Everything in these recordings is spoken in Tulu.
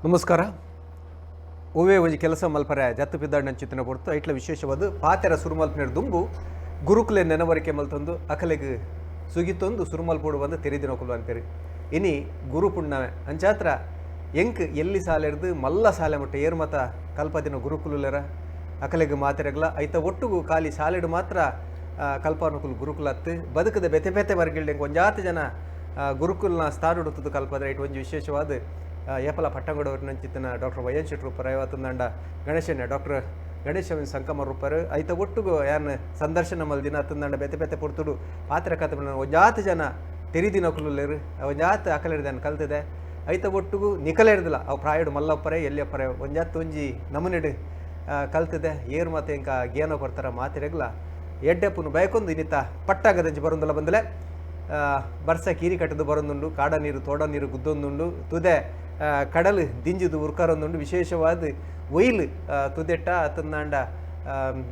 ನಮಸ್ಕಾರ. ಒವ್ವೇ ಒಂಜಿ ಕೆಲಸ ಮಲ್ಪರೆ ಜತ್ತು ಪಿದಾಡ್ನಂಚಿತ್ತಿನ ಪೊರ್ತು ಐಟ್ಲ ವಿಶೇಷವಾದ ಪಾತೆರ ಸುರು ಮಲ್ಪಿನ ದುಂಬು ಗುರುಕುಲೆ ನೆನವರಿಕೆ ಮಲ್ತೊಂದು ಅಕಲೆಗ್ ಸುಗಿತೊಂದು ಸುರು ಮಲ್ಪೊಡು ಬಂದು ತೆರಿದಿನಕುಲು ಅನ್ಪೆರ್. ಇನಿ ಗುರು ಪುಣ್ಣಮೆ ಅಂಚಾತ್ರ ಎಂಕ್ ಎಲ್ಲಿ ಸಾಲೆರ್ದು ಮಲ್ಲ ಸಾಲೆ ಮುಟ್ಟ ಏರ್ ಮತ ಕಲ್ಪದಿನ ಗುರುಕುಲುಲೆರ ಅಕಲೆಗ್ ಮಾತೆರೆಗ್ಲ ಐತ ಒಟ್ಟುಗು ಖಾಲಿ ಶಾಲೆಡ್ ಮಾತ್ರ ಕಲ್ಪನಕುಲು ಗುರುಕುಲತ್ತು ಬದುಕದ ಬೇತೆ ಬೇತೆ ವರ್ಗಿಲ್ಡ್ ಎಂಕ್ ಒಂಜಾತ್ ಜನ ಗುರುಕುಲ್ನ ಸ್ಥಾನಡುತ್ತದು ಕಲ್ಪದ್ರೆ ಐಟ್ ಒಂಜಿ ವಿಶೇಷವಾದ ಏಪಲ ಪಟ್ಟಂಗಡವರಿನಂಚಿತ್ತಿನ ಡಾಕ್ಟರ್ ವೈ ಎನ್ ಶೆಟ್ರು ಪರಯವಾತಂದಾಂಡ ಗಣೇಶಣ್ಣ ಡಾಕ್ಟರ್ ಗಣೇಶ ಸಂಕಮ ರೂಪರು ಐತ ಒಟ್ಟುಗು ಯಾನ್ ಸಂದರ್ಶನ ಮಲ್ದಿನ ಅತ್ತಂದಾಂಡ ಬೇತೆ ಬೇತೆ ಪೊರ್ತುಡು ಪಾತ್ರ ಕತೆ ಒಂಜಾತ್ ಜನ ತೆರಿದಿನಕುಲುಲ್ಲೆರ್ ಒಂಜಾತ್ ಅಕಲೆರ್ದಾನ್ ಕಲ್ತದೆ ಐತ ಒಟ್ಟುಗು ನಿಕಲೆರ್ದಲ ಅವು ಪ್ರಾಯಡು ಮಲ್ಲಪ್ಪರೆ ಎಲ್ಲಿಯಪ್ಪರೆ ಒಂಜಾತ್ ಒಂಜಿ ನಮೂನೆಡ್ ಕಲ್ತದೆ ಏರ್ ಮಾತೆ ಇಂಕ ಗೇನ ಕೊರ್ತಾರ ಮಾತೆರೆಗ್ಲ ಎಡ್ಡೆಪ್ಪುನು ಬಯಕೊಂದು ಇನ್ನಿತ ಪಟ್ಟಾಗದಂಚಿ ಬರೊಂದುಲ್ಲ ಬಂದಲೆ. ಬರ್ಸ ಕೀರಿ ಕಟ್ಟದು ಬರೊಂದುಂಡು, ಕಾಡ ನೀರು ತೋಡ ನೀರು ಗುದ್ದೊಂದುಂಡು, ತುದೆ ಕಡಲು ದಿಂಜಿದು ಉರ್ಕರೊಂದುಂಡು. ವಿಶೇಷವಾದ ಒಯ್ಲು ತುದೆಟ್ಟ ಅತ್ತಂದಾಂಡ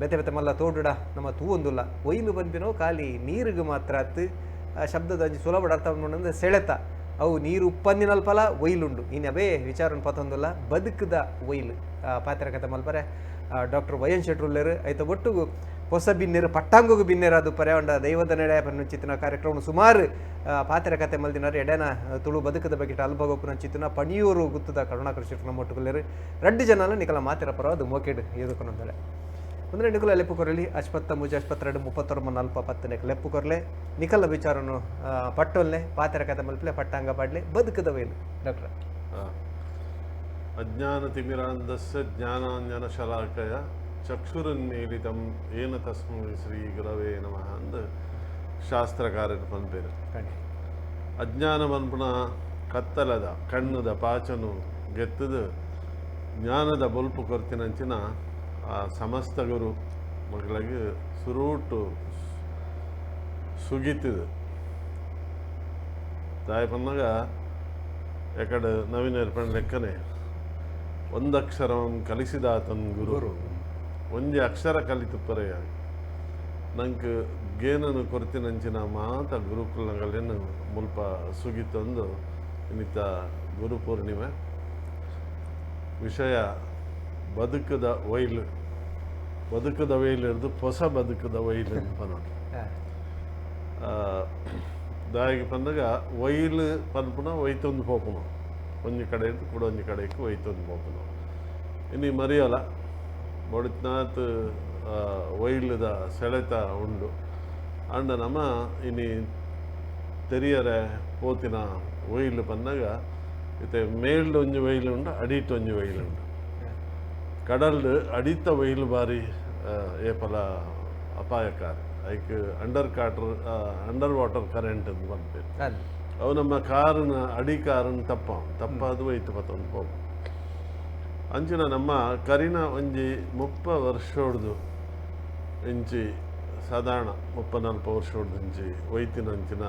ಬೇತೆ ಬೇತೆ ಮಲ್ಲ ತೋಡುಡ ನಮ್ಮ ತೂವೊಂದುಲ್ಲ. ಒಯ್ಲು ಬಂದಿನೋ ಖಾಲಿ ನೀರಿಗೆ ಮಾತ್ರ ಅತ್ತು ಶಬ್ದದ ಒಂಜಿ ಸುಲಭ ಅರ್ಥ ಅಂದ್ರೆ ಸೆಳೆತ ಅವು ನೀರು ಉಪ್ಪಂದಿನಲ್ಪಲ ಒಯ್ಲುಂಡು. ಇನ್ನು ಅವೇ ವಿಚಾರನ ಪತೊಂದುಲ್ಲ ಬದುಕದ ಒಯ್ಲು. ಪಾತ್ರ ಕತೆ ಮಲ್ಪರೆ ಡಾಕ್ಟರ್ ವೈ ಎನ್ ಶೆಟ್ರುಲ್ಲೆರ್ ಐತ ಒಟ್ಟುಗು ಹೊಸ ಬಿನ್ನೆರು ಪಟ್ಟಾಂಗುಗು ಬಿನ್ನೆರು ಅದು ಪರ್ಯಾವಂಡ ದೈವದ ನಡೆ ಪನ್ನುಂಚಿತ್ತಿನ ಕಾರ್ಯಕ್ರಮ ಸುಮಾರು ಪಾತ್ರ ಕತೆ ಮಲ್ದಿನಾರು ಎಡೆನ ತುಳು ಬದುಕದ ಬಗ್ಗೆ ಅಲ್ಭಗೋಪುನಂಚಿತ್ತಿನ ಪಣಿಯೂರು ಗುತ್ತದ ಕರುಣಾಕರ ಶೆಟ್ರು ನಮ್ಮ ಒಟ್ಟುಗುಲ್ಲೆರ್ ರಡ್ಡು ಜನಲ ನಿಕಲ ಮಾತಿರ ಪರವಾದ ಮೋಕೆಡ್ ಎದುಕೊನೊಂದಳೆ. ಅಂದ್ರೆ ನಿಕಲ ಲೆಪ್ಪು ಕೊರಲಿ ಅಶ್ಪತ್ತ ಮುಜ ಅಶ್ಪತ್ತೆರಡು ಮುಪ್ಪತ್ತೊಂಬ ನಲ್ಪ ಪತ್ತು ನೆಕ್ ಲೆಪ್ಪು ಕೊರಲೆ ನಿಕಲ ವಿಚಾರನು ಪಟ್ಟೊಲ್ಲೆ ಪಾತ್ರ ಕತೆ ಮಲ್ಪಲೆ ಪಟ್ಟಾಂಗ ಪಾಡ್ಲೆ ಬದುಕದ ವೇಲು ಡಾಕ್ಟರ್. ಅಜ್ಞಾನ ತಿಮಿರಾಂಧಸ್ಯ ಜ್ಞಾನಾಂಜನ ಶಲಾಕಯ ಚಕ್ಷುರುನ್ಮೀಲಿತಂ ಏನ ತಸ್ಮೈ ಶ್ರೀ ಗುರವೇ ನಮಃ ಅಂದ್ ಶಾಸ್ತ್ರಕಾರರು ಪನ್ಪೆರ್. ಅಜ್ಞಾನ ಪನ್ಪುನ ಕತ್ತಲದ ಕಣ್ಣುದ ಪಾಚನು ಗೆತ್ತದು ಜ್ಞಾನದ ಬೊಲ್ಪು ಕೊರ್ತಿನಂಚಿನ ಆ ಸಮಸ್ತ ಗುರು ಮಗಳಿಗೆ ಸುರೂಟು ಸುಗಿತದು ತಾಯಿ ಪನ್ನಗ ಎಕಡೆ ನವೀನ ಏರ್ಪಂಡ್ ಲೆಕ್ಕನೆ ಒಂದಕ್ಷರಂ ಕಲಿಸಿದಾತನ್ ಗುರು ಒಂಜಿ ಅಕ್ಷರ ಕಲಿತುಪ್ಪರೆಯ ನಂಗೆ ಗೇನನು ಕೊರ್ತಿನಂಚಿನ ಮಾತ ಗುರುಕುಲಗಳೇನು ಮುಲ್ಪ ಸುಗಿತೊಂದು ಇನ್ನಿತ ಗುರು ಪೂರ್ಣಿಮೆ ವಿಷಯ ಬದುಕದ ಒಯ್ಲು ಬದುಕದ ಒಯ್ಲು ಹಿಡ್ದು ಹೊಸ ಬದುಕದ ಒಯ್ಲು ಅಂತ ಪನೋಡು. ದಾಯಿಗೆ ಪಂದಾಗ ಒಯ್ಲು ಪನ್ಪುನ ಒಯ್ತೊಂದು ಪೋಪುನ ಒಂಜಿ ಕಡೆ ಇದ್ದು ಕೂಡ ಒಂಜಿ ಕಡೆಗೆ ಒಯ್ತೊಂದು ಪೋಪುನ ಇನ್ನು ಮರಿಯಲ್ಲ ಬೊಡಿತ್ನಾಥ್ ಒಯ್ಲುದ ಸೆಳೆತ ಉಂಡು. ಅಂಡ ನಮ್ಮ ಇನಿ ತೆರಿಯರೆ ಪೋತಿನ ಒಯ್ಲು ಪಂದಾಗ ಇತ್ತೆ ಮೇಲ್ಡ್ ಒಂಜಿ ಒಯ್ಲು ಉಂಡು, ಅಡಿಟ್ ಒಂಜಿ ಒಯ್ಲು ಉಂಡು. ಕಡಲ್ಡ್ ಅಡಿತ ಒಯ್ಲು ಬಾರಿ ಏಪಲ ಅಪಾಯಕಾರಿ. ಐಕ್ ಅಂಡರ್ ವಾಟರ್ ಕರೆಂಟ್ ಅಂತ ಪನ್ಪೆರ್. ಅವು ನಮ್ಮ ಕಾರನ್ನ ಅಡಿ ಕಾರನ್ನ ತಪ್ಪ ತಪ್ಪಾದ ಒಯ್ತು ಪತ್ತೊಂದು ಪೋಪು. ಅಂಚಿನ ನಮ್ಮ ಕರಿನ ಒಂಜಿ 30 ವರ್ಷೊಡ್ದು ಇಂಚಿ ಸಾಧಾರಣ 34 ವರ್ಷೊಡ್ದು ಇಂಚಿ ಒಯ್ತಿನಂಚಿನ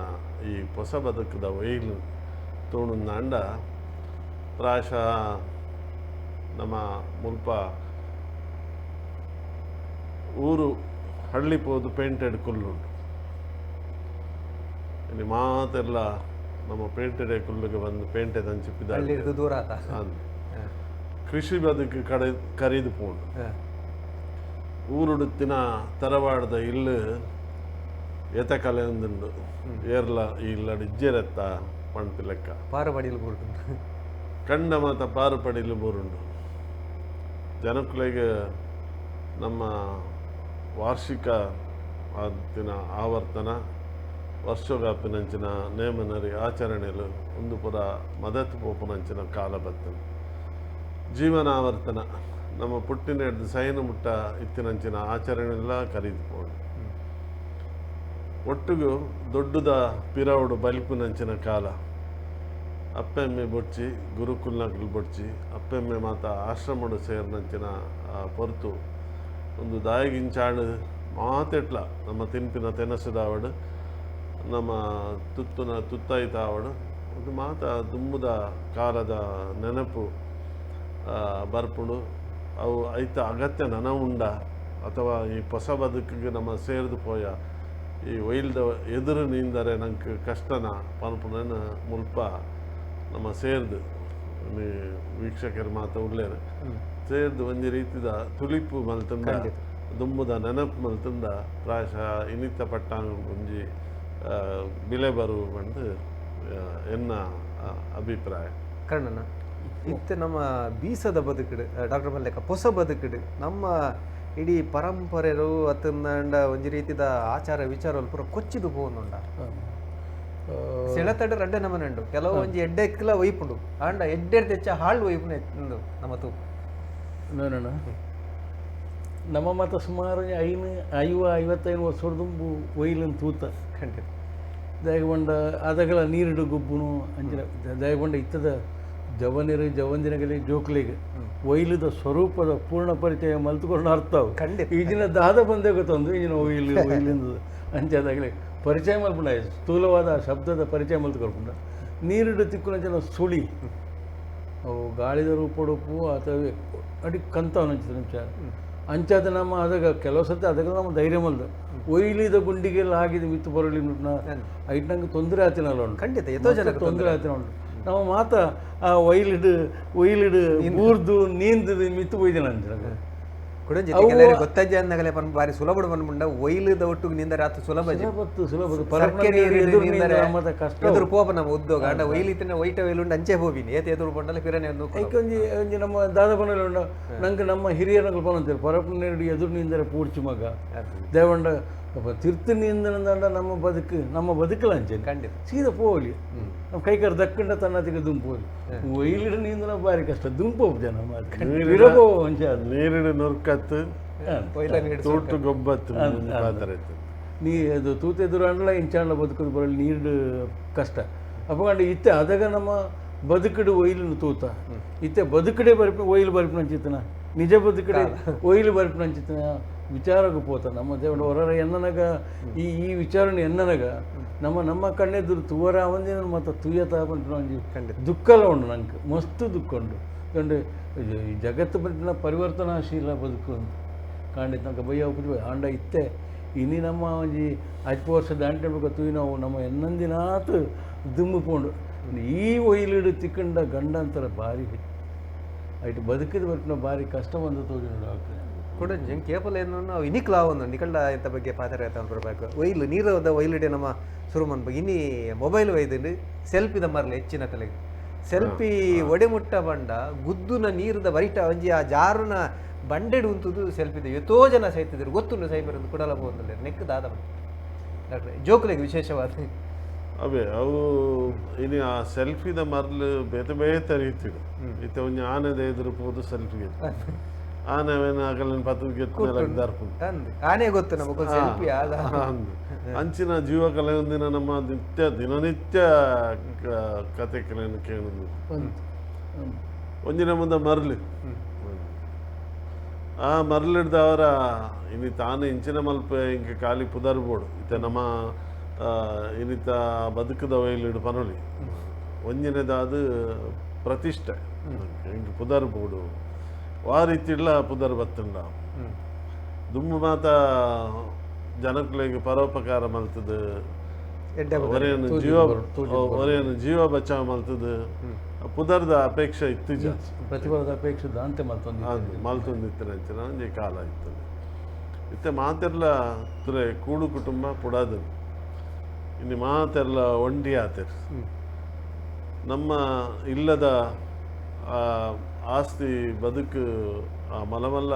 ಈ ಹೊಸ ಬದುಕದ ಒಯ್ಲು ತೋಣುಂದಾಂಡ ಪ್ರಾಯಶಃ ನಮ್ಮ ಮುಲ್ಪ ಊರು ಹಳ್ಳಿ ಪೋದು ಪೇಂಟೆಡ್ ಕುಲ್ಲುಂಡು. ಇಲ್ಲಿ ಮಾತೆಲ್ಲ ನಮ್ಮ ಪೇಂಟೆಡೆ ಕುಲ್ಲುಗೆ ಬಂದು ಪೇಂಟೆ ದಂಚಿಪ್ಪಿದ ಹಳ್ಳಿರ್ದು ದೂರ ಆತ. ಕೃಷಿ ಬದುಕು ಕಡೆ ಕರೀದು ಪೋಂಡು. ಊರುಡುತ್ತಿನ ತರವಾಡದ ಇಲ್ಲು ಏತ ಕಲೆ ಒಂದುಂಡು ಏರ್ಲ ಇಲ್ಲಡು ಇಜ್ಜೆರೆತ್ತ ಪಣ್ಪಿ ಲೆಕ್ಕ ಪಾರಬಡಿಲು ಬೂರುಂಡು ಕಂಡ ಮಾತ ಪಾರು ಪಡಿಲು ಬೂರುಂಡು. ಜನಕುಲೆಗೆ ನಮ್ಮ ವಾರ್ಷಿಕ ಆದಿನ ಆವರ್ತನ ವರ್ಷವ್ಯಾಪಿನಂಚಿನ ನೇಮನರಿ ಆಚರಣೆಲು ಒಂದು ಪುರ ಮದತ್ ಪೋಪುನಂಚಿನ ಕಾಲ ಬತ್ತನ. ಜೀವನಾವರ್ತನ ನಮ್ಮ ಪುಟ್ಟಿನ ಹಿಡ್ದು ಸೈನ ಮುಟ್ಟ ಇತ್ತಿನಂಚಿನ ಆಚರಣೆಲ್ಲ ಕರೀದು ಪೋಂಡು. ಒಟ್ಟುಗು ದೊಡ್ಡದ ಪಿರವುಡು ಬಲಿಪುನಂಚಿನ ಕಾಲ ಅಪ್ಪೆಮ್ಮೆ ಬೊಡ್ಚಿ ಗುರುಕುಲ್ನಕುಲು ಬೊಡ್ಚಿ ಅಪ್ಪೆಮ್ಮೆ ಮಾತ ಆಶ್ರಮಡು ಸೇರಿನಂಚಿನ ಪೊರ್ತು ಒಂದು ದಾಯಿಗಿಂಚಾಡು ಮಾತೆಟ್ಲ ನಮ್ಮ ತಿನ್ಪಿನ ತೆನಸುದಾವಡು ನಮ್ಮ ತುತ್ತುನ ತುತ್ತಾಯಿತಾವಡು ಒಂದು ಮಾತ ದುಂಬುದ ಕಾಲದ ನೆನಪು ಬರ್ಪುಂಡು. ಅವು ಐತ ಅಗತ್ಯ ನನ ಉಂಡ ಅಥವಾ ಈ ಹೊಸ ಬದುಕಿಗೆ ನಮ್ಮ ಸೇರ್ದು ಪೋಯ ಈ ಒಯ್ಲ್ದ ಎದುರು ನೀಂದರೆ ನಂಗೆ ಕಷ್ಟನ ಪನ್ಪುನ ಮುಲ್ಪ ನಮ್ಮ ಸೇರ್ದು ವೀಕ್ಷಕರು ಮಾತ ಉಳ್ಳೇರು ಸೇರ್ದು ಒಂಜಿ ರೀತಿದ ತುಳಿಪು ಮಲ್ತಂದ ದುಂಬುದ ನೆನಪು ಮಲ್ತಂದ ಪ್ರಾಯಶಃ ಇನಿತ ಪಟ್ಟಾಂಗ ಒಂಜಿ ಬಿಲೆ ಬರು ಪಂದ್ ಎನ್ನ ಅಭಿಪ್ರಾಯ. ಕರ್ಣನ ಇತ್ತೆ ನಮ್ಮ ಬೀಸದ ಬದುಕುಡು ಡಾಕ್ಟರ್ ಮಲ್ಲೇಕ ಪೊಸ ಬದುಕುಡು ನಮ್ಮ ಇಡೀ ಪರಂಪರೆರು ಅತ್ತಂಡ ಒಂಜಿ ರೀತಿದ ಆಚಾರ ವಿಚಾರ ಪೂರ ಕೊಚ್ಚಿದು ಪೋವೊಂದುಂಡ. ಸೆಳೆತಡ ರಡ್ಡೆ ನಮನೆ ಕೆಲವು ಒಂಜಿ ಎಡ್ಡೆ ಕಿಲ ಒಯ್ಪುಂಡು ಆಂಡ ಎಡ್ಡೆ ತೆಚ್ಚ ಹಾಳು ಒಯ್ಪುನ ನಮ್ಮ ತೂಕು. ನೋಡೋಣ ನಮ್ಮ ಮತ ಸುಮಾರು 55 ವರ್ಷ ದುಂಬು ಒಯ್ಲನ್ ತೂತ ಖಂಡಿತ ದಯಗೊಂಡ ಅದಗಳ ನೀರಿಡು ಗೊಬ್ಬುನು ಅಂಚಿನ ದಯಗೊಂಡ ಇತ್ತದ ಜವನಿರು ಜವಂದಿನಗಲಿ ಜೋಕ್ಲಿಗೆ ಒಯ್ಲುದ ಸ್ವರೂಪದ ಪೂರ್ಣ ಪರಿಚಯ ಮಲ್ತುಕೊಂಡು ಅರ್ಥ ಅವು. ಖಂಡಿತ. ಈಜಿನ ದಾದ ಬಂದೇ ಗೊತ್ತೊಂದು ಈಜಿನ ಒಯ್ಲು ಒಯ್ಲಿಂದ ಅಂಚಾದಾಗಲೇ ಪರಿಚಯ ಮಲ್ಪುಂಡ ಸ್ಥೂಲವಾದ ಶಬ್ದದ ಪರಿಚಯ ಮಲ್ತುಕೊಳ್ಪುಂಡ ನೀರಿಡು ತಿಕ್ಕುನಂಚಿನ ಸುಳಿ ಅವು ಗಾಳಿದ ರೂಪಡುಪ್ಪು ಅಥವಾ ಅಡಿ ಕಂತವನ ನಿಮಿಷ ಅಂಚಾದ ನಮ್ಮ ಅದಾಗ ಕೆಲವು ಸತಿ ಅದಕ್ಕೆ ನಮ್ಮ ಧೈರ್ಯ ಮಲ್ದ ಒಯ್ಲಿದ ಗುಂಡಿಗೆಲ್ಲ ಆಗಿದ ಮಿತ್ತು ಬರಲಿ ಐಟ್ ನಂಗೆ ತೊಂದರೆ ಆತಿನಲ್ಲ ಉಂಟು. ಖಂಡಿತ ಎತ್ತೋ ಜನ ತೊಂದರೆ ಆತಿನ ಉಂಟು. ನಮ್ಮ ಮಾತ ಆ ಒಯ್ಲಿಡು ಒಯ್ಲಿಡು ಬೂರ್ದು ನೀಂದದು ಮಿತ್ತು ಒಯ್ದಿನ ಅಂಚಿನ ಕುಡಂಜಿ ಕೆಲವರಿಗೆ ಗೊತ್ತಾಜಿ ಅಂದಾಗಲೇ ಪನ್ ಬಾರಿ ಸುಲಭ ಪನ್ಪುಂಡ ಒಯ್ಲುದ ಒಟ್ಟುಗು ನಿಂದರೆ ಆತು ಸುಲಭ ಜಿ. ಸುಲಭ ಸರ್ಕೆ ನೀರು ಎದುರು ನೀಂದರೆ ಮತ್ತೆ ಕಷ್ಟ ಎದುರು ಪೋಪ ನಮ್ಮ ಉದ್ಯೋಗ ಅಂಡ ಒಯ್ಲಿತ್ತಿನ ಒಯ್ಟ ಒಯ್ಲುಂಡು ಅಂಚೆ ಹೋಗಿನಿ ಏತ್ ಎದುರು ಪಂಡಲ ಪಿರನೆ ಒಂದು ಐಕೆ ಒಂಜಿ ಒಂಜಿ ನಮ್ಮ ದಾದ ಪನಲಿ ಉಂಡು ನಂಗೆ ನಮ್ಮ ಹಿರಿಯರ ಪನಂತಾರೆ ಪರಪ್ಪನ ನೀರು ಎದುರು ನೀಂದರೆ ಪೂಡ್ಚಿ ಮಗ ದೇವಂಡ ತಿರ್ತು ನೀಂದನಂದಾಂಡ ನಮ್ಮ ಬದುಕು ನಮ್ಮ ಬದುಕಲ ಅಂಚೆ ಖಂಡಿತ ಸೀದಾ ಪೋಲಿ ನಮ್ಮ ಕೈಕರ್ ದಕ್ಕಂಡ ತನ್ನತಿಗೆ ದುಂಪು ಹೋಲಿ ಒಯ್ಲಿಡು ನೀಂದನ ಭಾರಿ ಕಷ್ಟ ದುಂಪು ಜನ ವಿರಬೋ ಅಂಚೆ ಅದು ನೀರಿಡು ನುರ್ಕತ್ತು ಒಯ್ಲ ನೀರು ತೂಟು ಗೊಬ್ಬತ್ತು ಪಾತ್ರ ಇತ್ತು. ನೀ ಅದು ತೂತೆದುರು ಅಂಡ್ಲ ಇಂಚಾಂಡ್ಲ ಬದುಕುದು ಬರಲಿ ನೀರು ಕಷ್ಟ ಅಪ್ಪಗಂಡ ಇತ್ತೆ ಅದಾಗ ನಮ್ಮ ಬದುಕಡು ಒಯ್ಲನ್ನು ತೂತ ಇತ್ತೆ ಬದುಕಡೆ ಬರಿಪ ಒಯ್ಲು ಬರಿಪಿನಂಚಿತ್ತನ ನಿಜ ಬದುಕಡೆ ಒಯ್ಲು ಬರಿಪಿನಂಚಿತ್ತನ ವಿಚಾರಕ್ಕೆ ಪೋತ ನಮ್ಮ ದೇವರ ಹೊರರ ಎನ್ನನಗ ಈ ಈ ವಿಚಾರಣೆ ಎನ್ನನಗ ನಮ್ಮ ನಮ್ಮ ಕಣ್ಣೆದುರು ತುವರ ಒಂದಿನ ಮತ್ತು ತುಯ್ಯತ ಒಂಜಿ ದುಃಖಲ ಉಂಡು ನಂಗೆ ಮಸ್ತ್ ದುಃಖ ಉಂಡು ಕಂಡು ಈ ಜಗತ್ತು ಬಂದಿನ ಪರಿವರ್ತನಾಶೀಲ ಬದುಕು ಅಂತ ಕಾಂಡಿತ್ ನಂಗೆ ಬಯ್ಯ ಉಪ್ಪು ಆಂಡ ಇತ್ತೆ ಇನಿ ನಮ್ಮ ಒಂಜಿ ಅಜ್ಪ ವರ್ಷ ದಾಂಟಬೇಕು ತೂಯಿ ನಾವು ನಮ್ಮ ಎನ್ನಂದಿನಾತ್ ದುಮ್ಮು ಪೋಂಡು ಈ ಒಯ್ಲಿಡು ತಿಕ್ಕಂಡ ಗಂಡಂತರ ಭಾರಿ ಐಟ್ ಬದುಕಿದ ಬರ್ಪಿನ ಭಾರಿ ಕಷ್ಟ ಬಂದು ತೋಜಿ ಡಾಕ್ಟ್ರೆ. ಕುಡಂಜಿ ಕೇಪಲ ಏನು ನಾವು ಇನಿಕ್ಲಾವ್ ಒಂದು ನಿಕಂಡ ಇಂಥ ಬಗ್ಗೆ ಪಾತ್ರ ಬರ್ಬೇಕು ಒಯ್ಲು ನೀರು ಒಯ್ಲಿಡೆ ನಮ್ಮ ಸುರುಮನ್ ಬಗ್ಗೆ ಇನಿ ಮೊಬೈಲ್ ಒಯ್ದು ಸೆಲ್ಫಿದ ಮರಲಿ ಹೆಚ್ಚಿನ ಕಲೆಗೆ ಸೆಲ್ಫಿ ಒಡೆಮುಟ್ಟ ಬಂಡ ಗುದ್ದುನ ನೀರುದ ಬರಿಟ ಒಂಜಿ ಆ ಜಾರುನ ಬಂಡೆಡು ಉಂತುದು ಸೆಲ್ಫಿದ ಎತ್ತೋ ಜನ ಸೈತಿದ್ರು ಗೊತ್ತುಂಡು ಸೈಬರ್ ಒಂದು ಕುಡಲ ಹೋಗಂದ್ರೆ ನೆಕ್ ದಾದ ಡಾಕ್ಟ್ರೆ ಜೋಕುಲೆಗೆ ವಿಶೇಷವಾದ ಅವೇ ಅವು ಇನಿ ಆ ಸೆಲ್ಫಿದ ಮರ್ಲು ಬೇತೆ ಬೇತೆ ರೀತಿಡು ಇತ್ತೆ ಒಂಜಿ ಆನೆದ ಎದುರು ಪೋದು ಸೆಲ್ಫಿ ಆನೆ ಅವೇನ ಅಗಲನ್ ಪತ್ತು ಗೆತ್ತು ದರ್ಪುಂಡು ಅಂದ್ ಆನೆ ಗೊತ್ತು ನಮಗೊಂದು ಸೆಲ್ಫಿ ಆದ ಅಂದು. ಅಂಚಿನ ಜೀವಕಲೆ ಒಂದಿನ ನಮ್ಮ ನಿತ್ಯ ದಿನನಿತ್ಯ ಕತೆ ಕಲೆಯನ್ನು ಕೇಳುದು ಒಂದಿನ ಮುಂದೆ ಮರ್ಲು ಆ ಮರ್ಲಿಡ್ದವರ ಇನಿ ತಾನು ಇಂಚಿನ ಮಲ್ಪ ಇಂಕ ಖಾಲಿ ಪುದರ್ಬೋಡು ಇತ್ತೆ ನಮ್ಮ ಇನಿತ ಬದುಕದ ವೈಲಿಡು ಪನೊಲಿ ಒಂಜಿನದಾದ ಪ್ರತಿಷ್ಠೆ ಇಂಕ ಪುದರ್ಬೋಡು ವಾ ರೀತಿಡ್ಲ ಪುದರ್ ಬತ್ತುಂಡ ದುಮ್ಮು ಮಾತ ಜನಕುಲೆಗ್ ಪರೋಪಕಾರ ಮಲ್ತದು ಎಡ್ಡೆ ಒರೆಯನ್ನು ಜೀವ ಒರೆಯನ್ನು ಜೀವ ಬಚಾವ್ ಮಲ್ತದು ಪುದರ್ದ ಅಪೇಕ್ಷೆ ಇತ್ತು ಜಾಸ್ತಿ ಪ್ರತಿಫಲದ ಅಪೇಕ್ಷೆ ದಾಂತೆ ಮಲ್ತೊಂದು ಅದು ಮಲ್ತೊಂದಿತ್ತಿನ ಅಂಚಿನ ಒಂಜಿ ಕಾಲ ಇತ್ತು ಇತ್ತೆ ಮಾತೆರ್ಲ ತುರೆ ಕೂಡು ಕುಟುಂಬ ಪುಡಾದು ಇನ್ನು ಮಾತೆರ್ಲ ಒಂಟಿ ಆತೆರ್ ನಮ್ಮ ಇಲ್ಲದ ಆಸ್ತಿ ಬದುಕು ಆ ಮಲಮಲ್ಲ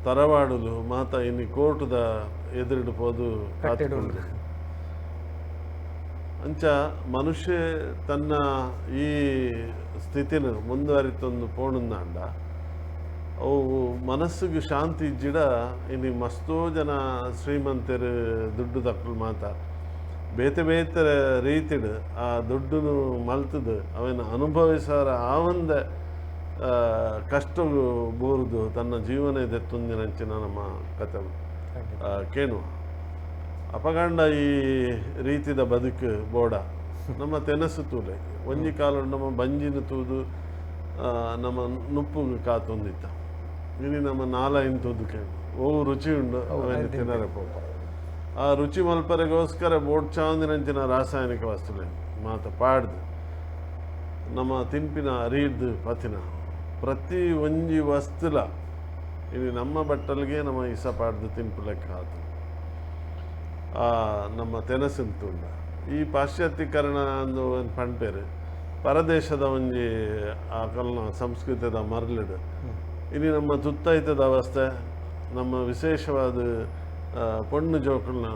ತರವಾಡುದು ಮಾತ ಇನ್ನು ಕೋರ್ಟದ ಎದುರಿಡು ಪೋದು ಕಾತುಕೊಂಡು. ಅಂಚ ಮನುಷ್ಯ ತನ್ನ ಈ ಸ್ಥಿತಿನ ಮುಂದುವರಿತೊಂದು ಪೋಣಂದಾಂಡ ಅವು ಮನಸ್ಸಿಗೆ ಶಾಂತಿ ಇಜ್ಜಿಡ ಇನ್ನು ಮಸ್ತೋ ಜನ ಶ್ರೀಮಂತರು ದುಡ್ಡು ದಕ್ಕಲು ಮಾತ ಬೇತೆ ಬೇತೆ ರೀತಿಡು ಆ ದುಡ್ಡುನು ಮಲ್ತದು ಅವೇನು ಅನುಭವಿಸಾರ ಆವಂದ ಕಷ್ಟ ಬೋರುದು ತನ್ನ ಜೀವನ ಇದೆತ್ತೊಂದಿನಂಚಿನ ನಮ್ಮ ಕತೆ ಕೇಣುವ ಅಪಗಂಡ ಈ ರೀತಿದ ಬದುಕು ಬೋಡ ನಮ್ಮ ತೆನಸು ತೂಲೆ ಒಂಜಿ ಕಾಲ ನಮ್ಮ ಬಂಜಿನ ತೂದು ನಮ್ಮ ನುಪ್ಪು ಕಾತೊಂದಿತ್ತ ಇನಿ ನಮ್ಮ ನಾಲ ತೂದು ಕೇಳು ಓ ರುಚಿ ಉಂಡು ಅವೇನು ತಿನ್ನರೆ ಪೋಪ ಆ ರುಚಿ ಮಲ್ಪರೆಗೋಸ್ಕರ ಬೋಡ್ಚಾಂದಿನಂಚಿನ ರಾಸಾಯನಿಕ ವಸ್ತುಲೆ ಮಾತ ಪಾಡ್ದು ನಮ್ಮ ತಿನ್ಪಿನ ಅರಿಯುದು ಪತಿನ ಪ್ರತಿ ಒಂಜಿ ವಸ್ತುಲ ಇನಿ ನಮ್ಮ ಬಟ್ಟಲ್ಗೆ ನಮ್ಮ ಇಸ ಪಾಡ್ದು ತಿನ್ಪು ಲೆಕ್ಕ ಆತು ನಮ್ಮ ತೆನಸಿನ ತುಂಡ ಈ ಪಾಶ್ಚಾತ್ಯೀಕರಣ ಅಂದು ಒಂದು ಪಣ್ಪೇರು ಪರದೇಶದ ಒಂಜಿ ಆ ಕಲ್ನ ಸಂಸ್ಕೃತದ ಮರಳಿಡು ಇನಿ ನಮ್ಮ ತುತ್ತೈತದ ಅವಸ್ಥೆ ನಮ್ಮ ವಿಶೇಷವಾದ ಪೊಣ್ಣು ಜೋಕುಲ್ನ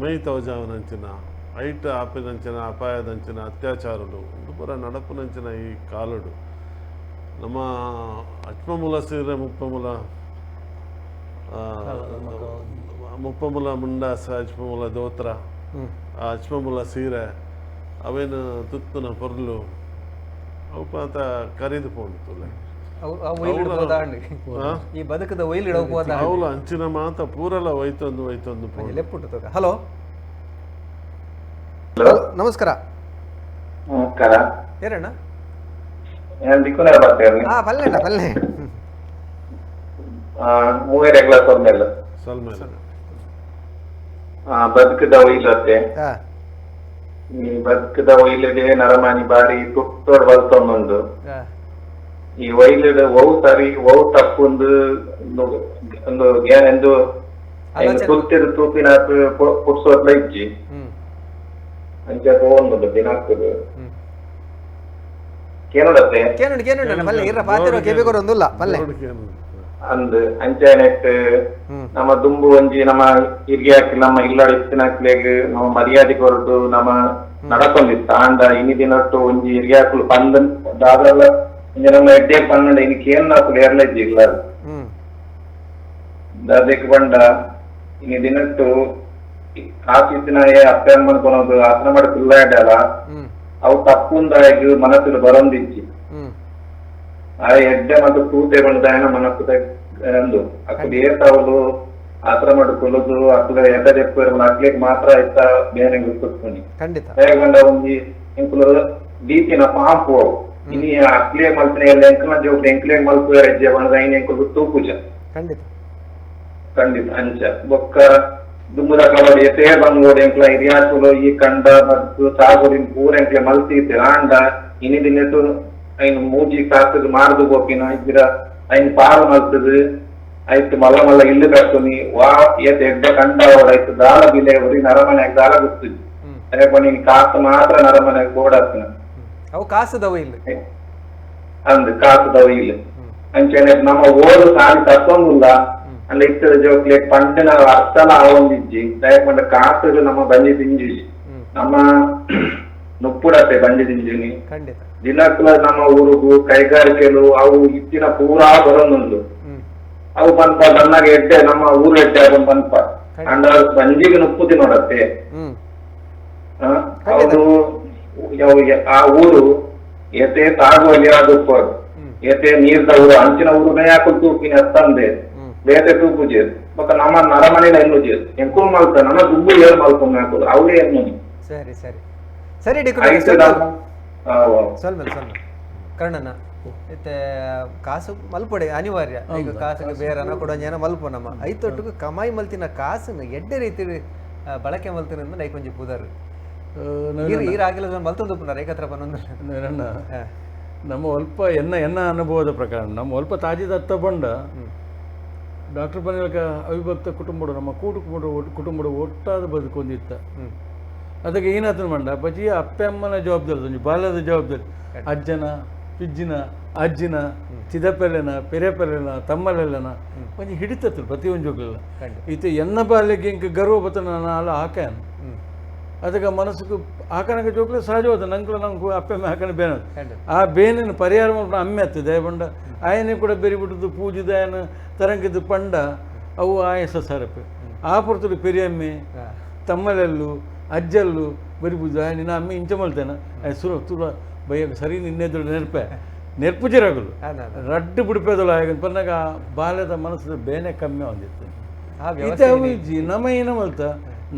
ಮೈ ತೋಜಾವನಂಚಿನ ಐಟ್ ಆಪಿನಂಚಿನ ಅಪಾಯದಂಚಿನ ಅತ್ಯಾಚಾರಲು ಒಂದು ಪೂರ ನಡಪುನಂಚಿನ ಈ ಕಾಲುಡು ನಮ್ಮ ಅಚ್ಮಮೂಲ ಸೀರೆ ಮುಪ್ಪಮೂಲ ಮುಪ್ಪಮೂಲ ಮುಂಡಾಸ ಅಚ್ಮಮೂಲ ದೋತ್ರ ಆ ಅಚ್ಮಮೂಲ ಸೀರೆ ಅವೇನು ತುತ್ತುನ ಪೊರ್ಲು ಅವು ಮಾತ ಕರಿದು ಪೋಂಡು ಈ ಬದುಕದ ಒಯ್ಲಿಡ ಅವಳು ಅಂಚಿನ ಮಾತ ಪೂರಲ ಒಯ್ತೊಂದು ಒಯ್ತೊಂದು ಲೆಪ್ಪುಟ್ಟು. ಹಲೋ, ನಮಸ್ಕಾರ. ನಮಸ್ಕಾರ. ಏರಣ್ಣ? ಪಲ್ಲೆ ಪಲ್ಲೆ. ಮೂವೇರೆ ಕ್ಲಾಸ್ ಒಂದೆಲ್ಲ ಬದುಕದ ಒಯ್ಲತ್ತೆ. ಈ ಬದುಕದ ಒಯ್ಲದೆ ನರಮಾನಿ ಬಾರಿ ತುಟ್ಟೋಡ್ ಬಲ್ತೊಂದುಂಡು. ಈ ಒಯ್ಲುಡು ಒವು ಸರಿ ಒವು ತಪ್ಪುಂದು ಒಂದು ಎಂದು ತುತ್ತಿದ ತೂಪಿನ ಪುಡ್ಸೋದ್ಲ ಇಜ್ಜಿ ಅಂಚ ಪೋವೊಂದುಂಡು ದಿನಾಗ್ತದೆ. ಕೇನೋಡತ್ತೆ ಕೇನುಂಡು ಕೇನುಂಡು ಪಲ್ಲೆ ಇರ ಪಾತೆರ ಕೆಬೆಗೊರೊಂದುಲ್ಲ ಪಲ್ಲೆ ಅಂದ್ ಅಂಚನೆಟ್ ನಮ್ಮ ದುಂಬು ಒಂಜಿ ನಮ್ಮ ಹಿರಿಯ ನಮ್ಮ ಇಲ್ಲಡ ಇತ್ತಿನಕ್ಲೆಗ್ ನಮ್ಮ ಮರ್ಯಾದೆ ಕೊರಟು ನಮ್ಮ ನಡಕೊಂದಿತ್ತ. ಆಂಡ ಇನಿ ದಿನಟ್ಟು ಒಂಜಿ ಹಿರಿಯಾಕುಲು ಪಂದ್ ದಾದಲ್ಲ ಒಂಜಿ ನಮ್ಮ ಎಡ್ಡೆ ಪನ್ನಡ ಇನಿ ಕೇನ್ನಾಕುಲು ಏರ್ಲಜ್ಜಿ ಇಲ್ಲ ದಾದೆಕ್ ಬಂಡ ಇನಿ ದಿನಟ್ಟು ಕಾಸಿತ್ತಿನಾಯೆ ಅಪ್ಪೆ ಅಮ್ಮನ ಕೊನೋದು ಆತನ ಮಾಡಿ ಪಿಲ್ಲ ಅವು ತಪ್ಪುಂದಾಗಿ ಮನಸ್ಸು ಬರೊಂದಿಜ್ಜಿ. ಆ ಎಡ್ಡೆ ಮತ್ತು ತೂತೆ ಬಂದಾಯನ ಮನಸ್ಸು ಅಂದು ಅಕ್ಕಲು ಏತಾವಲು ಆತರ ಮಾಡಿ ಕೊಲುದು ಅಕ್ಲ ಎಡ್ಡೆ ದೆಪ್ಪು ಅಕ್ಲಿಗೆ ಮಾತ್ರ ಇತ್ತ ಬೇರೆ ಗೊತ್ತುನಿ. ಖಂಡಿತ ಹೇಗಂಡ ಒಂಜಿ ಎಂಕುಲು ದೀಪಿನ ಪಾಂಪು ಅವು ಇನಿ ಅಕ್ಲೇ ಮಲ್ತಿನ ಎಲ್ಲ ಎಂಕಲ್ನ ಜೋಕ್ಲು ಎಂಕ್ಲೇ ಮಲ್ಪುವೆರ್ ಹೆಜ್ಜೆ ಬಂದ ಐನ್ ಎಂಕುಲು ತೂಪುಜ. ಖಂಡಿತ ಖಂಡಿತ ಅಂಚ ಬೊಕ್ಕ ದುಂಬುದ ಕಬಡ್ಡಿ ಎತೇ ಬಂಗೋಡು ಎಂಕ್ಲ ಹಿರಿಯಾಕುಲು ಈ ಕಂಡ ಮತ್ತು ಸಾಗುಡಿನ ಪೂರ ಎಂಕ್ಲೆ ಮಲ್ತಿತ್ತೆ. ಆಂಡ ಇನಿ ದಿನಟ್ಟು ಐನ್ ಮೂಜಿ ಕಾತದ್ ಮಾರ್ದು ಗೋಪಿನ ಇದ್ರ ಐನ್ ಪಾಲ್ ಮಲ್ತದು ಐತ್ ಮಲ್ಲ ಮಲ್ಲ ಇಲ್ಲು ಕಟ್ಟುನಿ ವಾ ಏತ್ ಎಡ್ಡ ಕಂಡ ಐತ್ ದಾಲ ಬಿಲೆ ಒರಿ ನರಮನೆಗ್ ದಾಲ ಗೊತ್ತುಜಿ. ನೀನ್ ಕಾಸು ಮಾತ್ರ ನರಮನೆಗ್ ಬೋಡಾತ್ನ ಅವು ಕಾಸುದವ ಇಲ್ಲ ಅಂದ್ ಕಾಸುದವ ಇಲ್ಲ. ಅಂಚನೆ ನಮ್ಮ ಓದು ಸಾಲಿ ತಪ್ಪೊಂದುಲ್ಲ ಅಂಡ ಇತ್ತದ ಜೋಕ್ಲೆ ಪಂಡಿನ ಅರ್ಥಲ ಆವೊಂದಿಜ್ಜಿ. ದಯಪಂಡ ಕಾಸುಡು ನಮ್ಮ ಬಂಜಿ ತಿಂಜುಜಿ ನಮ್ಮ ನುಪ್ಪುಡತೆ ಬಂಜಿ ತಿಂಜುನಿ. ಖಂಡಿತ ದಿನಕ್ಲ ನಮ್ಮ ಊರುಗು ಕೈಗಾರಿಕೆಲು ಅವು ಇತ್ತಿನ ಪೂರಾ ಬರೋನುಂಡು. ಅವು ಪನ್ಪ ನನ್ನಾಗ ಎಡ್ಡೆ ನಮ್ಮ ಊರು ಎಡ್ಡೆ ಅದನ್ನ ಪನ್ಪ ಅಂಡ ಬಂಜಿಗೆ ನುಪ್ಪುದಿ ನೋಡತ್ತೆ. ಹೌದು, ಆ ಊರು ಎತೆ ಸಾಗುವಲ್ಲಿ ಅದು ಏತೆ ನೀರ್ದ ಊರು ಅಂಚಿನ ಊರುನೇ ಯಾಕೆ ತೂಪಿನ ಅತ್ತಂದೆ ಬೇತೆ ತೂಪುಜೆ ಬೊಕ್ಕ ನಮ್ಮ ನರಮನೆಲ ಎನ್ನುಜೆ ಎಂಕುಲು ಮಲ್ತ ನಮ್ಮ ದುಂಬು ಏರ್ ಮಲ್ಪೊಂದು ಹಾಕುದು ಅವರೇ ಎನ್ನು. ಸರಿ ಸರಿ ಸರಿ ಸ್ವಲ್ಪ ಸ್ವಲ್ಪ ಕರ್ಣನ ಇತ್ತೆ ಕಾಸು ಮಲ್ಪೊಡೆ ಅನಿವಾರ್ಯ. ಈಗ ಕಾಸಿಗೆ ಬೇರೆ ಕೊಡೊಂಜಿ ಏನೋ ಮಲ್ಪ ನಮ್ಮ ಐತೊಟ್ಟಿಗೆ ಕಮಾಯಿ ಮಲ್ತಿನ ಕಾಸನ್ನು ಎಡ್ಡೆ ರೀತಿ ಬಳಕೆ ಮಲ್ತಿನ ಐಕೊಂಜಿ ಒಂಜಿ ಪುದರ್ ಈರಾಗಿಲ್ಲ ಮಲ್ತೊಂದು ಏಕತ್ರ ಪನ್ನೊಂದು. ನಮ್ಮ ಅಲ್ಪ ಎನ್ನ ಎನ್ನ ಅನುಭವದ ಪ್ರಕಾರ ನಮ್ಮ ಅಲ್ಪ ತಾಜಿದ ಬಂಡ ಡಾಕ್ಟರ್ ಪನ್ನಿಲಕ ಅವಿಭಕ್ತ ಕುಟುಂಬಡು ನಮ್ಮ ಕೂಟು ಕುಟುಂಬಡು ಒಟ್ಟಾದ ಬದುಕೊಂದಿತ್ತ. ಅದಕ್ಕೆ ಏನಾಯ್ತು ಮಂಡ ಬಜಿ ಅಪ್ಪೆ ಅಮ್ಮನ ಜವಾಬ್ದಾರಿ ಒಂಜಿ ಬಾಲ್ಯದ ಜವಾಬ್ದಾರಿ ಅಜ್ಜನ ಪಿಜ್ಜಿನ ಅಜ್ಜಿನ ಚಿದಪೆಲೆನ ಪೆರೆಪೆಲೆನ ತಮ್ಮಲೆಲ್ಲನ ಒಂಜಿ ಹಿಡಿತತ್ತು ಪ್ರತಿಯೊಂದು ಜೋಗ್ಲೆಲ್ಲ. ಇತ್ತೆ ಎನ್ನ ಬಾಲ್ಯಕ್ಕೆ ಇಂಕ ಗರ್ವ ಬತ್ತನ ಅಲ್ಲ ಹಾಕ್ಯಾನ ಅದಕ್ಕೆ ಮನಸ್ಸಿಗೆ ಆಕನಕ ಜೋಕ್ಲೆ ಸಹಜವಾದ ನಂಗೆ ನಂಗೆ ಅಪ್ಪೆ ಅಮ್ಮ ಹಾಕನ ಬೇನ ಆ ಬೇನಿನ ಪರಿಹಾರ ಮಾಡ್ಕೊಂಡು ಅಮ್ಮೆ ಆಗ್ತದೆ ಬಂಡ ಆಯನೇ ಕೂಡ ಬೆರಿ ಬಿಟ್ಟದ್ದು ಪೂಜಿದ ಆಯನ ತರಂಗಿದ್ದು ಪಂಡ ಅವು ಆಯಸ ಸರಪೆ ಆ ಪೊರ್ತುಡು ಪೆರಿಯಮ್ಮೆ ತಮ್ಮಲೆಲ್ಲು ಅಜ್ಜಲ್ಲು ಬರಿ ಪೂಜೆ ಆಯ ನಿನ್ನ ಅಮ್ಮೆ ಇಂಚ ಮಲ್ತೇನೆ ಸುರ ತುಳ ಬಯ್ಯ ಸರಿ ನಿನ್ನೆದುಡು ನೆನಪೆ ನೆರ್ಪು ಜಿರಗಲು ರಡ್ಡು ಬಿಡ್ಪೇದಳು ಆಗ ಪನ್ನಾಗ ಆ ಬಾಲ್ಯದ ಮನಸ್ಸು ಬೇನೆ ಕಮ್ಮಿ ಹೊಂದಿತ್ತು. ಇತ್ತೆ ಅವು ಇಜ್ಜಿ ನಮ್ಮ ಏನ ಮಲ್ತ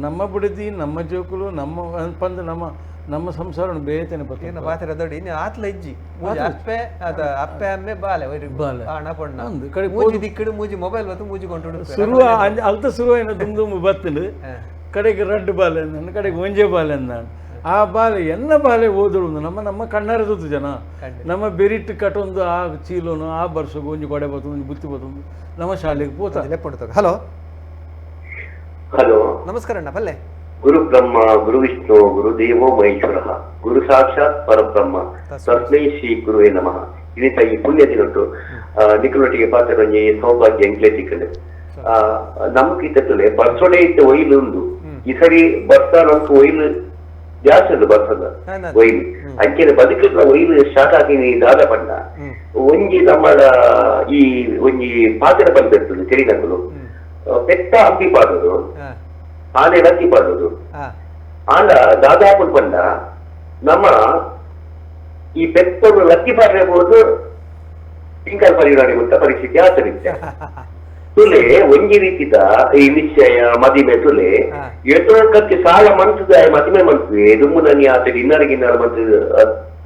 ನಮ್ಮ ಬುಡದಿ ನಮ್ಮ ಜೋಕುಲು ನಮ್ಮ ಪಂದ್ ನಮ್ಮ ನಮ್ಮ ಸಂಸಾರ ಬೇತನೆ ಪತ್ತ ಪಾತ್ರ ದೊಡ್ಡ ಇನ್ನು ಆತ್ಲ ಇಜ್ಜಿ ಅಪ್ಪೆ ಅದ ಅಪ್ಪೆ ಅಮ್ಮೆ ಬಾಲೆ ಬಾಲೆ ಅಣ್ಣ ಪೊಣ್ಣ ಕಡೆ ಮೂಜಿ ದಿಕ್ಕಡು ಮೂಜಿ ಮೊಬೈಲ್ ಬತ್ತು ಮೂಜಿ ಕೊಂಡು ಶುರು ಅಲ್ತ ಶುರು ಏನ ದುಮ್ ದುಮ್ ಬತ್ತಲು ಕಡೆಗೆ ರಡ್ಡು ಬಾಲೆ ಅಂದ ಕಡೆಗೆ ಒಂಜೆ ಬಾಲೆ ಅಂದ. ಆ ಬಾಲೆ ಎನ್ನ ಬಾಲೆ ಓದಳು ನಮ್ಮ ನಮ್ಮ ಕಣ್ಣಾರದದ್ದು ಜನ ನಮ್ಮ ಬೆರಿಟ್ ಕಟೊಂದು ಆ ಚೀಲೋನು ಆ ಬರ್ಸಗು ಒಂಜಿ ಕೊಡೆ ಬತ್ತೊಂದು ಒಂಜಿ ಬುತ್ತಿ ಬತ್ತೊಂದು ನಮ್ಮ ಶಾಲೆಗೆ ಪೋತ. ಲೆಪ್ಪುಂಡು. ಹಲೋ. ಹಲೋ. ನಮಸ್ಕಾರ ಅಣ್ಣ, ಪಲ್ಲೆ. ಗುರು ಬ್ರಹ್ಮ ಗುರು ವಿಷ್ಣು ಗುರು ದೇವೋ ಮಹೇಶ್ವರ ಗುರು ಸಾಕ್ಷಾತ್ ಪರಬ್ರಹ್ಮ ತಸ್ಮೈ ಶ್ರೀ ಗುರುವೇ ನಮಃ. ಇನ್ನಿತ ಈ ಪುಣ್ಯ ದಿನಟ್ಟು ನಿಖಲೊಟ್ಟಿಗೆ ಪಾತ್ರ ಒಂಜಿ ಸೌಭಾಗ್ಯ ಎಂಕ್ಲೆ ತಿಕ್ಕಂಡು. ನಮ್ಗೆ ಇತ್ತಲೆ ಬರ್ಸೋಡೆ ಇತ್ತ ಒಯ್ಲು ಉಂಡು. ಈ ಸರಿ ಬರ್ಸ ನಮ್ಗೆ ಒಯ್ಲು ಜಾಸ್ತಿ ಉಂಡು ಬರ್ಸದ ಒಯ್ಲು. ಅಂಚೆನೆ ಬದುಕಿದ ಒಯ್ಲು ಸ್ಟಾರ್ಟ್ ಆಗಿ ದಾದ ಪಂಡ ಒಂಜಿ ನಮ್ಮ ಈ ಒಂಜಿ ಪಾತ್ರ ಬಂದಿರ್ತದೆ ತೆರಿನಕುಲು ಪೆತ್ತ ಅಂಬಿ ಪಾಡೋದು, ಆನೆ ಲಕ್ಕಿ ಪಾಡೋದು. ಆಂಡ ದಾದಾಪುಲ್ ಪಂಡ ನಮ್ಮ ಈ ಪೆತ್ತನ್ನು ಲಕ್ಕಿ ಪಾಡಬಹುದು ತಿಂಕಲ್ ಪರಿಗಣನೆ ಗೊತ್ತ ಪರಿಸ್ಥಿತಿ ಆಚರಿತ್ತೆ. ತುಲೆ ಒಂಜಿ ರೀತಿದ ಈ ನಿಶ್ಚಯ ಮದಿಮೆ ತುಲೆ ಎಷ್ಟೋ ಕತ್ತಿ ಸಾಲ ಮನ್ಸದ ಮದಿಮೆ ಮನ್ಸುವೆ ದುಮ್ಮುದನಿ ಆತ ಇನ್ನರಿಗೆ ಇನ್ನರ ಮನ್ಸು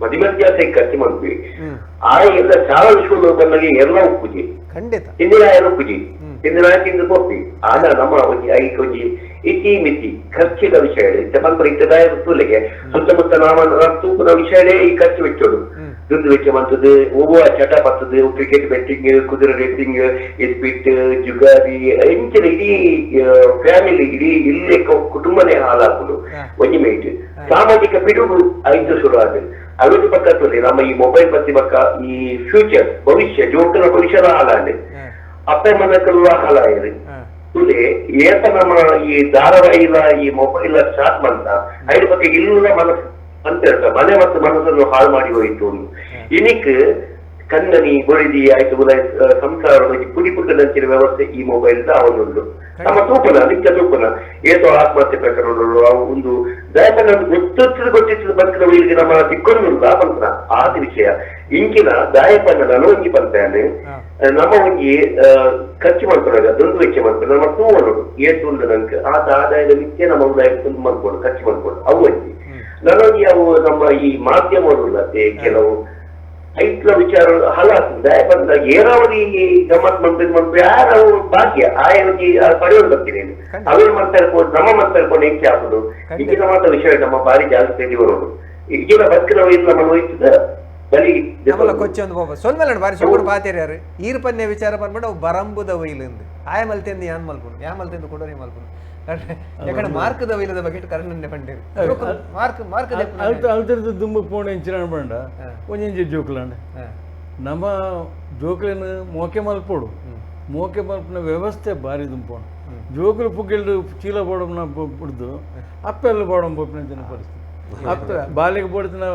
ಮದಿಮೆ ಜಾಸ್ತಿ ಖರ್ಚು ಮನ್ಸುವೆ. ಆ ಎಲ್ಲ ಶಾಲಾ ವಿಶ್ವ ಬಂದಾಗ ಎಲ್ಲ ಉಪ್ಪುಜಿ ಖಂಡಿತ ತಿಂದಿನ ಉಪ್ಪುಜಿ ತಿಂದಿನ ತಿಂದು ಪೋಪಿ. ಆಗ ನಮ್ಮ ಒಂಜಿ ಐಕ್ ಒಂಜಿ ಇತಿ ಮಿತಿ ಖರ್ಚಿದ ವಿಷಯ ಪಂಪರ ಇತ್ತದಾಯ ತುಲೆಗೆ ಸುತ್ತಮುತ್ತ ನಾಮ ತೂಕದ ವಿಷಯವೇ ಈ ಖರ್ಚು ವೆಚ್ಚೋಡು ದುಡ್ಡು ವೆಚ್ಚ ಮಂತದ್ದು ಒವ್ವ ಚಟ ಬರ್ತದೆ ಕ್ರಿಕೆಟ್ ಬೆಟ್ಟಿಂಗ್ ಕುದುರೆ ರೇಸಿಂಗ್ ಇಸ್ಪಿಟ್ ಜುಗಾರಿ ಇಂಚಿನ ಇಡೀ ಫ್ಯಾಮಿಲಿ ಇಡೀ ಇಲ್ಲೇ ಕುಟುಂಬನೇ ಹಾಳಾಕುದು ಒಂಜಿ ಮೇಟ್ ಸಾಮಾಜಿಕ ಪಿಡುಗು ಐದು ಶುರು ಆದ ಅವಿದು ಪಕ್ಕ ತುಲೆ ನಮ್ಮ ಈ ಮೊಬೈಲ್ ಬತ್ತಿ ಪಕ್ಕ ಈ ಫ್ಯೂಚರ್ ಭವಿಷ್ಯ ಜೋಕನ ಭವಿಷ್ಯದ ಹಾಳಾದೆ ಅಪ್ಪ ಮನಕಲ್ಲ ಹಾಳಾಯಿರಿ ತುಲೆ ಏತ ನಮ್ಮ ಈ ಧಾರಾವಾಹಿಲ ಈ ಮೊಬೈಲ್ ಸ್ಟಾರ್ಟ್ ಮಾಡ್ತಾ ಐದು ಪಕ್ಕ ಇಲ್ಲ ಮನಸ್ಸು ಅಂತ ಹೇಳ್ತಾರೆ ಮನೆ ಮತ್ತು ಮನಸ್ಸನ್ನು ಹಾಳು ಮಾಡಿ ಹೋಯಿತು. ಇನಿಕ್ ಕನ್ನನಿ ಬೊಳಿದಿ ಆಯ್ತು ಸಂಸಾರ ಪುಡಿ ಪುಟ್ಟದಂಚಿನ ವ್ಯವಸ್ಥೆ ಈ ಮೊಬೈಲ್ ಅವನುಂಡು. ನಮ್ಮ ತೂಪನ ನಿತ್ಯ ತೂಪನ ಏತೋ ಆತ್ಮಹತ್ಯೆ ಪ್ರಕರಣಗಳು ಅವು ಒಂದು ದಯಪನ ಗೊತ್ತಿತ್ತು ಗೊತ್ತಿತ್ತು ಬದುಕಿನ ಉಯಿಲಿಗೆ ನಮ್ಮ ತಿಕ್ಕೊಂದುಲ್ಲ ಪಂತ್ರ ಆದ ವಿಷಯ. ಇಂಕಿನ ದಾಯಪನ್ನ ನಾನು ಒಂಜಿ ಪಂತಾನೆ ನಮ್ಮ ಒಂಜಿ ಖರ್ಚು ಮಾಡ್ಕೊಳ್ಳಾಗ ದೊಂದು ವೆಚ್ಚ ಮಾಡ್ಕೊಂಡು ನಮ್ಮ ತೂವನು ಏತು ಉಂಡು ನಂಗೆ ಆತ ಆದಾಯದ ಮಿಥ್ಯೆ ನಮ್ಮ ಉದಾಯ ಮಾಡ್ಕೊಂಡು ಖರ್ಚು ಮಾಡ್ಕೊಂಡು ಅವು ಒಂಜಿ ನನಗೆ ಅವು ನಮ್ಮ ಈ ಮಾಧ್ಯಮಗಳು ಕೆಲವು ಐತ್ಲ ವಿಚಾರ ಹಲ ದಯಪಂದ ಏನಾವರಿ ಗಮ್ಮತ್ ಮಂತ್ರಿ ಮಂತ್ರಿ ಯಾರು ಭಾಗ್ಯ ಆ ಒಂಜಿ ಪಡೆಯೋದು ಬರ್ತೀನಿ ಅವ್ರು ಮಾಡ್ತಾ ಇರ್ಬೋದು ನಮ್ಮ ಮಾಡ್ತಾ ಇರ್ಕೊಂಡು ಹೆಂಗೆ ಆಗುದು ಈಗಿನ ಮಾತ್ರ ವಿಷಯ ನಮ್ಮ ಭಾರಿ ಜಾಗೃತಿ ಬರೋದು ಈಗಿನ ಬದುಕಿನ ಇಲ್ಲ ನಮ್ಮ ಹೋಯ್ತದ ಬಲಿ ನಮ್ಮಲ್ಲ ಕೊಚ್ಚಿ ಒಂದು ಬಾಬಾ ಸೊಲ್ಮೇಲೆ ಬಾರಿ ಸೊಗಡು ಪಾತೇರಿ ಯಾರು ಈರ್ ಪನ್ಯ ವಿಚಾರ ಬಂದ್ಬಿಟ್ಟು ಅವು ಬರಂಬುದ ಒಯ್ಲಿಂದು ಆಯ ಮಲ್ತೆಂದು ಯಾನ್ ಮಲ್ಪುನು ಯಾ ಮಲ್ತೆಂದು ಕೊಡೋರಿ ಮಲ್ಪುನು ಯಾಕಂದ್ರೆ ಮಾರ್ಕದ ಒಯ್ಲದ ಬಗ್ಗೆ ಕರ್ಣನ್ನೇ ಪಂಡೇರು ಮಾರ್ಕ್ ಮಾರ್ಕ್ ಅಲ್ತ ಅಲ್ತಿರ್ದು ದುಂಬು ಪೋಣೆ ಇಂಚಿನ ಬಂಡ ಒಂಜೊಂಜಿ ಜೋಕ್ಲಾಂಡ ನಮ್ಮ ಜೋಕ್ಲೇನು ಮೋಕೆ ಮಲ್ಪೋಡು ಮೋಕೆ ಮಲ್ಪಿನ ವ್ಯವಸ್ಥೆ ಭಾರಿ ದುಂಪೋಣ ಜೋಕುಲು ಪುಗ್ಗಿಲ್ಡು ಚೀಲ ಬೋಡಮ್ನ ಬಿಡ್ದು ಅಪ್ಪೆಲ್ಲ ಬೋಡಮ್ ಪೋಪಿನ ಪರಿಸ್ಥಿತಿ ಅಪ್ಪೆ ಬಾಲಿಗೆ ಬೋಡ್ತಿನ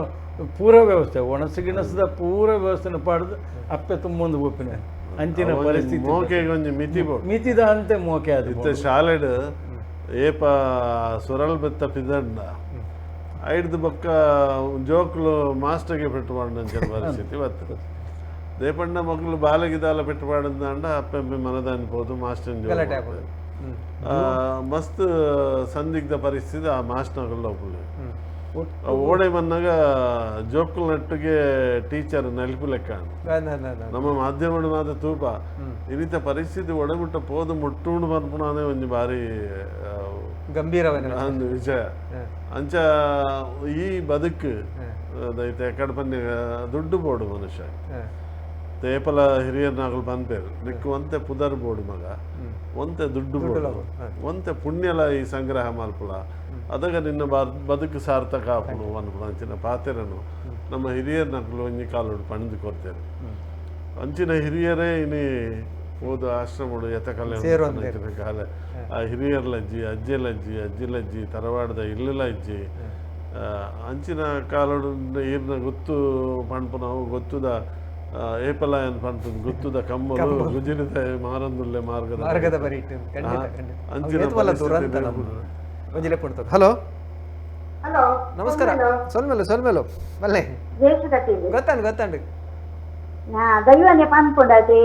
ಪೂರ ವ್ಯವಸ್ಥೆ ಒಣಸು ಗಿಣಸದ ಪೂರ ವ್ಯವಸ್ಥೆನ ಪಾಡ್ದು ಅಪ್ಪೆ ತುಂಬೊಂದು ಪೋಪಿನ ಅಂಚಿನ ಪರಿಸ್ಥಿತಿ ಮೋಕೆಗೆ ಒಂಜಿ ಮಿತಿ ಬೋಡು ಮಿತಿದ ಅಂತೆ ಮೋಕೆ ಅದು ಇತ್ತ ಶಾಲೆಡ್ ಏಪ ಸುರಲ್ ಬೆತ್ತ ಪಿದಂಡ ಐಡ್ದು ಬೊಕ್ಕ ಜೋಕ್ಲು ಮಾಸ್ಟರ್ಗೆ ಪೆಟ್ಟು ಮಾಡಿದ ಪರಿಸ್ಥಿತಿ ಬರ್ತದೆ. ದೇಪಣ್ಣ ಮಕ್ಕಳು ಬಾಲಗಿದಾಲ ಪೆಟ್ಟು ಮಾಡಿದಂಡ ಅಪ್ಪೆಮ್ಮೆ ಮನದಾನಿ ಪೋದು ಮಾಸ್ಟರ್ ಮಸ್ತ್ ಸಂದಿಗ್ಧ ಪರಿಸ್ಥಿತಿ ಆ ಮಾಸ್ಟರ್ಗಳ ಒಬ್ಬಳು ಓಡೆ ಮನ್ನಾಗ ಜೋಕುಲ್ ನಟ್ಟಿಗೆ ಟೀಚರ್ ನಲಿಪು ಲೆಕ್ಕ ನಮ್ಮ ಮಾಧ್ಯಮ ಮಾತ್ರ ತೂಪ ಈ ರೀತಿ ಪರಿಸ್ಥಿತಿ ಒಡೆಮುಟ್ಟ ಪೋದು ಮುಟ್ಟುಂಡು ಪನ್ಪುಣಾನೇ ಒಂಜಿ ಬಾರಿ ಗಂಭೀರವನ ಒಂದು ವಿಷಯ. ಅಂಚ ಈ ಬದುಕು ದೈತ ಎಕಡೆ ಪನ್ಯ ದುಡ್ಡು ಬೋಡು ಮನುಷ್ಯ ತೇಪಲ ಹಿರಿಯರ್ನಾಗಲು ಪನ್ಪೇರು ನಿಕ್ಕು ಒಂತೆ ಪುದರ್ ಬೋಡು ಮಗ ಒಂತೆ ದುಡ್ಡು ಬೋಡು ಒಂತೆ ಪುಣ್ಯಲ ಈ ಸಂಗ್ರಹ ಮಲ್ಪುಲ ಅದಾಗ ನಿನ್ನ ಬದುಕು ಸಾರ್ಥಕ ಆಪುನು ಅನ್ಪುಣ ಅಂಚಿನ ಪಾತೆರನು ನಮ್ಮ ಹಿರಿಯರ್ನಕಲು ಒಂಜಿ ಕಾಲೋಡು ಪಣಿದು ಕೊಡ್ತೇನೆ. ಅಂಚಿನ ಹಿರಿಯರೇ ಇನಿ ಹೋದ ಆಶ್ರಮಡು ಎತಕಲೆ ಕಾಲ ಆ ಹಿರಿಯರ್ಲಜ್ಜಿ ಅಜ್ಜಿಲಜ್ಜಿ ಅಜ್ಜಿಲಜ್ಜಿ ತರವಾಡದ ಇಲ್ಲಲಜ್ಜಿ ಅಂಚಿನ ಕಾಲೋಡು ಈರ್ನ ಗೊತ್ತು ಪಣ್ಪುನವು ಗೊತ್ತುದ ಏಪಲಾಯನ್ ಪಣ್ಪುನ ಗೊತ್ತುದ ಕಮ್ಮಲು ಗುಜಿರಿದ ಮಾರಂದುಲ್ಲೆ ಮಾರ್ಗದ ಮಾರ್ಗದ ಬರಿ ಅಂಚಿನ. ಹಲೋ ಹಲೋ ನಮಸ್ಕಾರ. ಸೊಲ್ಮೆಲು ಸೊಲ್ಮೆಲು ಮಲ್ಲೆ ಗೊತ್ತಾಂಡು ಗೊತ್ತಾಂಡು ದೈವನೆ ಪನ್ಪುಂಡತೆ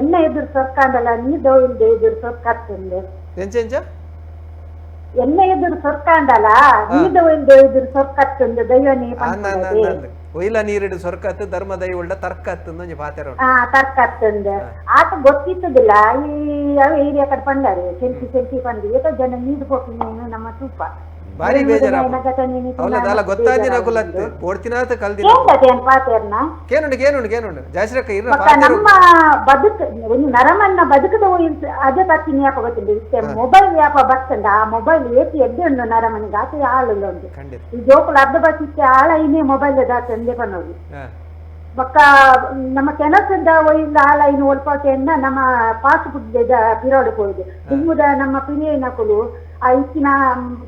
ಎನ್ನ ಎದುರು ಸೊರ್ಕಾಂಡಲ ನೀ ದೋಯಿಲ್ದೆ ಎದುರು ಸೊರ್ಕಾಗ್ತುಂಡು ಎಂಚ ಎಂಚ ಎನ್ನ ಎದುರು ಸೊರ್ಕಾಂಡಲ ನೀ ದೋಯಿಲ್ದೆ ಎದುರು ಸೊರ್ಕಾಗ್ತುಂಡು ದೈವನೆ ಪನ್ಪುಂಡತೆ ಒಯ್ಲ ನೀರಿಡು ಸೊರ್ಕತ್ತು ಧರ್ಮ ದೈವ ತರ್ಕತ್ತು ಒಂಜಿ ಪಾತೆರ ತರ್ಕತ್ತುಂಡು ಆತ ಗೊತ್ತಿತ್ತದಿಲ್ಲ ಈ ಅವ ಏರಿಯಾ ಕಡೆ ಪಂಡಾರೆ ಸೆಲ್ಫಿ ಸೆಲ್ಫಿ ಪಂಡು ಏತೋ ಜನ ನೀರು ಪೋಪಿನ ನಮ್ಮ ತೂಪ. ಬಾರಿ ಬೇಜಾರಾಪುಂಡು. ಅವಲ ದಾಲ ಗೊತ್ತಾದಿನ ಕುಲತ್ತೆ ಓಡ್ತಿನಾತ ಕಲ್ದಿನ ಕೇನುಂಡು ಕೇನುಂಡು ಕೇನುಂಡು ಜಾಸ್ರಕ್ಕ ಇರ್ರ ನಮ್ಮ ಬದುಕು ಒಂದು ನರಮನ್ನ ಬದುಕದ ಅದೇ ತತ್ತಿನ ಯಾಪ ಗೊತ್ತಿಲ್ಲ ಮೊಬೈಲ್ ಯಾಪ ಬರ್ತಂಡ ಆ ಮೊಬೈಲ್ ಏತಿ ಎಡ್ಡೆ ಉಂಡು ನರಮನಿಗೆ ಆತ ಆಳುಲ್ಲ ಉಂಟು ಈ ಜೋಕುಲು ಅರ್ಧ ಬಸ್ಸಿತ್ತೆ ಆಳ ಇನ್ನೇ ಮೊಬೈಲ್ ದಾತಂದೆ ಪನ್ನೋದು ಬೊಕ್ಕ ನಮ್ಮ ಕೆಲಸದ ಒಯ್ಲ ಆಳ ಇನ್ನು ಒಲ್ಪಾಟೆಯನ್ನ ನಮ್ಮ ಪಾಸ್ ಫುಡ್ ಪಿರೋಡು ಪೋಯ್ದು ದುಂಬುದ ನಮ್ಮ ಪಿರಿಯನಕುಲು ಆ ಇತ್ತಿನ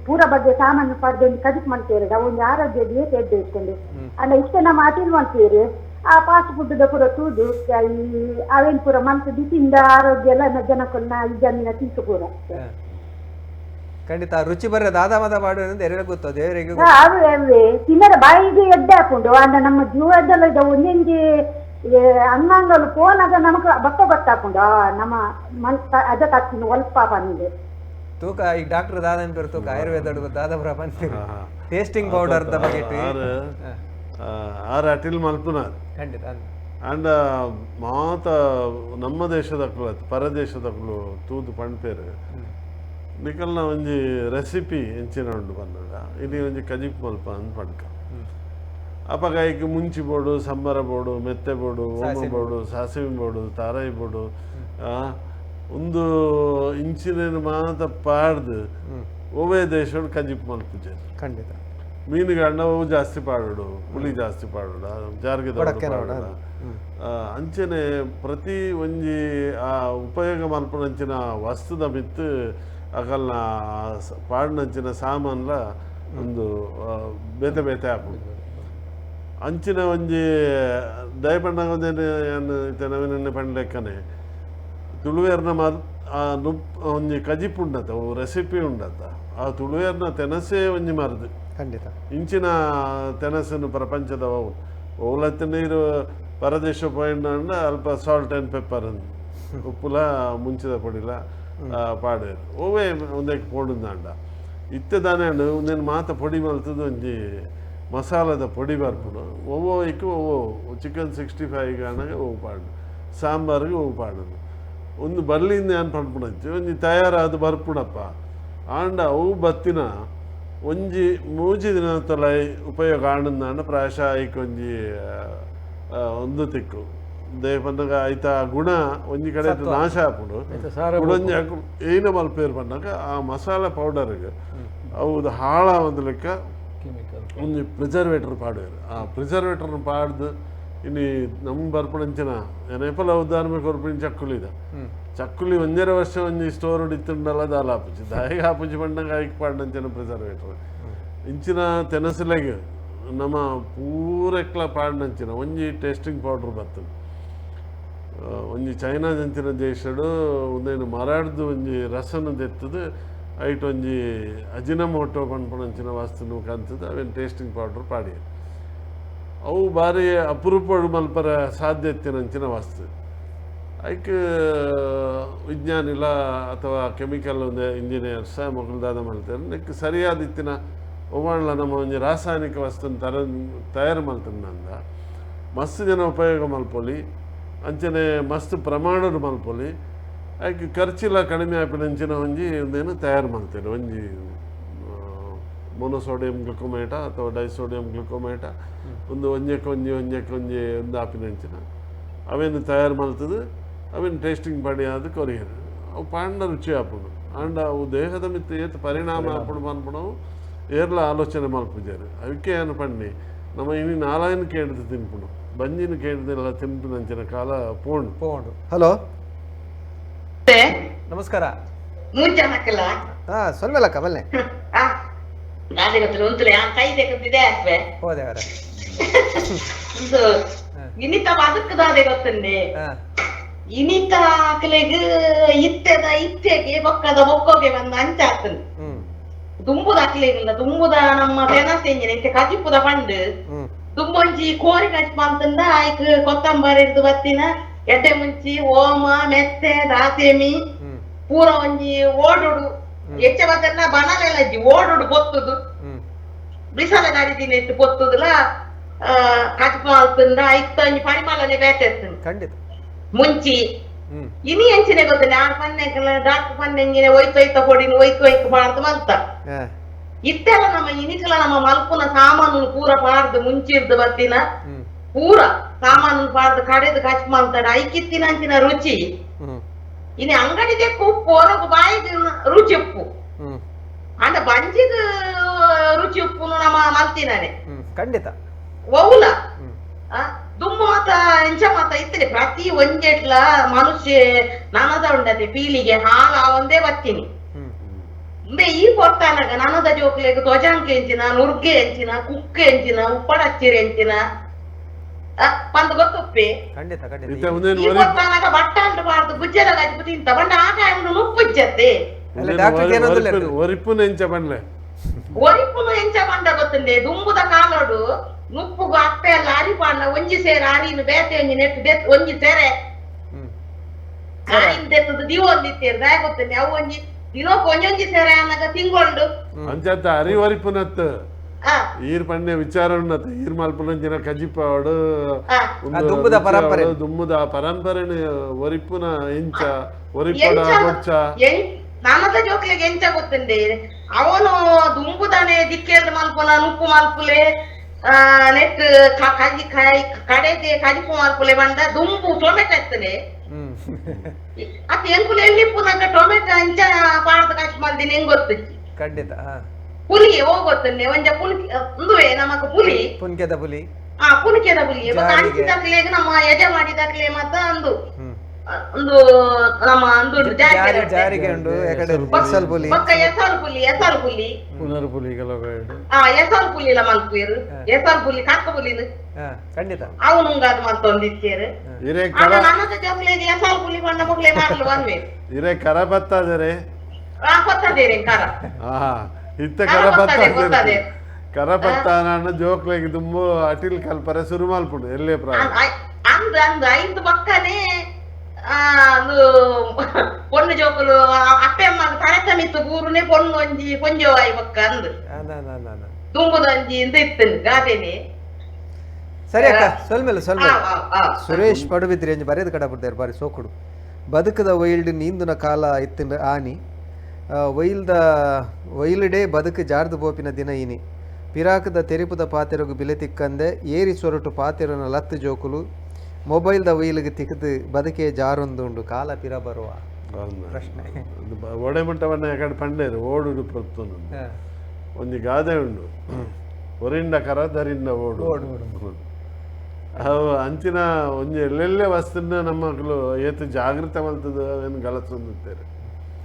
ಪೂರ ಬಗ್ಗೆ ಸಾಮಾನು ಪಡೆದು ಒಂದು ಕದಿಕ್ ಮಾಡ್ತೀರಿ ಒಂದು ಆರೋಗ್ಯ ಏತ್ ಎಡ್ಡೆ ಇಟ್ಕೊಂಡು ಅಂಡ ಇಷ್ಟ ನಮ್ಮ ಅಟಿಲ್ ಮಾಡ್ತೀರಿ ಆ ಫಾಸ್ಟ್ ಫುಡ್ the ಪೂರ ತೂದು ಈ ಅವೇನ್ ಪೂರ ಮನ್ಸು ಬಿಸಿಂದ ಆರೋಗ್ಯ ಎಲ್ಲ ಜನಕ್ಕನ್ನ ಈ ಜಮೀನ ತಿಂತು ಪೂರ. ಖಂಡಿತ ರುಚಿ ಬರ್ರೆ ದಾದಾ ಮದ ಮಾಡುವ ಎರೆಗೆ ಗೊತ್ತು ದೇವರಿಗೆ ಅವೇ ತಿನ್ನರ ಬಾಯಿಗೆ ಎಡ್ಡೆ ಹಾಕೊಂಡು ಅಂಡ ನಮ್ಮ ಜೀವದಲ್ಲ ಇದು ಒಂದೊಂದು ಅಂಗಾಂಗಲು ಪೋನಾಗ ನಮಗ ಬಕ್ಕ ಗೊತ್ತಾಕೊಂಡು ನಮ್ಮ ಮನ್ ಅದ ತತ್ತಿನ ಒಲ್ಪ ಬಂದು ತೂಕ ಈಗ ಡಾಕ್ಟರ್ ದಾದ ಅನ್ಪೇರು ತೂಕ ಆಯುರ್ವೇದ ದಾದಾಪುರ ಪನ್ಪೇರು ಟೇಸ್ಟಿಂಗ್ ಪೌಡರ್ ದ ಬಗೆಟ್ ಆರ್ ಅಟಿಲ್ ಮಲ್ಪುನಾರ್ ಖಂಡಿತ ಅಂಡ ಮಾತ ನಮ್ಮ ದೇಶದಕ್ಕಲು ಅತ್ ಪರದೇಶದಕ್ಕಲು ತೂದು ಪಣ್ಪೇರು ನಿಕಲ್ನ ಒಂಜಿ ರೆಸಿಪಿ ಎಂಚಿನ ಉಂಡು ಪನ್ನಡ ಇಲ್ಲಿ ಒಂಜಿ ಕಜಿಪ್ ಮಲ್ಪ ಅಂದ್ ಪಡ್ಕ ಅಪಗ ಐಕ್ ಮುಂಚಿ ಬೋಡು ಸಂಬರ ಬೋಡು ಮೆತ್ತೆ ಬೋಡು ಓಮ ಬೋಡು ಸಾಸಿವೆ ಬೋಡು ತಾರಾಯಿ ಬೋಡು ಒಂದು ಇಂಚಿನ ಮಾತ ಪಾಡ್ದು ಒವೇ ದೇಶಡು ಕಜಿಪ್ ಮಲ್ಪುಜೆ ಖಂಡಿತ ಮೀನುಗಣ್ಣ ಅವು ಜಾಸ್ತಿ ಪಾಡೋಡು ಪುಳಿ ಜಾಸ್ತಿ ಪಾಡೋಡು ಜಾರಿಗೆ ಪಾಡೋಡು ಅಂಚನೆ ಪ್ರತಿ ಒಂಜಿ ಆ ಉಪಯೋಗ ಮಲ್ಪುನಂಚಿನ ವಸ್ತುದ ಮಿತ್ತು ಅಗಲ್ನ ಪಾಡಿನಂಚಿನ ಸಾಮಾನ್ಲ ಒಂದು ಬೇತೆ ಬೇತೆ ಆಪುಂಡು ಅಂಚಿನ ಒಂಜಿ ದಯಪಣ್ಣಗ ಒಂದೇನು ನವೀನ ಪಂಡ ಲೆಕ್ಕನೆ ತುಳುವೇರ್ನ ಮರ್ ಆ ನುಪ್ ಒಂಜಿ ಕಜಿಪು ಉಂಡತ ಅವು ರೆಸಿಪಿ ಉಂಡತ ಆ ತುಳುವೇರ್ನ ತೆನಸೇ ಒಂಜಿ ಮರ್ದು ಖಂಡಿತ ಇಂಚಿನ ತೆನಸನ್ನು ಪ್ರಪಂಚದ ಓಲತ್ತ ನೀರು ಪರದೇಶ ಪೋಯಿಂಡ ಅಲ್ಪ ಸಾಲ್ಟ್ ಆ್ಯಂಡ್ ಪೆಪ್ಪರ್ ಉಪ್ಪುಲ ಮುಂಚಿದ ಪೊಡಿಲ ಪಾಡೇರು ಓವೇ ಒಂದಕ್ಕೆ ಪೋಡುಂದಾಂಡ ಇತ್ತೆ ದಾನೆ ಒಂದೇನು ಮಾತ ಪೊಡಿ ಮಲ್ತದ ಒಂಜಿ ಮಸಾಲದ ಪೊಡಿ ಬರ್ಪುಡು ಒವ್ವೋ ಇಕ್ಕು ಒವ್ವೋ ಚಿಕನ್ 65 ಆನಗ ಒವು ಪಾಡು ಸಾಂಬಾರಿಗೆ ಒವು ಪಾಡೋದು ಒಂದು ಬರ್ಲಿಂದ ಏನು ಪನ್ಪುಣಂಚಿ ಒಂಜಿ ತಯಾರಾದ ಬರ್ಪುಣಪ್ಪ ಆಂಡ ಅವು ಬತ್ತಿನ ಒಂಜಿ ಮೂಜಿ ದಿನ ತಲೈ ಉಪಯೋಗ ಆಂಡಂದಾಂಡ ಪ್ರಾಯಶಃ ಐಕ್ ಒಂಜಿ ಒಂದು ತಿಕ್ಕು ದೇಪನ್ನಗ ಐತ ಗುಣ ಒಂಜಿ ಕಡೆ ನಾಶ ಆಪುಂಡು ಒಂಜಿ ಏನ ಮಲ್ಪೇರು ಪನ್ನಗ ಆ ಮಸಾಲೆ ಪೌಡರ್ಗೆ ಅವು ಹಾಳ ಒಂದು ಲೆಕ್ಕ ಒಂಜಿ ಪ್ರಿಸರ್ವೇಟರ್ ಪಾಡುವೆರ್ ಆ ಪ್ರಿಸರ್ವೇಟರ್ನ ಪಾಡ್ದು ಇನ್ನು ನಮ್ಮ ಬರ್ಪಣಂಚಿನ ಎನೇಪಲ ಉದಾಹರಣೆ ಕೊರ್ಪಿನ ಚಕ್ಕುಲಿದ ಚಕ್ಕುಲಿ ಒಂಜರೆ ವರ್ಷ ಒಂಜಿ ಸ್ಟೋರ್ ಇತ್ತುಂಡಲ್ಲ ದಾಲ ಆಪುಜಿ ದಾಯಿಗೆ ಆಪುಜಿ ಪಂಡಂಗ ಐಕ್ ಪಾಡ್ನಂಚಿನ ಪ್ರಿಸರ್ವೇಟರ್ ಇಂಚಿನ ತೆನಸುಲೆಗ್ ನಮ್ಮ ಪೂರೆಕ್ಲ ಪಾಡ್ನಂಚಿನ ಒಂಜಿ ಟೇಸ್ಟಿಂಗ್ ಪೌಡರ್ ಬರ್ತದೆ ಒಂಜಿ ಚೈನಾದಂಚಿನ ದೇಶಡು ಒಂದೇನು ಮರಾಡ್ದು ಒಂಜಿ ರಸನ ದೆತ್ತದು ಐಟ್ ಒಂಜಿ ಅಜಿನಮೋಟೋ ಪನ್ಪುನಂಚಿನ ವಸ್ತುನು ಕಂತದ ಅವೇನು ಟೇಸ್ಟಿಂಗ್ ಪೌಡರ್ ಪಾಡಿ ಅವು ಭಾರಿ ಅಪರೂಪಡು ಮಲ್ಪರ ಸಾಧ್ಯ ಇತ್ತಿನಂಚಿನ ವಸ್ತು ಐಕ್ ವಿಜ್ಞಾನಿಲ ಅಥವಾ ಕೆಮಿಕಲ್ ಒಂದು ಇಂಜಿನಿಯರ್ಸ ಮೊಗಲ್ದಾದ ಮಲ್ತಾರೆ ನೆಕ್ ಸರಿಯಾದ ಇತ್ತಿನ ಒಮಾಣ್ಲ ನಮ್ಮ ಒಂಜಿ ರಾಸಾಯನಿಕ ವಸ್ತುನ ತಯಾರು ಮಲ್ತಂದ ಮಸ್ತ್ ಜನ ಉಪಯೋಗ ಮಲ್ಪೊಲಿ ಅಂಚನೆ ಮಸ್ತ್ ಪ್ರಮಾಣದ ಮಲ್ಪೊಲಿ ಐಕ್ ಖರ್ಚಿಲ್ಲ ಕಡಿಮೆ ಆಪಿನಂಚಿನ ಒಂಜಿ ಒಂದೇನು ತಯಾರು ಮಾಡ್ತಾರೆ ಒಂಜಿ ಮೊನೊಸೋಡಿಯಂ ಗ್ಲುಕೋಮೇಟ ಅಥವಾ ಡೈಸೋಡಿಯಂ ಗ್ಲುಕೋಮೇಟ ಒಂದು ಒಂಜಕ್ಕೆ ಒಂಜಿ ಒಂಜಕ್ಕೆ ಒಂಜಿ ಒಂದು ಆಪಿನಂಚಿನ ಅವೇನು ತಯಾರು ಮಾಡ್ತದೆ ಅವೇನು ಟೇಸ್ಟಿಂಗ್ ಪಡಿ ಅದು ಕೊರಿಯರ್ ಅವು ಪಾಂಡ ರುಚಿ ಆಪುಂಡು ಆಂಡ ಅವು ದೇಹದ ಮಿತ್ತ ಏತ್ ಪರಿಣಾಮ ಆಪುಂಡು ಪನ್ಪುಣವು ಏರ್ಲ ಆಲೋಚನೆ ಮಲ್ಪುಜಾರು ಅವಕ್ಕೆ ಏನು ಪಣ್ಣಿ ನಮ್ಮ ಇನಿ ನಾಲಾಯನ ಕೇಳ್ದು ತಿನ್ಪುಂಡು ಬಂಜಿನ ಕೇಳ್ದೆಲ್ಲ ತಿನ್ಪುನಂಚಿನ ಕಾಲ ಪೋಂಡು ಪೋಂಡು. ಹಲೋ ನಮಸ್ಕಾರ. ಮುಂಚೆ ಹಾಕಲ್ಲ ಹಾ ಸೊಲ್ಮೆಲಕ್ಕ ಬಲ್ಲೆ ಹೋದೆ ಅವರ ಇನಿತ ಬದುಕದಾದೆ ಗೊತ್ತಂಡೆ ಇನಿತ ಆಕಲೆಗ್ ಇತ್ತೆದ ಇತ್ತೆಗೆ ಬೊಕ್ಕದ ಬೊಕ್ಕೋಗೆ ಬಂದ ಅಂಚ ಆಗ್ತದೆ ದುಂಬುದ ಅಕ್ಲೆಗಿಲ್ಲ ದುಂಬುದ ನಮ್ಮ ತೆನಸೆಂಜಿನ ಇತ್ತೆ ಕಜಿಪುದ ಪಂಡು ದುಂಬೊಂಜಿ ಕೋರಿ ಕಜಿಪ ಅಂತಂದ ಐಕ್ ಕೊತ್ತಂಬರಿ ಹಿಡ್ದು ಬತ್ತಿನ ಎಡ್ಡೆ ಮುಂಚಿ ಓಮ ಮೆತ್ತೆ ದಾಸೆಮಿ ಪೂರ ಒಂಜಿ ಓಡೋಡು ಹೆಚ್ಚ ಬತ್ತೆಲ್ಲ ಬನಲೆಲ್ಲ ಇಜ್ಜಿ ಓಡೋಡು ಪೊತ್ತುದು ಬಿಸಲ ಗಾಡಿ ಇಟ್ಟು ಪೊತ್ತುದುಲ ಕಜಿಪ ಮಲ್ತಂದ ಐಕ್ ಒಂಜಿ ಪರಿಮಳನೆ ಬೇತೆ ಖಂಡಿತ ಮುಂಚಿ ಇನಿ ಎಂಚಿನೆ ಗೊತ್ತ ನಾನು ಪನ್ನೆ ಡಾಕ್ಟರ್ ಪನ್ನೆಂಜಿನೆ ಒಯ್ತು ಒಯ್ತ ಪೊಡಿನ ಒಯ್ತು ಒಯ್ತು ಮಾಡ್ತು ಮಲ್ತ ಇತ್ತೆಲ್ಲ ನಮ್ಮ ಇನಿಕಲ ನಮ್ಮ ಮಲ್ಪುನ ಸಾಮಾನು ಪೂರ ಪಾಡ್ದು ಮುಂಚಿರ್ದು ಬತ್ತಿನ ಪೂರ ಸಾಮಾನು ಪಾಡ್ದು ಕಡೆದು ಕಚ್ ಮಾಡ್ತಾಡ ಐಕಿತ್ತಿನ ಅಂಚಿನ ರುಚಿ ಇನ್ನು ಅಂಗಡಿ ತೆಕ್ಕು ಉಪ್ಪು ಹೊರಗು ಬಾಯಿಗೆ ರುಚಿ ಉಪ್ಪು ಅಂಡ ಬಂಜಿಗೆ ರುಚಿ ಉಪ್ಪು ನಮ್ಮ ಮಲ್ತಿನಾನೆ ಖಂಡಿತ ಒವ್ಲ ದುಮ್ಮು ಮಾತ ಎಂಚ ಮಾತ ಇತ್ತನೆ ಪ್ರತಿ ಒಂಜೆಟ್ಲ ಮನುಷ್ಯ ನನದ ಉಂಡತೆ ಪೀಳಿಗೆ ಹಾಲ ಒಂದೇ ಬತ್ತೀನಿ ಈ ಪೊರ್ತಾನಗ ನನದ ಜೋಕ್ಲೆಗ್ ಧ್ವಜಾಂಕ ಎಂಚಿನ ನುರ್ಗೆ ಎಂಚಿನ ಕುಕ್ಕೆ ಎಂಚಿನ ಉಪ್ಪಡಚ್ಚಿರ ಎಂಚಿನ ಪಂದ್ ಗೊತ್ತುಪ್ಪೆ ಖಂಡಿತ ಖಂಡಿತ ಈ ಪೊರ್ತಾನಗ ಬಟ್ಟಾಂಡು ಬಾರ್ದು ಗುಜ್ಜೆದ ಗಜ್ಪು ತಿಂತ ಬಂಡ ಆ ಟೈಮ್ ನುಪ್ಪುಜ್ಜತ್ತೆ ಒರಿಪುನ ಎಂಚ ಬಂಡ್ಲೆ ಒರಿಪುನು ಎಂಚ ಬಂಡ ಗೊತ್ತುಂಡೆ ದುಂಬುದ ಕಾಲೋಡು ನುಪ್ಪುಗು ಅಪ್ಪೆ ಅಲ್ಲ ಅರಿ ಪಾಂಡ ಒಂಜಿ ಸೇರ ಅರಿನು ಬೇತೆ ಒಂಜಿ ನೆಟ್ಟು ಬೆತ್ ಒಂಜಿ ಸೆರೆ ಅರಿನ್ ದೆತ್ತದ ದಿವೊಂದಿತ್ತೇರು ದಾಯ ಗೊತ್ತುಂಡೆ ಅವು ಒಂಜಿ ದಿನಕ್ಕೆ ಒಂಜೊಂಜಿ ಸೇರೆ ಅನ್ನಗ ತಿಂಗೊಂಡು ಅಂಚತ್ತ ಅರಿ ಒರಿಪುನತ್ ಈರ್ ಪಣ್ಣೆ ವಿಚಾರ ಉನ್ನತ ಈರ್ ಮಲ್ಪುನಂಚಿನ ಕಜಿಪಾವಡು ದುಂಬುದ ಪರಂಪರೆ ದುಂಬುದ ಪರಂಪರೆನ ಒರಿಪುನ ಎಂಚ ಒರಿಪಡ ಬೊಚ್ಚ ನನದ ಜೋಕ್ಲೆಗ್ ಎಂಚ ಗೊತ್ತುಂಡೆ ಅವನು ದುಂಬುದಾನೆ ದಿಕ್ಕೆಲ್ದು ಮಲ್ಪುನ ನುಪ್ಪು ಮಲ್ಪುಲೆ ನೆಟ್ ಕಜಿ ಕಾಯಿ ಕಡೆಗೆ ಕಜಿಪು ಮಲ್ಪುಲೆ ಬಂಡ ದುಂಬು ಟೊಮೆಟೊ ಎತ್ತನೆ ಅತ್ತ ಎಂಕುಲೆ ಎಲ್ಲಿಪ್ಪುನಗ ಟೊಮೆಟೊ ಅಂಚ ಪಾಡ್ದ ಕಚ್ ಮಲ್ದಿನ ಹೆಂಗ್ ಗೊತ್ತುಜ್ಜಿ ಖಂಡಿತ ಪುಲಿ ಹೋಗೊತ್ತನ್ನೆ ಒಂಜ ಪುಲ್ಕಿ ಉಂದುವೆ ನಮಕ್ ಪುಲಿ ಪುನ್ಕೆದ ಪುಲಿ ಆ ಪುನ್ಕೆದ ಪುಲಿ ಅಂಚಿದಕ್ಲೆಗ್ ನಮ್ಮ ಯಜ ಮಾಡಿದಕ್ಲೆ ಮತ್ತ ಅಂದು ಒಂದು ನಮ್ಮ ಅಂದು ಜಾರಿಗೆ ಜಾರಿಗೆ ಉಂಡು ಎಕಡೆ ಬಸಲ್ ಪುಲಿ ಬೊಕ್ಕ ಎಸಾಲ್ ಪುಲಿ ಎಸಾಲ್ ಪುಲಿ ಪುನರ್ ಪುಲಿ ಆ ಎಸಾಲ್ ಪುಲಿಲ ಮಲ್ಪುವೆರ್ ಎಸಾಲ್ ಪುಲಿ ಕಾಕ ಪುಲಿನ ಖಂಡಿತ ಅವನು ಉಂಗಾದ್ ಮಲ್ತೊಂದಿತ್ತೇರು ಇರೆ ಆಂಡ ನನದ ಜೋಕ್ಲೆಗ್ ಎಸಾಲ್ ಪುಲಿ ಪಂಡ ಮೊಕ್ಲೆ ಮಾರ್ಲು ಅನ್ವೆ ಇರೆ ಕರ ಬತ್ತಾದರೆ ಆ ಕೊತ್ತದೇರೆ ಕರ ಇತ್ತ ಕರ ಬತ್ತ ಕರ ಬತ್ತಾನ ಜೋಕ್ಲೆಗ್ ದುಂಬು ಅಟಿಲ್ ಕಲ್ಪರೆ ಸುರು ಮಲ್ಪುಂಡು ಎಲ್ಲೇ ಪ್ರಾಯ ಅಂದ್ ಅಂದ್ ಐದು ಪಕ್ಕನೆ ಪೊಣ್ಣು ಜೋಕುಲು ಅಪ್ಪೆ ಅಮ್ಮ ತರೆತ ಮಿತ್ತು ಬೂರುನೆ ಪೊಣ್ಣು ಒಂಜಿ ಪೊಂಜೋವಾಯಿ ಪಕ್ಕ ಅಂದ್ ದುಂಬುದೊಂಜಿ ಇಂದ ಇತ್ತು ಗಾದೆನೆ. ಸರಿ ಅಕ್ಕ, ಸೊಲ್ಮೆಲ್ಲ ಸೊಲ್ಮೆಲ್ಲ. ಸುರೇಶ್ ಪಡುಬಿದ್ರಿ ಅಂಜಿ ಬರೆದು ಕಡಬಿಡ್ತಾರೆ ಬಾರಿ ಸೋಕುಡು. ಬದುಕದ ವೈಲ್ಡ್ ನೀಂದುನ ಕಾಲ ಇತ್ತಿನ ಆನಿ ವೈಲ್ದ ವೈಲ್ಡೇ ಬದುಕು ಜಾರ್ದು ಬೋಪಿನ ದಿನ ಇನಿ ಪಿರಾಕದ ತೆರಿಪುದ ಪಾತೆರಗು ಬಿಲೆ ತಿಕ್ಕಂದೆ ಏರಿ ಸೊರಟು ಪಾತೆರನ ಲತ್ತು ಜೋಕುಲು ಮೊಬೈಲ್ದ ವೈಲಿಗೆ ತಿಕ್ಕದು ಬದುಕೆ ಜಾರೊಂದುಂಡು ಕಾಲ ಪಿರ ಬರುವ ಪ್ರಶ್ನೆ. ಒಡೆಮುಟ್ಟವನ್ನ ಯಾಕಡೆ ಪಂಡೇರು ಓಡುಡು ಪ್ರೊತ್ತೊಂದು ಒಂಜಿ ಗಾದೆ ಉಂಡು, ಒರಿಂಡ ಕರ ದರಿಂದ ಓಡು. ಅವು ಅಂಚಿನ ಒಂಜಿ ಎಲ್ಲೆಲ್ಲೇ ವಸ್ತುನ ನಮ್ಮ ಏತು ಜಾಗೃತ ಮಲ್ತದ ಏನು ಗಲಸೊಂದುತ್ತೇವೆ.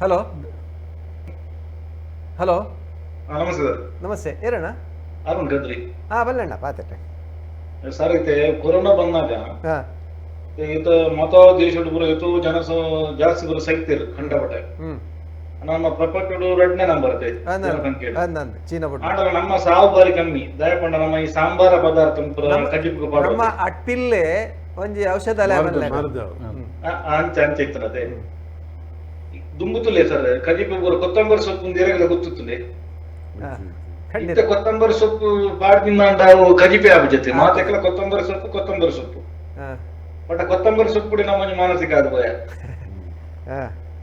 ಹಲೋ ಹಲೋ, ನಮಸ್ತೆ ಸರ್. ನಮಸ್ತೆ, ಏರಣ್ಣ? ಅರುಣ್ ಗದ್ರಿ. ಹಾ ಬಲ್ಲಣ್ಣ ಪಾತೆ ಸರ್. ಇತ್ತೆ ಕೊರೋನಾ ಬಂದಾಗ ಈತ ಮತ ದೇಶಡ್ ಪೂರ ಏತೋ ಜನ ಜಾಸ್ತಿ ಪೂರ ಸೈತಿರು ಕಂಡಪಟ್ಟೆ. ನಮ್ಮ ಪ್ರಪಂಚಡು ಎರಡನೇ ನಂಬರ್ ಜನಸಂಖ್ಯೆ. ಚೀನಾ ಆಂಡ ನಮ್ಮ ಸಾವು ಬಾರಿ ಕಮ್ಮಿ. ದಯಪಂಡ ನಮ್ಮ ಈ ಸಾಂಬಾರ ಪದಾರ್ಥ ಕಜಿಪು ನಮ್ಮ ಅಟ್ಟಿಲ್ಲೆ ಒಂಜಿ ಔಷಧ ಅಂಚ ಅಂಚ ಇತ್ತನತೆ ದುಂಬುತ್ತುಲೇ ಸರ್. ಕಜಿಪು ಪೂರ ಕೊತ್ತಂಬರಿ ಸೊಪ್ಪು ಎರಗಲ ಗೊತ್ತುತ್ತುಲೇ. ಇತ್ತೆ ಕೊತ್ತಂಬರಿ ಸೊಪ್ಪು ಪಾಡ್ದಿನ ಕಜಿಪೆ ಆಬಿಜತೆ ಮಾತೆಕಲ ಕೊತ್ತಂಬರಿ ಸೊಪ್ಪು ಕೊತ್ತಂಬರಿ ಸೊಪ್ಪು. ಬಟ್ ಕೊತ್ತಂಬರಿ ಸೊಪ್ಪು ನಮ್ಮ ಮಾನಸಿಕ ಆದ ಭಯ.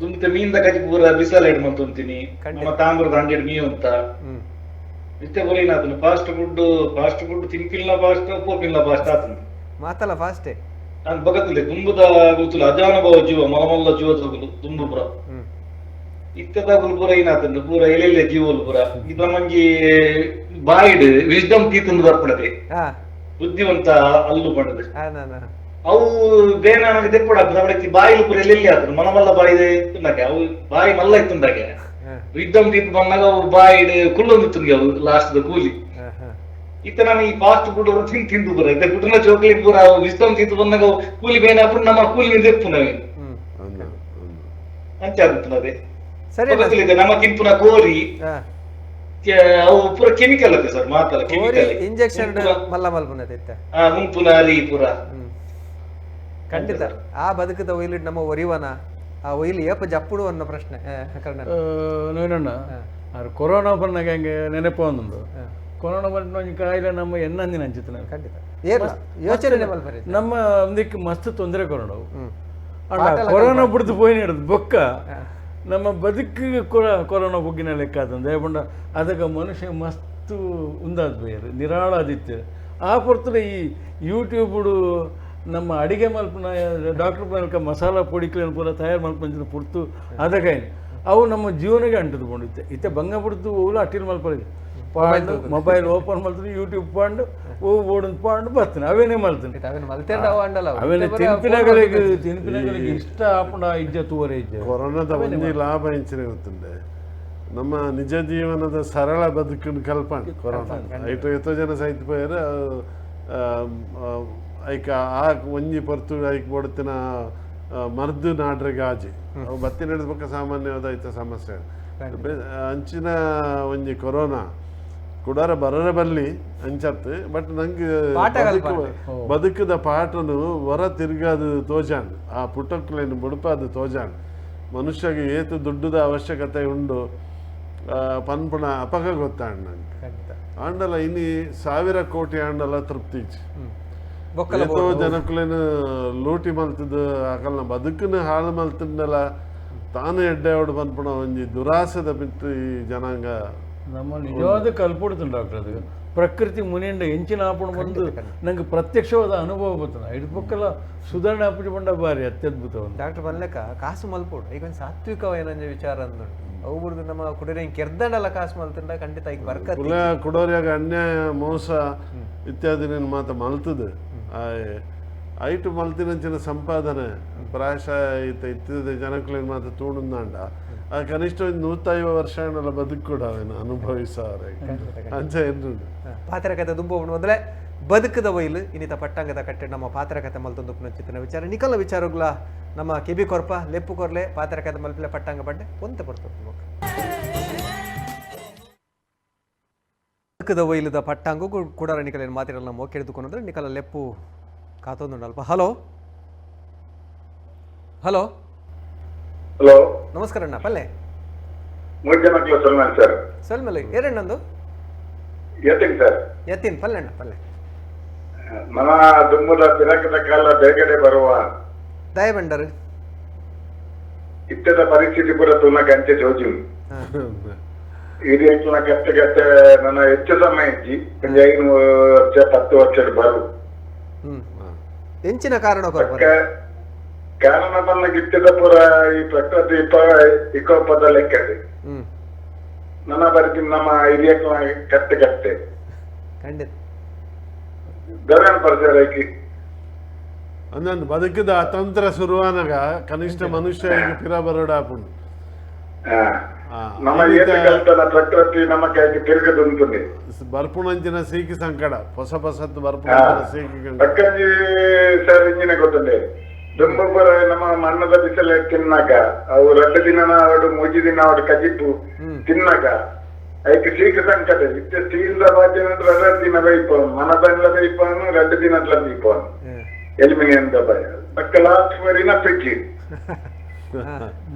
ದುಂಬಿತ ಮೀನ್ದ ಕಜಿಪು ಪೂರ ಬಿಸಾಲ ಇಡ್ ಮಂತುಂತೀನಿ ನಮ್ಮ ತಾಮ್ರದ ಹಂಡ್ರೆಡ್ ಮೀ ಅಂತ ಇತ್ತೆ ಪೂರ ಏನಾತನು ಫಾಸ್ಟ್ ಫುಡ್ ಫಾಸ್ಟ್ ಫುಡ್ ತಿನ್ಪಿಲ್ಲ ಫಾಸ್ಟ್ ಪೋಪಿಲ್ಲ ಫಾಸ್ಟ್ ಆತನು ಮಾತಲ್ಲ ಫಾಸ್ಟೇ. ನಾನು ಬಗತ್ತಲೆ ದುಂಬುದ ಗೊತ್ತಿಲ್ಲ ಅಜಾನುಭವ ಜೀವ ಮಲಮಲ್ಲ ಜೀವದಗುಲು ದುಂಬು ಪುರ ಇತ್ತದಾಗುಲು ಪೂರ ಏನಾತಂದು ಪೂರ ಎಲ್ಲೆಲ್ಲೆ ಜೀವಲು ಪೂರ ಇದು ನಮ್ಮಂಜಿ ಬಾಯಿಡ್ ವಿಸ್ಡಮ್ ತೀತಂದು ಬರ್ಪಡದೆ ಬುದ್ಧಿವಂತ ಅಲ್ಲು ಪಡದೆ ಅವು ಬೇನ ನನಗೆ ತೆಪ್ಪಡ ನಮ್ಮಡಿ ಬಾಯಿಲು ಪೂರ ಎಲ್ಲೆಲ್ಲಿ ಆತನು ಮನಮಲ್ಲ ಬಾಯಿ ಇತ್ತುಂದಾಗೆ ಅವು ಬಾಯಿ ಮಲ್ಲ ಇತ್ತುಂದಾಗೆ ವಿಸ್ಡಮ್ ತೀತು ಬಂದಾಗ ಅವು ಬಾಯಿಡ್ ಕುಲ್ಲೊಂದಿತ್ತುಂಗೆ ಅವು ಲಾಸ್ಟ್ the ಕೂಲಿ. ಇತ್ತ ನಾನು ಈ ಫಾಸ್ಟ್ ಫುಡ್ ಅವರು ತಿಂದು ತಿಂದು ಪೂರ ಇತ್ತೆ ಪುಟ್ಟನ ಚೋಕ್ಲೇಟ್ ಪೂರ ವಿಸ್ಡಮ್ ತೀತು ಬಂದಾಗ ಕೂಲಿ ಬೇನ ಪೂರ ನಮ್ಮ ಕೂಲಿ ತೆಪ್ಪು ನಾವೇನು ಅಂಚ ಆಗುತ್ತದೆ. ಸರಿ, ನಮ್ಮ ತಿಂಪುನ ಕೋರಿ ಅವು ಪೂರ ಕೆಮಿಕಲ್ ಅತ್ತೆ ಸರ್, ಮಾತಲ್ಲ ಕೆಮಿಕಲ್ ಇಂಜೆಕ್ಷನ್ ಮಲ್ಲ ಮಲ್ಪುನತೆ ಇತ್ತೆ ಉಂಪುನ ಅರಿ ಪೂರ. ಖಂಡಿತ ಆ ಬದುಕದ ಒಯ್ಲು ನಮ್ಮ ಒರಿವನ ಆ ಒಯ್ಲು ಏಪ ಜಪ್ಪುಡು ಅನ್ನೋ ಪ್ರಶ್ನೆ. ನೋಡಣ್ಣ, ಕೊರೋನಾ ಬಂದಾಗ ಹಂಗೆ ನೆನಪು ಒಂದೊಂದು ಕೊರೋನಾ ಬಂದ ಒಂಜಿ ಕಾಯಿಲೆ ನಮ್ಮ ಎನ್ನಂದಿನ ಅಂಚಿತ್ತು. ಖಂಡಿತ ಯೋಚನೆ ನಮ್ಮ ಒಂದಕ್ಕೆ ಮಸ್ತ್ ತೊಂದರೆ ಕೊರೋನಾ. ಕೊರೋನಾ ಬಿಡ್ದು ಪೋಯಿನ ಹಿಡಿದು ಬೊಕ್ಕ ನಮ್ಮ ಬದುಕಿಗೆ ಕೊರೋನಾ ಬೊಗ್ಗಿನ ಲೆಕ್ಕ ಆತಂದು ಪಂಡ ಅದಕ್ಕೆ ಮನುಷ್ಯ ಮಸ್ತ್ ಉಂದಾದ ಬೇರು ನಿರಾಳಾದಿತ್ತು ಆ ಪೊರ್ತುಡು ಈ ಯೂಟ್ಯೂಬುಡು ನಮ್ಮ ಅಡಿಗೆ ಮಲ್ಪುನ ಡಾಕ್ಟರ್ ಮಲ್ಕ ಮಸಾಲ ಪೊಡಿಕ್ಲೇನು ಪೂರ ತಯಾರು ಮಲ್ಪಂಚಿನ ಪುರ್ತು ಅದಕ್ಕಾಯ್ನು ಅವು ನಮ್ಮ ಜೀವನಗೆ ಅಂಟದು ಪೋಂಡಿತ್ತೆ ಇತ್ತೆ ಬಂಗ ಪುಡ್ತು ಓಲು ಅಟ್ಟಿಲ್ ಮಲ್ಪರಿಗೆ ಪಾಂಡು ಮೊಬೈಲ್ ಓಪನ್ ಮಲ್ತದೆ ಯೂಟ್ಯೂಬ್ ಪಾಂಡು ಓ ಬೋಡು ಪಾಂಡು ಬರ್ತಾನೆ ಅವೇನೇ ಮಲ್ತಾನೆ ಅವೇನೆ ತಿನ್ಪಿನಗಳಿಗೆ ತಿನ್ಪಿನಗಳಿಗೆ ಇಷ್ಟ ಆಪುಂಡ ಇಜ್ಜ ತೂವರೆ ಇಜ್ಜ ಕೊರೋನಾದ ಒಂಜಿ ಲಾಭ ಎಂಚಿನ ಗೊತ್ತುಂಡೆ ನಮ್ಮ ನಿಜ ಜೀವನದ ಸರಳ ಬದುಕನ್ನು ಕಲ್ಪನೆ ಕೊರೋನಾ ಐಟು ಎತ್ತೋ ಜನ ಸಹಿತ ಪೋಯರು ಐಕ ಆ ಒಂಜಿ ಪೊರ್ತು ಐಕ್ ಬೋಡ್ತಿನ ಮರ್ದು ನಾಡ್ರೆ ಗಾಜಿ ಅವು ಬತ್ತಿ ನಡೆದ ಸಾಮಾನ್ಯವಾದ ಐತ ಸಮಸ್ಯೆ ಅಂಚಿನ ಒಂಜಿ ಕೊರೋನಾ ಕುಡಾರ ಬರರ ಬಲ್ಲಿ ಅಂಚತ್ತು ಬಟ್ ನಂಗೆ ಬದುಕದ ಪಾಠನು ಹೊರ ತಿರ್ಗಾದು ತೋಜಾನ್ ಆ ಪುಟಕ್ಲೇನು ಬುಡುಪಾದು ತೋಜಾನ್ ಮನುಷ್ಯಗೆ ಏತು ದುಡ್ಡುದ ಅವಶ್ಯಕತೆ ಉಂಡು ಪನ್ಪುಣ ಅಪಗ ಗೊತ್ತಾಂಡ್ ನಂಗೆ ಆಂಡಲ ಇನಿ 1000 ಕೋಟಿ ಆಂಡಲ ತೃಪ್ತಿ ಏತೋ ಜನಕ್ಕುಲೇನು ಲೂಟಿ ಮಲ್ತದ ಅಕಲ್ನ ಬದುಕನ್ನು ಹಾಳು ಮಲ್ತಂಡಲ ತಾನು ಎಡ್ಡೆವಡು ಪನ್ಪುಣ ಒಂಜಿ ದುರಾಸೆದ ಬಿಟ್ಟು ಈ ಜನಾಂಗ ನಮ್ಮ ನಿಜವಾದ ಕಲ್ಪೊಡ್ತೀನಿ ಡಾಕ್ಟರ್ ಅದು ಪ್ರಕೃತಿ ಮುನಿಂಡ ಎಂಚಿನ ಆಪಣ ಬಂದು ನಂಗೆ ಪ್ರತ್ಯಕ್ಷವಾದ ಅನುಭವ ಬರ್ತದೆ ಹಿಡ್ಬೇಕಲ್ಲ ಸುಧಾರಣೆ ಆಪುಜಿ ಬಂಡ ಬಾರಿ ಅತ್ಯದ್ಭುತ ಡಾಕ್ಟರ್ ಬನ್ಲೆಕ್ಕ ಕಾಸು ಮಲ್ಪೋಡು ಈಗ ಒಂದು ಸಾತ್ವಿಕ ಏನಂಜ ವಿಚಾರ ಅಂದುಂಟು ಅವು ಬುಡ್ದು ನಮ್ಮ ಕುಡಿರೆ ಕೆರ್ದಂಡಲ್ಲ ಕಾಸು ಮಲ್ತಂಡ ಖಂಡಿತ ಈಗ ಬರ್ಕ ಕುಲ ಕುಡೋರ್ಯಾಗ ಅನ್ಯಾಯ ಮೋಸ ಇತ್ಯಾದಿ ನಿನ್ನ ಮಾತ ಮಲ್ತದೆ ಐಟು ಮಲ್ತಿನಂಚಿನ ಸಂಪಾದನೆ ಪ್ರಾಯಶಃ ಇತ್ತ ಇತ್ತಿದ ಜನಕ್ಕೇನು ಮಾತ ತೂಣುಂದಾಂಡ ಆ ಕನಿಷ್ಠ ಒಂದು 150 ವರ್ಷ ಬದುಕು ಕೂಡ ಅವೇನು ಅನುಭವಿಸಾರೆ ಅಂಚ ಏನು ಪಾತ್ರ ಕತೆ ದುಂಬ ಮೊದಲೇ ಬದುಕದ ಒಯ್ಲು ಇನ್ನಿತ ಪಟ್ಟಾಂಗದ ಕಟ್ಟೆ ನಮ್ಮ ಪಾತ್ರ ಕತೆ ಮಲ್ತೊಂದು ಚಿತ್ತನ ವಿಚಾರ ನಿಕಲ ವಿಚಾರಗಳ ನಮ್ಮ ಕೆಬಿ ಕೊರ್ಪ ಲೆಪ್ಪು ಕೊರ್ಲೆ ಪಾತ್ರ ಕತೆ ಮಲ್ಪಿಲೆ ಪಟ್ಟಾಂಗ ಪಡ್ಡೆ ಒಂತೆ ಪಡ್ತು ಬದುಕದ ಒಯ್ಲುದ ಪಟ್ಟಾಂಗು ಕೂಡ ನಿಕಲ ಮಾತಿರಲ್ಲ ನಮ್ಮ ಕೇಳಿದುಕೊಂಡ್ರೆ ನಿಕಲ ಲೆಪ್ಪು ಕಾತೊಂದು ಅಲ್ಪ. ಹಲೋ ಹಲೋ ಹಲೋ ನಮಸ್ಕಾರ ಅಣ್ಣ ಪಲ್ಲೆ ಸರ್ ಸೊಲ್ಮಲೆ ಏರಣ್ಣಂದು ಯತಿನ್ ಸರ್ ಯತಿನ್ ಪಲ್ಲೆಣ್ಣ ಪಲ್ಲೆ ಮನ ದುಮ್ಮದ ಪಿರಕದ ಕಾಲ ಬೇಗನೆ ಬರುವ ದಯಬಂಡರು ಇತ್ತದ ಪರಿಸ್ಥಿತಿ ಪೂರ ತುನ ಗಂಟೆ ಜೋಜು ಹಿರಿಯಕ್ಲ ಕತ್ತೆ ಕತ್ತೆ ನನ್ನ ಹೆಚ್ಚು ಸಮಯ ಇಜ್ಜಿ ಒಂಜಿ 5 ವರ್ಷ 10 ವರ್ಷ ಬರು ಎಂಚಿನ ಕಾರಣ ಕಾರಣ ತನ್ನ ಗಿಟ್ಟದ ಪೂರ ಈ ಪ್ರಕೃತಿ ವಿಕೋಪದ ಲೆಕ್ಕದೆ ನನ್ನ ಬರ್ತೀನಿ ನಮ್ಮ ಹಿರಿಯಕ್ಲ ಕತ್ತೆ ಕತ್ತೆ ಖಂಡಿತ ಅಂದಂದು ಬದುಕದ ಅತಂತ್ರ ಶುರುವಾನಾಗ ಕನಿಷ್ಠ ಮನುಷ್ಯ ಪಿರ ಬರೋಡ ಆಪುಂಡು ನಮ್ಮ ಏತ ಪ್ರಕೃತಿ ನಮ್ಮ ಕೈಗೆ ತಿರುಗದುಂಟುಂಡೆ ಬರ್ಪುಣಂಚಿನ ಸೀಕಿ ಸಂಕಡ ಹೊಸ ಹೊಸತ್ತು ಬರ್ಪುಣಂಚಿನ ಸೀಕಿ ಪಕ್ಕಂಜಿ ಸರ್ ಇಂಜಿನ ಗೊತ್ತುಂಡೆ ದುಂಬೊಬ್ಬರ ನಮ್ಮ ಮಣ್ಣದ ಬಿಸಿಲ ತಿನ್ನಾಗ ಅವು 2 ದಿನ ಅವಡು 3 ದಿನ ಅವಡು ಕಜಿಪು ತಿನ್ನಾಗ ಐಕ್ ಸೀಕ ಸಂಕಟ ಇತ್ತೆ ಸ್ಟೀಲ್ದ ಬಾಜಿ 2 ದಿನ ಬೈಪವನು ಮನದಲ್ಲ ಬೈಪವನು 2 ದಿನ ಬೈಪವನು ಎಲ್ಯೂಮಿನಿಯಂ ದಬ್ಬ ಬಕ್ಕ ಲಾಸ್ಟ್ ವರಿನ ಫ್ರಿಡ್ಜ್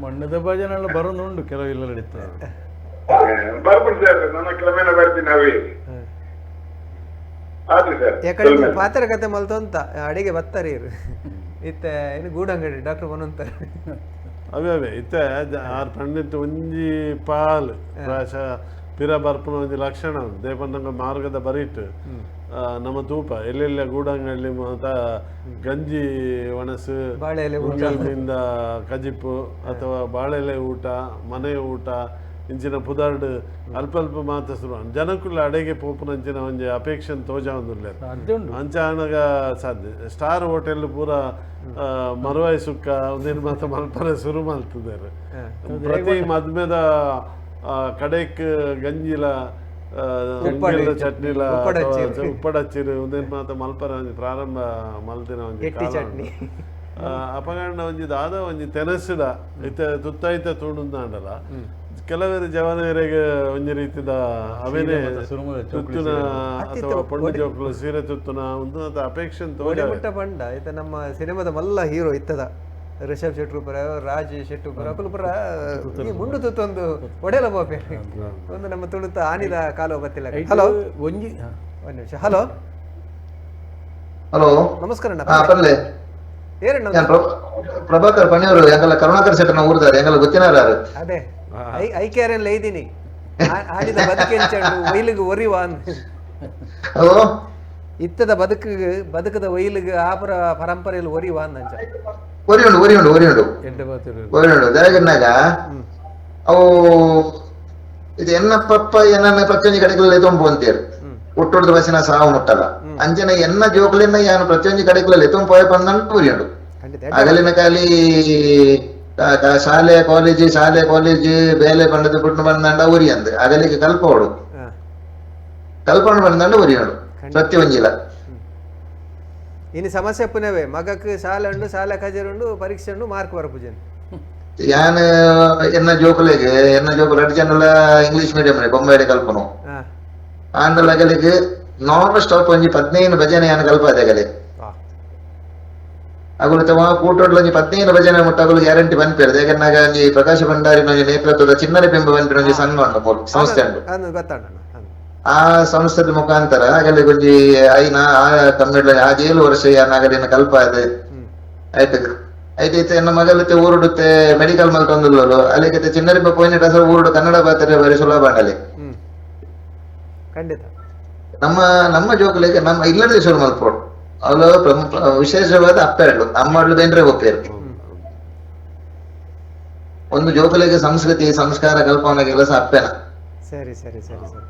ಮಣ್ಣದ ಬಾಜನೆಲ್ಲ ಬರೋದುಂಟು ಕೆಲವು ಇಲ್ಲ ನಡೀತದೆ ಬರ್ಬಿಡು ಸರ್ ನನ್ನ ಕ್ರಮೇಣ ಬರ್ತೀನಿ ಅವೇ ಆದ್ರೆ ಸರ್ ಯಾಕಂದ್ರೆ ಪಾತ್ರ ಕತೆ ಮಲ್ತೊಂತ ಅಡಿಗೆ ಬತ್ತಾರೆ ಇರು ಇತ್ತೆ ಏನು ಗೂಡಂಗಡಿ ಡಾಕ್ಟರ್ ಬನಂತಾರೆ ಅವೇ ಅವೇ ಇತ್ತೆ ಆರು ಪಂಡಿತ್ ಒಂಜಿ ಪಾಲ್ ಪ್ರಾಯಶಃ ಪಿರ ಬರ್ಪುನ ಒಂಜಿ ಲಕ್ಷಣ ದೇಪನ್ನಂಗ ಮಾರ್ಗದ ಬರೀಟ್ ನಮ್ಮ ತೂಪ ಎಲ್ಲೆಲ್ಲ ಗೂಡಂಗಡಿ ಮಾತ ಗಂಜಿ ಒಣಸು ಬಾಳೆ ಉಂಗಲ್ನಿಂದ ಕಜಿಪು ಅಥವಾ ಬಾಳೆಲೆ ಊಟ ಮನೆ ಊಟ ಇಂಚಿನ ಪುದಾರ್ಡ್ ಅಲ್ಪ ಅಲ್ಪ ಮಾತ ಶುರು ಜನಕ್ಕುಲ್ಲ ಅಡೆಗೆ ಪೋಪುನಂಚಿನ ಒಂಜಿ ಅಪೇಕ್ಷೆ ತೋಜ ಒಂದುಲ್ಲ ಅಂಚಾನಗ ಸಾಧ್ಯ ಸ್ಟಾರ್ ಹೋಟೆಲ್ ಪೂರ ಮರುವಾಯಿ ಸುಕ್ಕ ಒಂದೇನು ಮಾತ ಮಲ್ಪರೆ ಶುರು ಮಲ್ತಿದ್ದಾರೆ ಪ್ರತಿ ಮದ್ಮೆದ ಕಡೆಕ್ ಗಂಜಿಲ ಚಟ್ನಿಲ ಉಪ್ಪಡಚ್ಚಿರು ಒಂದೇನು ಮಾತ ಮಲ್ಪರ ಒಂಜಿ ಪ್ರಾರಂಭ ಮಲ್ತಿನ ಒಂಜಿ ಚಟ್ನಿ ಅಪಗಂಡ ಒಂಜಿ ದಾದ ಒಂಜಿ ತೆನಸುಡ ಇತ್ತೆ ತುತ್ತೈತ ತೂಡುಂದಾಂಡಲ ಕೆಲವರು ಜವನರಿಗೆ ಒಂಜಿ ರೀತಿದ ಅವೇನೆ ತುತ್ತುನ ಅಥವಾ ಪೊಣ್ಣು ಜೋಕುಲು ಸೀರೆ ತುತ್ತುನ ಒಂದು ಅಪೇಕ್ಷೆ ಮುಟ್ಟ ಪಂಡ ಇತ್ತ ನಮ್ಮ ಸಿನಿಮಾದ ಮಲ್ಲ ಹೀರೋ ಇತ್ತದ ರಿಷಬ್ ಶೆಟ್ರು ಪರ ರಾಜ್ ಶೆಟ್ರು ಪರ ಅಕುಲು ಪರ ಈ ಮುಂಡು ತುತ್ತೊಂದು ಒಡೆಯಲ ಬೋಪೆ ಒಂದು ನಮ್ಮ ತುಳುತ ಆನಿದ ಕಾಲೋ ಬತ್ತಿಲ್ಲ. ಹಲೋ ಒಂಜಿ ಒಂದು ನಿಮಿಷ. ಹಲೋ ಹಲೋ ನಮಸ್ಕಾರ ಅಣ್ಣ. ಪಲ್ಲೆ ಏರಣ್ಣ? ಪ್ರಭಾಕರ್ ಪಣಿಯವರು ಎಂಗಲ ಕರುಣಾಕರ್ ಶೆಟ್ಟನ ಊರ್ದಾರೆ ಎಂಗಲ ಗೊತ್ತಿನಾರು. ಅದೇ ಐಕ್ಯಾರೆಲ್ಲ ಐದಿನಿ ಆಡಿದ ಬದುಕೆಂಚಂಡು ಒಯ್ಲಿಗೆ ಒರಿವಾನ್ ಇತ್ತದ ಬದುಕು ಬದುಕದ ಒಯ್ಲಿಗೆ ಆಪರ ಪರಂಪರೆಯಲ್ಲಿ ಒರಿವಾನ್ ಅಂಚ ಒರಿಯುಂಡು ಒರಿಯುಂಡು ಒರಿಯುಂಡು ಒರಿಯುಂಡು ದಾಯಗನ್ನಾಗ ಅವು ಇದು ಎನ್ನ ಪಪ್ಪ ಎನ್ನ ಪ್ರತಿಯೊಂದು ಕಡೆಗಳಲ್ಲಿ ತೊಂಬು ಅಂತೇಳಿ ಹುಟ್ಟುಡ್ದ ಬಸ್ಸಿನ ಸಾವು ಮುಟ್ಟಲ್ಲ ಅಂಚನೆ ಎನ್ನ ಜೋಕುಲಿನ ಯಾನು ಪ್ರತಿಯೊಂದು ಕಡೆಗಳಲ್ಲಿ ತೊಂಪೋಯ ಪಂದಂಟು ಉರಿಯುಂಡು. ಅಗಲಿನ ಕಾಲಿ ಶಾಲೆ ಕಾಲೇಜ್ ಶಾಲೆ ಕಾಲೇಜ್ ಬೇಲೆ ಬಂಡದ ಪುಟ್ಟು ಬಂದಂಡ ಉರಿ ಅಂದ್ ಅಗಲಿಗೆ ಕಲ್ಪೋಡು ಕಲ್ಪೋಡು ಬಂದಂಡ ಉರಿಯೋಡು ಪ್ರತಿಯೊಂಜಿಲ. ಇನ್ನು ಸಮಸ್ಯೆ ಪುನವೇ ಮಗಕ್ಕೆ ಶಾಲೆ ಉಂಡು ಶಾಲೆ ಕಜರುಂಡು ಪರೀಕ್ಷೆ ಉಂಡು ಮಾರ್ಕ್ ಬರಪುಜನ್ ಯಾನ್ ಎನ್ನ ಜೋಕುಲೆಗ್ ಎನ್ನ ಜೋಕುಲು ರಡ್ಡ್ ಜನಲ ಇಂಗ್ಲಿಷ್ ಮೀಡಿಯಂ ಬೊಂಬೈಡೆ ಕಲ್ಪನು ಆಂಡಲ ಅಗಲಿಗೆ ನಾನ್ ಸ್ಟಾಪ್ ಒಂಜಿ 15 ಭಜನೆ ಯಾನ್ ಕಲ್ಪಾದೆ ಅಗಲೆ ಅಗುಲು ತಮ್ಮ ಕೂಟೋಡ್ಲ ಒಂಜಿ 15 ಭಜನೆ ಮುಟ್ಟ ಅಗುಲು ಗ್ಯಾರಂಟಿ ಪನ್ಪೇರು. ದೇಗನ್ನಾಗ ಒಂಜಿ ಪ್ರಕಾಶ ಭಂಡಾರಿನ ಒಂಜಿ ನೇತೃತ್ವದ ಚಿನ್ನರ ಬಿಂಬ ಪನ್ಪಿನ ಒಂಜಿ ಸಂಘ ಉಂಡು ಸಂಸ್ಥೆ ಉಂಡು. ಆ ಸಂಸ್ಥೆದ ಮುಖಾಂತರ ಅಗಲಿಗೆ ಒಂಜಿ ಐನ ಆ ಕಮ್ಮಿಡ್ಲ ಆ 7 ವರ್ಷ ಯಾನ್ ಅಗಲಿನ ಕಲ್ಪಾದೆ ಆಯ್ತು ಐತೆ ಐತೆ. ಎನ್ನ ಮಗಲತೆ ಊರುಡುತ್ತೆ ಮೆಡಿಕಲ್ ಮಲ್ತೊಂದುಲ್ಲೋ ಅಲ್ಲಿಗೆ ಚಿನ್ನರಿಬ್ಬ ಪೋಯಿನ ಊರುಡು ಕನ್ನಡ ಬಾತಾರೆ ಬರಿ ಸುಲಭ ಅಲ್ಲಿ. ಖಂಡಿತ ನಮ್ಮ ನಮ್ಮ ಜೋಕುಲಿಗೆ ನಮ್ಮ ಇಲ್ಲದ ಶುರು ಮಲ್ಪೋಡು ಅವಳು ಪ್ರಮುಖ ವಿಶೇಷವಾದ ಅಪ್ಪೆರಡು ಅಮ್ಮಡ್ಲು ಬೇಂದ್ರೆ ಒಪ್ಪೇರು ಒಂದು ಜೋಕುಲಿಗೆ ಸಂಸ್ಕೃತಿ ಸಂಸ್ಕಾರ ಕಲ್ಪನ ಕೆಲಸ ಅಪ್ಪೆನ. ಸರಿ ಸರಿ ಸರಿ ಸರಿ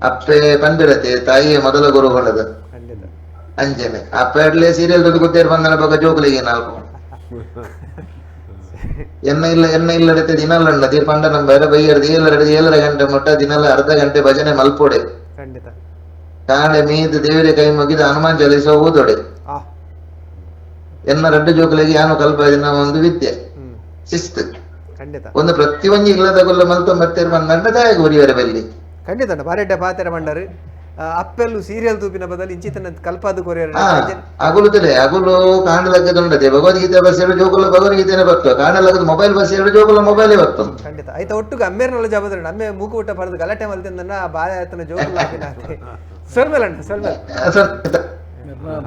ಅಪ್ಪೆ ಪಂದಿರತೆ ತಾಯಿಯ ಮೊದಲ ಗುರುಗಳದು ಅಂಜನೆ ಅಪ್ಪೆಡ್ಲೆ ಸೀರಿಯಲ್ ದುಡ್ಡು ಗೊತ್ತೇರು ಬಂದನ ಬಗ ಜೋಕುಲಿಗೆ ನಾಲ್ಕು ಎನ್ನ ಇಲ್ಲ ಎನ್ನ ಇಲ್ಲಡತೆ ದಿನಲ್ಲ ಉಂಡ ತೀರ್ ಪಂಡ ನಮ್ಮ ಬೇರೆ ಬೈಯರ್ದು 7.5 ಗಂಟೆ ಮುಟ್ಟ ದಿನಲ್ಲ ಅರ್ಧ ಗಂಟೆ ಭಜನೆ ಮಲ್ಪೋಡೆ. ಖಂಡಿತ ಕಾಣೆ ಮೀದು ದೇವರ ಕೈ ಮುಗಿದ ಹನುಮಾನ್ ಚಾಲೀಸ ಓದೋಡೆ. ಎನ್ನ ರಡ್ಡು ಜೋಕುಲಿಗೆ ಯಾನು ಕಲ್ಪ ದಿನ ಒಂದು ವಿದ್ಯೆ ಶಿಸ್ತು ಖಂಡಿತ ಒಂದು ಪ್ರತಿಯೊಂದು ಇಲ್ಲದ ಗುಲ್ಲ ಮಲ್ತ ಮತ್ತೆ ಬಂದಂಡ ತಾಯಿಗೆ ಉರಿಯವರ ಬಲ್ಲಿ. ಖಂಡಿತ ಬಾರೆಡ್ಡ ಪಾತೆರ ಮಂಡರು ಅಪ್ಪೆಲ್ಲು ಸೀರಿಯಲ್ ತೂಪಿನ ಬದಲು ಇಂಚಿತನ ಕಲ್ಪಾದು ಕೊರಿಯರ್ ಅಗುಲು ತಲೆ ಅಗುಲು ಕಾಣಲಕ್ಕದುಂಡತೆ ಭಗವದ್ಗೀತೆ ಬಸ್ ಎರಡು ಜೋಕುಲ ಭಗವದ್ಗೀತೆನೆ ಬತ್ತು ಕಾಣಲಕ್ಕದ ಮೊಬೈಲ್ ಬಸ್ ಎರಡು ಜೋಕುಲ ಮೊಬೈಲೇ ಬತ್ತು. ಖಂಡಿತ ಆಯ್ತಾ ಒಟ್ಟುಗ ಅಮ್ಮೇರ್ನಲ್ಲ ಜವಾಬ್ದಾರಿ ಅಮ್ಮೆ ಮೂಕು ಊಟ ಬರೆದು ಗಲಾಟೆ ಮಲ್ತಿಂದನ್ನ ಬಾಯ ಆತನ ಜೋಕುಲ ಸರ್ ಮೇಲೆ ಅಣ್ಣ ಸರ್ ಮೇಲೆ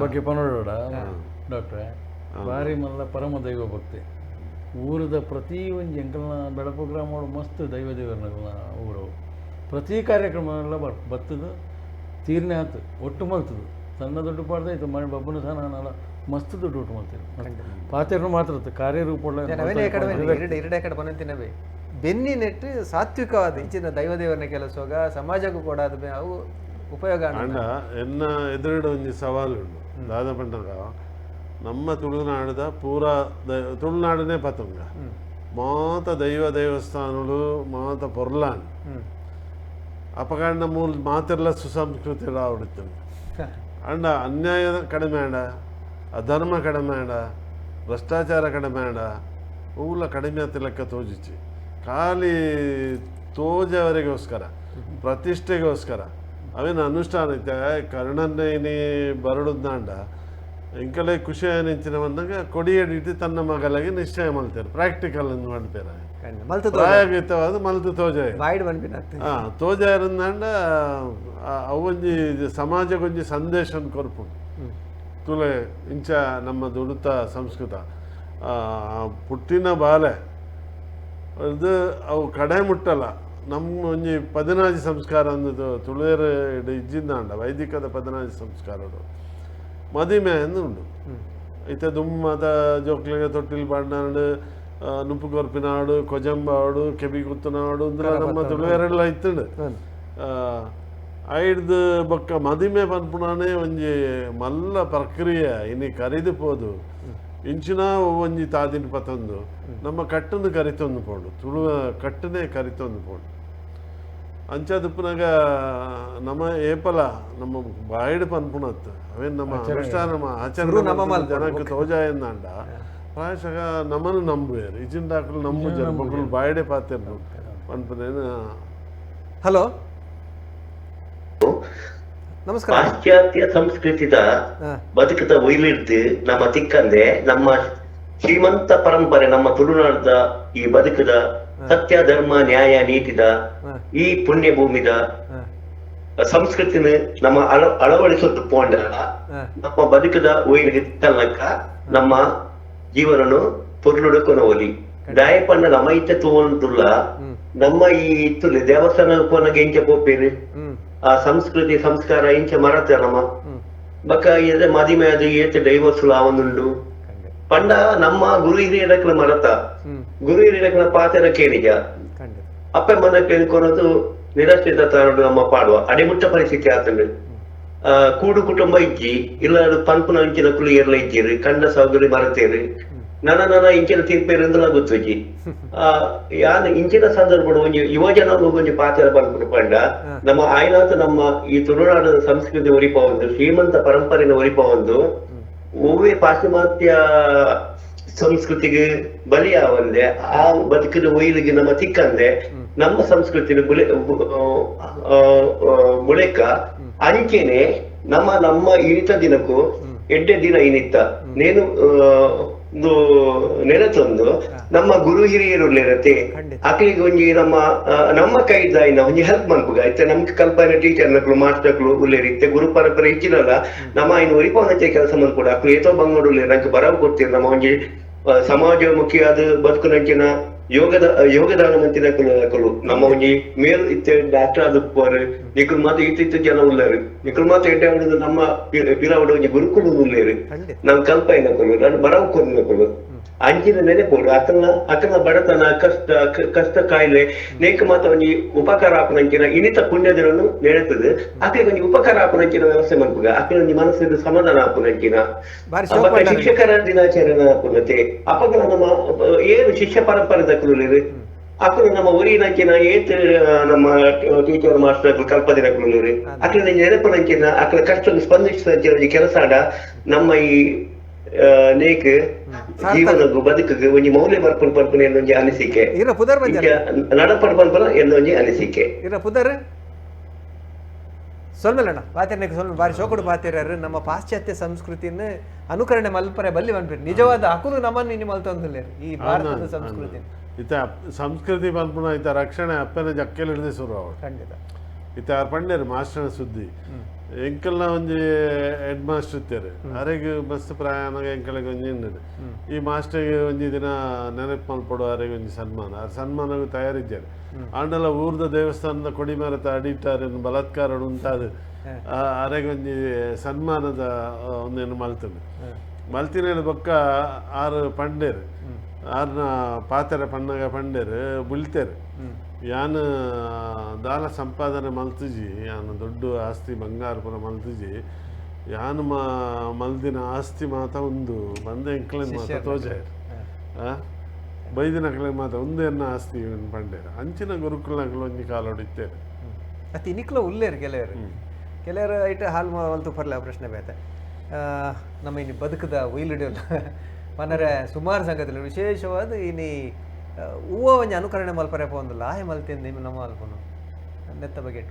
ಬಗ್ಗೆ ಪನೋಡ ಡಾಕ್ಟ್ರೆ ಭಾರಿ ಮಲ್ಲ ಪರಮ ದೈವ ಭಕ್ತಿ ಊರದ ಪ್ರತಿ ಒಂಜಿ ಎಂಕಲ್ನ ಬೆಳಪು ಗ್ರಾಮ ಮಸ್ತ್ ದೈವ ದೇವರನ್ನ ಊರು ಪ್ರತಿ ಕಾರ್ಯಕ್ರಮ ಎಲ್ಲ ಬತ್ತದು ತೀರ್ನೆ ಆತು ಒಟ್ಟು ಮಲ್ತದು ಸಣ್ಣ ದುಡ್ಡು ಪಾಡ್ದ ಇತ್ತು ಮನೆ ಬಬ್ಬನ ಸಹ ನಾನಲ್ಲ ಮಸ್ತ್ ದುಡ್ಡು ಒಟ್ಟು ಮಲ್ತೀರಿ ಪಾತೆರ್ನು ಮಾತ್ರ ಕಾರ್ಯರೂಪ ಎರಡೇ ಕಡೆ ಬಂದಂತಿನವೇ ಬೆನ್ನಿ ನೆಟ್ಟು ಸಾತ್ವಿಕವಾದ ಇಂಚಿನ ದೈವ ದೇವರನ್ನ ಕೆಲಸವಾಗ ಸಮಾಜಕ್ಕೂ ಕೂಡ ಅದು ಅವು ಉಪಯೋಗ. ಅಂಡ ಎನ್ನ ಎದುರುಡೆ ಒಂಜಿ ಸವಾಲು ಉಂಡು ದಾದ ಪಂಡಗ ನಮ್ಮ ತುಳುನಾಡದ ಪೂರಾ ತುಳುನಾಡನೇ ಪತಂಗ ಮಾತ ದೈವ ದೇವಸ್ಥಾನಗಳು ಮಾತ ಪೊರ್ಲಾನ್ ಅಪಕಾಂಡ ಮೂಲ ಮಾತೆಲ್ಲ ಸುಸಂಸ್ಕೃತಿ ಆವಡುತ್ತೆ ಅಂಡ ಅನ್ಯಾಯ ಕಡಿಮೆ ಆಡ ಅಧರ್ಮ ಕಡಿಮೆ ಆಡ ಭ್ರಷ್ಟಾಚಾರ ಕಡಿಮೆ ಆಡ ಊಲ ಕಡಿಮೆ ಆತ ಲೆಕ್ಕ ತೋಜಿಚ್ಚಿ ಖಾಲಿ ತೋಜವರಿಗೋಸ್ಕರ ಪ್ರತಿಷ್ಠೆಗೋಸ್ಕರ ಅವೇನು ಅನುಷ್ಠಾನ ಐತೆ ಕರ್ಣನ್ನೇ ಬರಡುದಾಂಡ ಇಂಕಲೇ ಖುಷಿ ನಿಂಚಿನ ಬಂದಾಗ ಕೊಡಿಯಡಿಟ್ಟು ತನ್ನ ಮಗಲಿಗೆ ನಿಶ್ಚಯ ಮಾಡ್ತಾರೆ ಪ್ರಾಕ್ಟಿಕಲ್ ಅಂತ ಮಾಡ್ತಾರೆ ಪ್ರಾಯೋಗಿಕವಾದ ಮಲ್ತು ತೋಜಾಯ ಹಾಂ ತೋಜಾಯರಂದಾಂಡ ಅವೊಂಜಿ ಸಮಾಜಕ್ಕೊಂಜಿ ಸಂದೇಶ ಕೊರ್ಪುಂಡು ತುಲೆ ಇಂಚ ನಮ್ಮ ದುಡುತ ಸಂಸ್ಕೃತ ಪುಟ್ಟಿನ ಬಾಲೆ ಅದು ಅವು ಕಡೆ ಮುಟ್ಟಲ್ಲ ನಮ್ಮ ಒಂಜಿ ಪದಿನಾಜಿ ಸಂಸ್ಕಾರ ಅಂದದು ತುಳುವೇರು ಇಜ್ಜಿಂದಾಂಡ ವೈದಿಕದ ಪದಿನಾಜಿ ಸಂಸ್ಕಾರಡು ಮದಿಮೆ ಅಂದು ಉಂಡು ಇತ್ತೆ ದುಮ್ಮದ ಜೋಕ್ಲಿಗೆ ತೊಟ್ಟಿಲ್ ಬಾಂಡಾಡು ನುಪ್ಪು ಕೊರ್ಪಿನಾಡು ಕೊಜಂಬಾಡು ಕೆಬಿ ಕುತ್ತನಾಡು ಅಂದ್ರೆ ನಮ್ಮ ತುಳುವೆರೆಲ್ಲ ಇತ್ತುಂಡು ಐಡ್ದು ಬೊಕ್ಕ ಮದಿಮೆ ಪನ್ಪುನಾನೆ ಒಂಜಿ ಮಲ್ಲ ಪ್ರಕ್ರಿಯೆ ಇನಿ ಕರಿದು ಪೋದು ಇಂಚಿನ ಒಂಜಿ ತಾದಿನ ಪತಂದು ನಮ್ಮ ಕಟ್ಟನ್ನು ಕರಿತೊಂದು ಪೋಂಡು ತುಳುವ ಕಟ್ಟನೆ ಕರಿತೊಂದು ಪೋಂಡು ಅಂಚದುಪ್ಪುನಾಗ ನಮ್ಮ ಏಪಲ ನಮ್ಮ ಬಾಯಿಡ್ ಪನ್ಪುಣತ್ತು ಅವೇನು ನಮ್ಮ ಅನುಷ್ಠಾನ ನಮ್ಮ ಆಚರಣೆ ಜನಕ್ಕೆ ತೋಜಾಯಂದಾಂಡ ಪ್ರಾಯಶಃ ನಮ್ಮನ್ನು ನಂಬುವೇರು ಇಜಿಂದಾಕಲು ನಂಬು ಜನ ಮಕ್ಕಳು ಬಾಯಿಡೆ ಪಾತಿರ್ನು ಪನ್ಪುನೇನು. ಹಲೋ ನಮಸ್ಕಾರ. ಪಾಶ್ಚಾತ್ಯ ಸಂಸ್ಕೃತಿದ ಬದುಕದ ಒಯ್ಲಿಡ್ದು ನಮ್ಮ ತಿಕ್ಕಂದೆ ನಮ್ಮ ಶ್ರೀಮಂತ ಪರಂಪರೆ ನಮ್ಮ ತುಳುನಾಡದ ಈ ಬದುಕದ ಸತ್ಯ ಧರ್ಮ ನ್ಯಾಯ ನೀತಿದ ಈ ಪುಣ್ಯ ಭೂಮಿದ ಸಂಸ್ಕೃತಿನ ನಮ್ಮ ಅಳವಡಿಸೋದು ಪೋಂಡ ನಮ್ಮ ಬದುಕದ ಒಯ್ಲಿಗೆ ತಲ್ಲಕ್ಕ ನಮ್ಮ ಜೀವನನು ಪೊರ್ಲುಡು ಕೊನವೊಲಿ. ದಾಯ ಪಂಡ ನಮ ಇತ್ತೆ ತೂವೊಂದುಲ್ಲ ನಮ್ಮ ಈ ಇತ್ತುಲೆ ದೇವಸ್ಥಾನ ಪೋನಗ ಇಂಚ ಪೋಪೇರು ಆ ಸಂಸ್ಕೃತಿ ಸಂಸ್ಕಾರ ಇಂಚ ಮರತ ನಮ್ಮ ಬಕ್ಕ ಎದೆ ಮದಿಮೆ ಅದು ಏತ್ ಡೈವರ್ಸ್ ಆವೊಂದುಂಡು ಪಂಡ ನಮ್ಮ ಗುರು ಹಿರಿಯರಕ್ಲ ಮರತ ಗುರು ಹಿರಿಯರಕ್ಲ ಪಾತೆರ ಕೇಳಿಗ ಅಪ್ಪೆ ಮನಕ್ಕೆ ಕೊನದು ನಿರಾಶ್ರಿತ ತಾರಡು ನಮ್ಮ ಪಾಡುವ ಅಡಿಮುಟ್ಟ ಪರಿಸ್ಥಿತಿ ಆತಂಡು. ಕೂಡು ಕುಟುಂಬ ಇಜ್ಜಿ ಇಲ್ಲ ಪನ್ಪುನ ಇಂಚಿನ ಕುಲಿ ಎರ್ಲ ಇಜ್ಜಿರು ಕಂಡ ಸೌಗರಿ ಮರತೇರು ನನ ನನ ಇಂಚಿನ ತಿನ್ಪೇರು ಅಂದಲ ಗೊತ್ತುಜ್ಜಿ. ಯಾನ್ ಇಂಚಿನ ಸಂದರ್ಭ ಒಂಜಿ ಯುವಜನ ಒಂಜಿ ಪಾತ್ರ ಪನ್ಪುನ ಪಂಡ ನಮ್ಮ ಆಯ್ನಾಥ ನಮ್ಮ ಈ ತುಳುನಾಡಿನ ಸಂಸ್ಕೃತಿ ಒರಿಪ ಒಂದು ಶ್ರೀಮಂತ ಪರಂಪರೆನ ಒರಿಪ ಒಂದು ಒವ್ವೇ ಪಾಶ್ಚಿಮಾತ್ಯ ಸಂಸ್ಕೃತಿಗೆ ಬಲಿಯಾವಂದೆ ಆ ಬದುಕಿನ ಒಯ್ಲಿಗೆ ನಮ್ಮ ತಿಕ್ಕಂದೆ ನಮ್ಮ ಸಂಸ್ಕೃತಿ ಬುಳೆ ಬುಳೆಕ ಅಂಚೆನೆ ನಮ್ಮ ನಮ್ಮ ಇನಿತ ದಿನಕ್ಕೂ ಎಡ್ಡೆ ದಿನ ಇನಿತ್ತ ನೇನು ನೆನತೊಂದು ನಮ್ಮ ಗುರು ಹಿರಿಯರು ನೆನತೆ ಅಕ್ಲಿಗೆ ಒಂಜಿ ನಮ್ಮ ನಮ್ಮ ಕೈದಾಯಿನ ಒಂಜಿ ಹೆಲ್ಪ್ ಮನ್ಪುಗ ಇತ್ತೆ ನಮ್ಗೆ ಕಲ್ಪನೆ ಟೀಚರ್ ನಕ್ಲು ಮಾಸ್ಟರ್ಗಳು ಉಲ್ಲೇರಿ ಇತ್ತೆ ಗುರು ಪರಂಪರೆ ಇಚ್ಚಿನಲ್ಲ ನಮ್ಮ ಇನ್ನು ಒರಿಪವನಂಚೆ ಕೆಲಸ ಮನ್ಪುಡ ಅಕ್ಲು ಏತೋ ಬಂಗೋಡು ಉಲ್ಲೇರಿ ನಂಗೆ ಬರವು ಕೊಡ್ತೀರಿ ನಮ್ಮ ಒಂಜಿ ಸಮಾಜಮುಖಿಯಾದ ಬದುಕುನಂಚಿನ ಯೋಗದಾನ ಮಂತಿನ ಕುಲು ನಮ್ಮ ಒಂಜಿ ಮೇಲ್ ಇತ್ತೆ ಡಾಕ್ಟರ್ ಆದುಪ್ಪರು ನಿಕುಲ್ ಮಾತ ಇತ್ತಿತ್ತು ಜನ ಉಲ್ಲೇರು ನಿಕುಲ್ ಮಾತ ಎಡ್ಡೆ ಆಡುದು ನಮ್ಮ ಪಿರಾವಡ ಒಂಜಿ ಗುರುಕುಲು ಉಲ್ಲೇರು ನಮ್ ಕಲ್ಪೈನ ಕುಲು ನಾನು ಬರವು ಕೊರಿನ ಕುಲು ಅಂಚಿನ ನೆನೆಪೋಡು ಅಕಲ್ನ ಅಕಲ್ನ ಬಡತನ ಕಷ್ಟ ಕಷ್ಟ ಕಾಯಿಲೆ ನೇಕ ಮಾತ ಒಂಜಿ ಉಪಕಾರ ಆಪುನಂಚಿನ ಇನಿತ ಪುಣ್ಯದಿನನ್ನು ನೆನೆತದೆ ಅಕ್ಲಿಗೆ ಒಂಜಿ ಉಪಕಾರ ಆಪುನಂಚಿನ ವ್ಯವಸ್ಥೆ ಮನ್ಪುಗ ಅಕ್ಲ ಒಂಜಿ ಮನಸ್ಸಿನ ಸಮಾಧಾನ ಆಪುನಂಚಿನ ಶಿಕ್ಷಕರ ದಿನಾಚರಣೆ ಆಪುನತೆ ಅಪಗಲ ನಮ್ಮ ಏನು ಶಿಷ್ಯ ಪರಂಪರೆ ದಕ್ಕುಲೇರು ಅಕುಲು ನಮ್ಮ ಊರಿನಂಚಿನ ಏತ್ ನಮ್ಮ ಟೀಚರ್ ಮಾಸ್ಟರ್ ಕಲ್ಪದಿನ ಕುಲುಲೇರು ಅಕ್ಲ ನೆನಪುನಂಚಿನ ಅಕ್ಲ ಕಷ್ಟ ಸ್ಪಂದಿಸಿದ ಒಂಜಿ ಕೆಲಸ ಆಡ ನಮ್ಮ ಈ ನೇಕ್ ಜೀವನಗೂ ಬದುಕಿಗೆ ಒಂಜಿ ಮೌಲ್ಯ ಬರ್ಪುನ ಪನ್ಪುನ ಒಂಜಿ ಅನಿಸಿಕೆ ನಡಪಡ್ ಪನ್ಪುನ ಒಂಜಿ ಅನಿಸಿಕೆ. ಇರ ಪುದರ್ ಸೊಲ್ಮೆಲ್ಲಣ್ಣ ಪಾತೆರ್ನಕ್ಕೆ ಸೊಲ್ಮೆ ಬಾರಿ ಶೋಕುಡು ಪಾತೆರ್ಯಾರು ನಮ್ಮ ಪಾಶ್ಚಾತ್ಯ ಸಂಸ್ಕೃತಿನ ಅನುಕರಣೆ ಮಲ್ಪರೆ ಬಲ್ಲಿ ಮನ್ಪಿರು ನಿಜವಾದ ಅಕುಲು ನಮ್ಮನ್ನು ಇನ್ನು ಮಲ್ತೊಂದುಲ್ಲೇರು ಈ ಭಾರತದ ಸಂಸ್ಕೃತಿ. ಇತ್ತ ಸಂಸ್ಕೃತಿ ಪನ್ಪುನ ಇತ್ತ ರಕ್ಷಣೆ ಅಪ್ಪನ ಜಕ್ಕೆಲ್ ಹಿಡಿದು ಶುರು ಆವಡು ಖಂಡಿತ. ಇತ್ತ ಆರ್ ಪಂಡೇರು ಮಾಸ್ಟರ್ನ ಸುದ್ದಿ ಎಂಕಲ್ನ ಒಂಜಿ ಹೆಡ್ ಮಾಸ್ಟರ್ ಇತ್ತಾರೆ ಅರೆಗ್ ಮಸ್ತ್ ಪ್ರಯಾಣ ಎಂಕಲಿಗೆ ಒಂಜಿ ಇನ್ನದು ಈ ಮಾಸ್ಟರ್ಗೆ ಒಂಜಿ ದಿನ ನೆನಪು ಮಲ್ಪಡು ಅರೆಗೆ ಒಂಜಿ ಸನ್ಮಾನ ಆ ಸನ್ಮಾನಗೂ ತಯಾರಿದ್ದಾರೆ ಆಂಡಲ ಊರ್ದ ದೇವಸ್ಥಾನದ ಕೊಡಿಮರತ ಅಡಿಟಾರನ್ನು ಬಲಾತ್ಕಾರ ಉಂಟಾದ ಅರೆಗೆ ಒಂಜಿ ಸನ್ಮಾನದ ಒಂದೇನು ಮಲ್ತಂದು ಮಲ್ತಿನ ಬೊಕ್ಕ ಆರು ಪಂಡೇರು ಆರ್ನ ಪಾತೆರ ಪಣ್ಣಗ ಪಂಡೇರು ಬುಲ್ತೇರು ಯಾನ್ ದಾಲ ಸಂಪಾದನೆ ಮಲ್ತುಜಿ ಯಾನ್ ದೊಡ್ಡ ಆಸ್ತಿ ಬಂಗಾರ ಪೂರ ಮಲ್ತುಜಿ ಯಾನ್ ಮಲ್ದಿನ ಆಸ್ತಿ ಮಾತ ಒಂದು ಬಂದ ಎಂಕ್ಲೆನ್ ಮಾತ ತೋಜಾಯರ್ ಬೈದಿನ ಅಕ್ಲೆನ್ ಮಾತ ಒಂದೇನ ಆಸ್ತಿ ಪಂಡೇರು ಅಂಚಿನ ಗುರುಕುಲ್ನಕ್ಲು ಒಂಜಿ ಕಾಲೋಡು ಇತ್ತೇರು. ಅತಿ ಇನಿಕ್ಲ ಉಲ್ಲೇರು ಕೆಲವರು ಕೆಲವರು ಐಟ ಹಾಲು ಮಲ್ತು ಪರ್ಲೆ ಪ್ರಶ್ನೆ ಬೇತೆ ನಮ್ಮ ಇನ್ನು ಬದುಕದ ಒಯ್ಲಿಡಿಯಲ್ಲ ಮನರೆ ಸುಮಾರು ಸಂಗತಿಗಳು ವಿಶೇಷವಾದ ಇನಿ ಹೂವ ಒಂಜಿ ಅನುಕರಣೆ ಮಲ್ಪರೆ ಪೋಂದುಲ್ಲ ಆಯ್ ಮಲ್ತಿಂದ ನಿಮ್ಮ ನಮ್ಮ ಅಲ್ಪನು ನೆತ್ತ ಬಗ್ಗೆ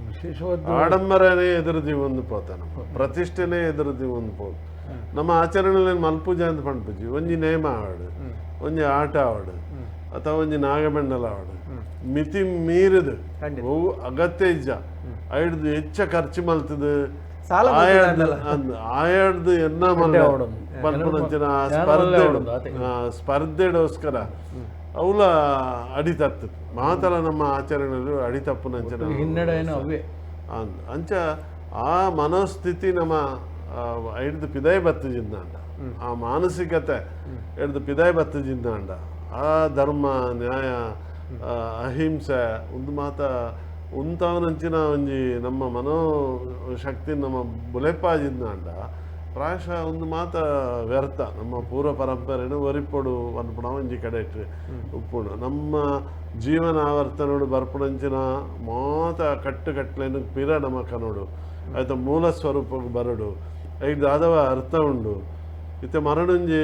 ವಿಶೇಷವಾದ ಆಡಂಬರನೇ ಎದುರು ಒಂದು ಪೋತ ನಮ್ಮ ಪ್ರತಿಷ್ಠೆನೇ ಎದುರು ಒಂದು ಪೋತ ನಮ್ಮ ಆಚರಣೆ ಮಲ್ಪೂಜೆ ಅಂತ ಪಂಡ್ಪುಜಿ ಒಂಜಿ ನೇಮ ಆವಡು ಒಂಜಿ ಆಟ ಆವಡು ಅಥವಾ ಒಂಜಿ ನಾಗಬೆಂಡಲ ಆವಡು ಮಿತಿ ಮೀರಿದು ಅವು ಅಗತ್ಯ ಇಜ್ಜ ಐಡ್ದು ಹೆಚ್ಚ ಖರ್ಚು ಮಲ್ತದು ಆಯಾಡ್ದು ಎನ್ನ ಮಲ್ಲ ಪನ್ಪುನಂಚಿನ ಸ್ಪರ್ಧೆ ಸ್ಪರ್ಧೆಗೋಸ್ಕರ ಅವಲ ಅಡಿತತ್ತು ಮಾತಲ ನಮ್ಮ ಆಚರಣೆಗಳು ಅಡಿತಪ್ಪುನಂಚಿನ ಹಿನ್ನಡೆ ಅವೇ ಅಂಚ ಆ ಮನೋಸ್ಥಿತಿ ನಮ್ಮ ಹಿಡ್ದು ಪಿದಾಯಿ ಬತ್ತಜಿಂದಾಂಡ ಆ ಮಾನಸಿಕತೆ ಹಿಡ್ದು ಪಿದಾಯಿ ಬತ್ತಜಿಂದಾಂಡ ಆ ಧರ್ಮ ನ್ಯಾಯ ಅಹಿಂಸೆ ಒಂದು ಮಾತ ಉಂತಾವನಂಚಿನ ಒಂಜಿ ನಮ್ಮ ಮನೋ ಶಕ್ತಿ ನಮ್ಮ ಬುಲೆಪಾಜಿಂದಾಂಡ ಪ್ರಾಯಶಃ ಒಂದು ಮಾತ ವ್ಯರ್ಥ ನಮ್ಮ ಪೂರ್ವ ಪರಂಪರೆನು ಒರಿಪೊಡು ಪನ್ಪುಣ ಒಂಜಿ ಕಡೆ ಉಪ್ಪುಡು ನಮ್ಮ ಜೀವನ ಆವರ್ತನೋಡು ಬರ್ಪುಣಂಚಿನ ಮಾತ ಕಟ್ಟು ಕಟ್ಲೇನು ಪಿರ ನಮ್ಮ ಕನೋಡು ಆಯ್ತ ಮೂಲ ಸ್ವರೂಪಕ್ಕೆ ಬರಡು ಐದು ದಾದವ ಅರ್ಥ ಉಂಡು ಇತ್ತೆ ಮರಣೊಂಜಿ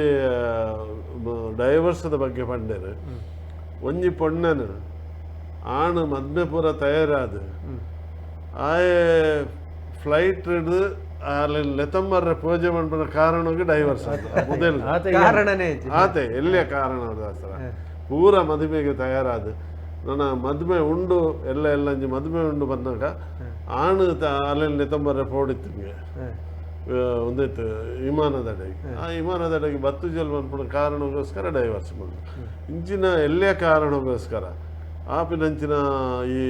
ಡೈವರ್ಸದ ಬಗ್ಗೆ ಪಂಡೇರು ಒಂಜಿ ಪೊಣ್ಣನು ಆಣು ಮದ್ಮೆ ಪೂರ ತಯಾರಾದ ಆಯೆ ಫ್ಲೈಟ್ ಹಿಡ್ದು ಅಲ್ಲಿ ಲೆತಂಬರ್ರೆ ಪೂಜೆ ಮನ್ಪುನ ಕಾರಣಕ್ಕೆ ಡೈವರ್ಸ್ ಮೊದಲು ಕಾರಣನೇ ಆತೆ ಎಲ್ಲಿಯ ಕಾರಣ ದಾಸರ ಪೂರ ಮದುವೆಗೆ ತಯಾರಾದ ನನ್ನ ಮದುವೆ ಉಂಡು ಎಲ್ಲ ಎಲ್ಲ ಅಂಜಿ ಮದುವೆ ಉಂಡು ಬಂದಾಗ ಆಣು ಅಲ್ಲಿ ಲೆತಂಬರ್ರೆ ಪೋಡಿತ್ತು ಒಂದೈತು ವಿಮಾನದಡೆಗೆ, ಆ ವಿಮಾನದಡೆಗೆ ಬತ್ತು ಜಲ್ ಮನ್ಪುನ ಕಾರಣಕ್ಕೋಸ್ಕರ ಡೈವರ್ಸ್ ಬಂದು ಇಂಚಿನ ಎಲ್ಲೇ ಕಾರಣಕ್ಕೋಸ್ಕರ ಆಪಿನಂಚಿನ ಈ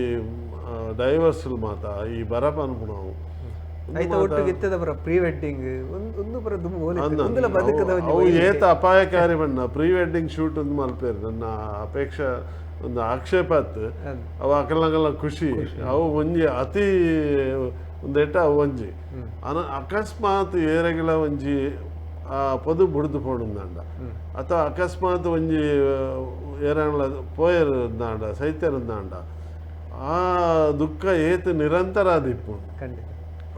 ಡೈವರ್ಸ್ ಮಾತ ಈ ಬರಪ ಅನ್ಪುಣವು ಪ್ರೀ ವೆಡ್ಡಿಂಗ್ ಏತ ಅಪಾಯಕಾರಿ ಬಣ್ಣ ಪ್ರೀ ವೆಡ್ಡಿಂಗ್ ಶೂಟ್ ಒಂದು ಮಲ್ಪೇರು ನನ್ನ ಅಪೇಕ್ಷೆ ಒಂದು ಆಕ್ಷೇಪ ಆತು. ಅವು ಅಕಲಂಗಲ ಖುಷಿ ಅವು ಒಂಜಿ ಅತಿ ಒಂದೆಟ್ಟ ಅವು ಒಂಜಿ ಅಕಸ್ಮಾತ್ ಏರೆಗಿಲ ಒಂಜಿ ಆ ಪೊದು ಬುಡ್ದು ಪೋಡುಂದಾಂಡ ಅಥವಾ ಅಕಸ್ಮಾತ್ ಒಂಜಿ ಏರಂಗ್ಲ ಪೋಯರುಂದಾಂಡ ಸೈತ್ಯರುಂದಾಂಡ ಆ ದುಃಖ ಏತು ನಿರಂತರ ಅದಿಪ್ಪು.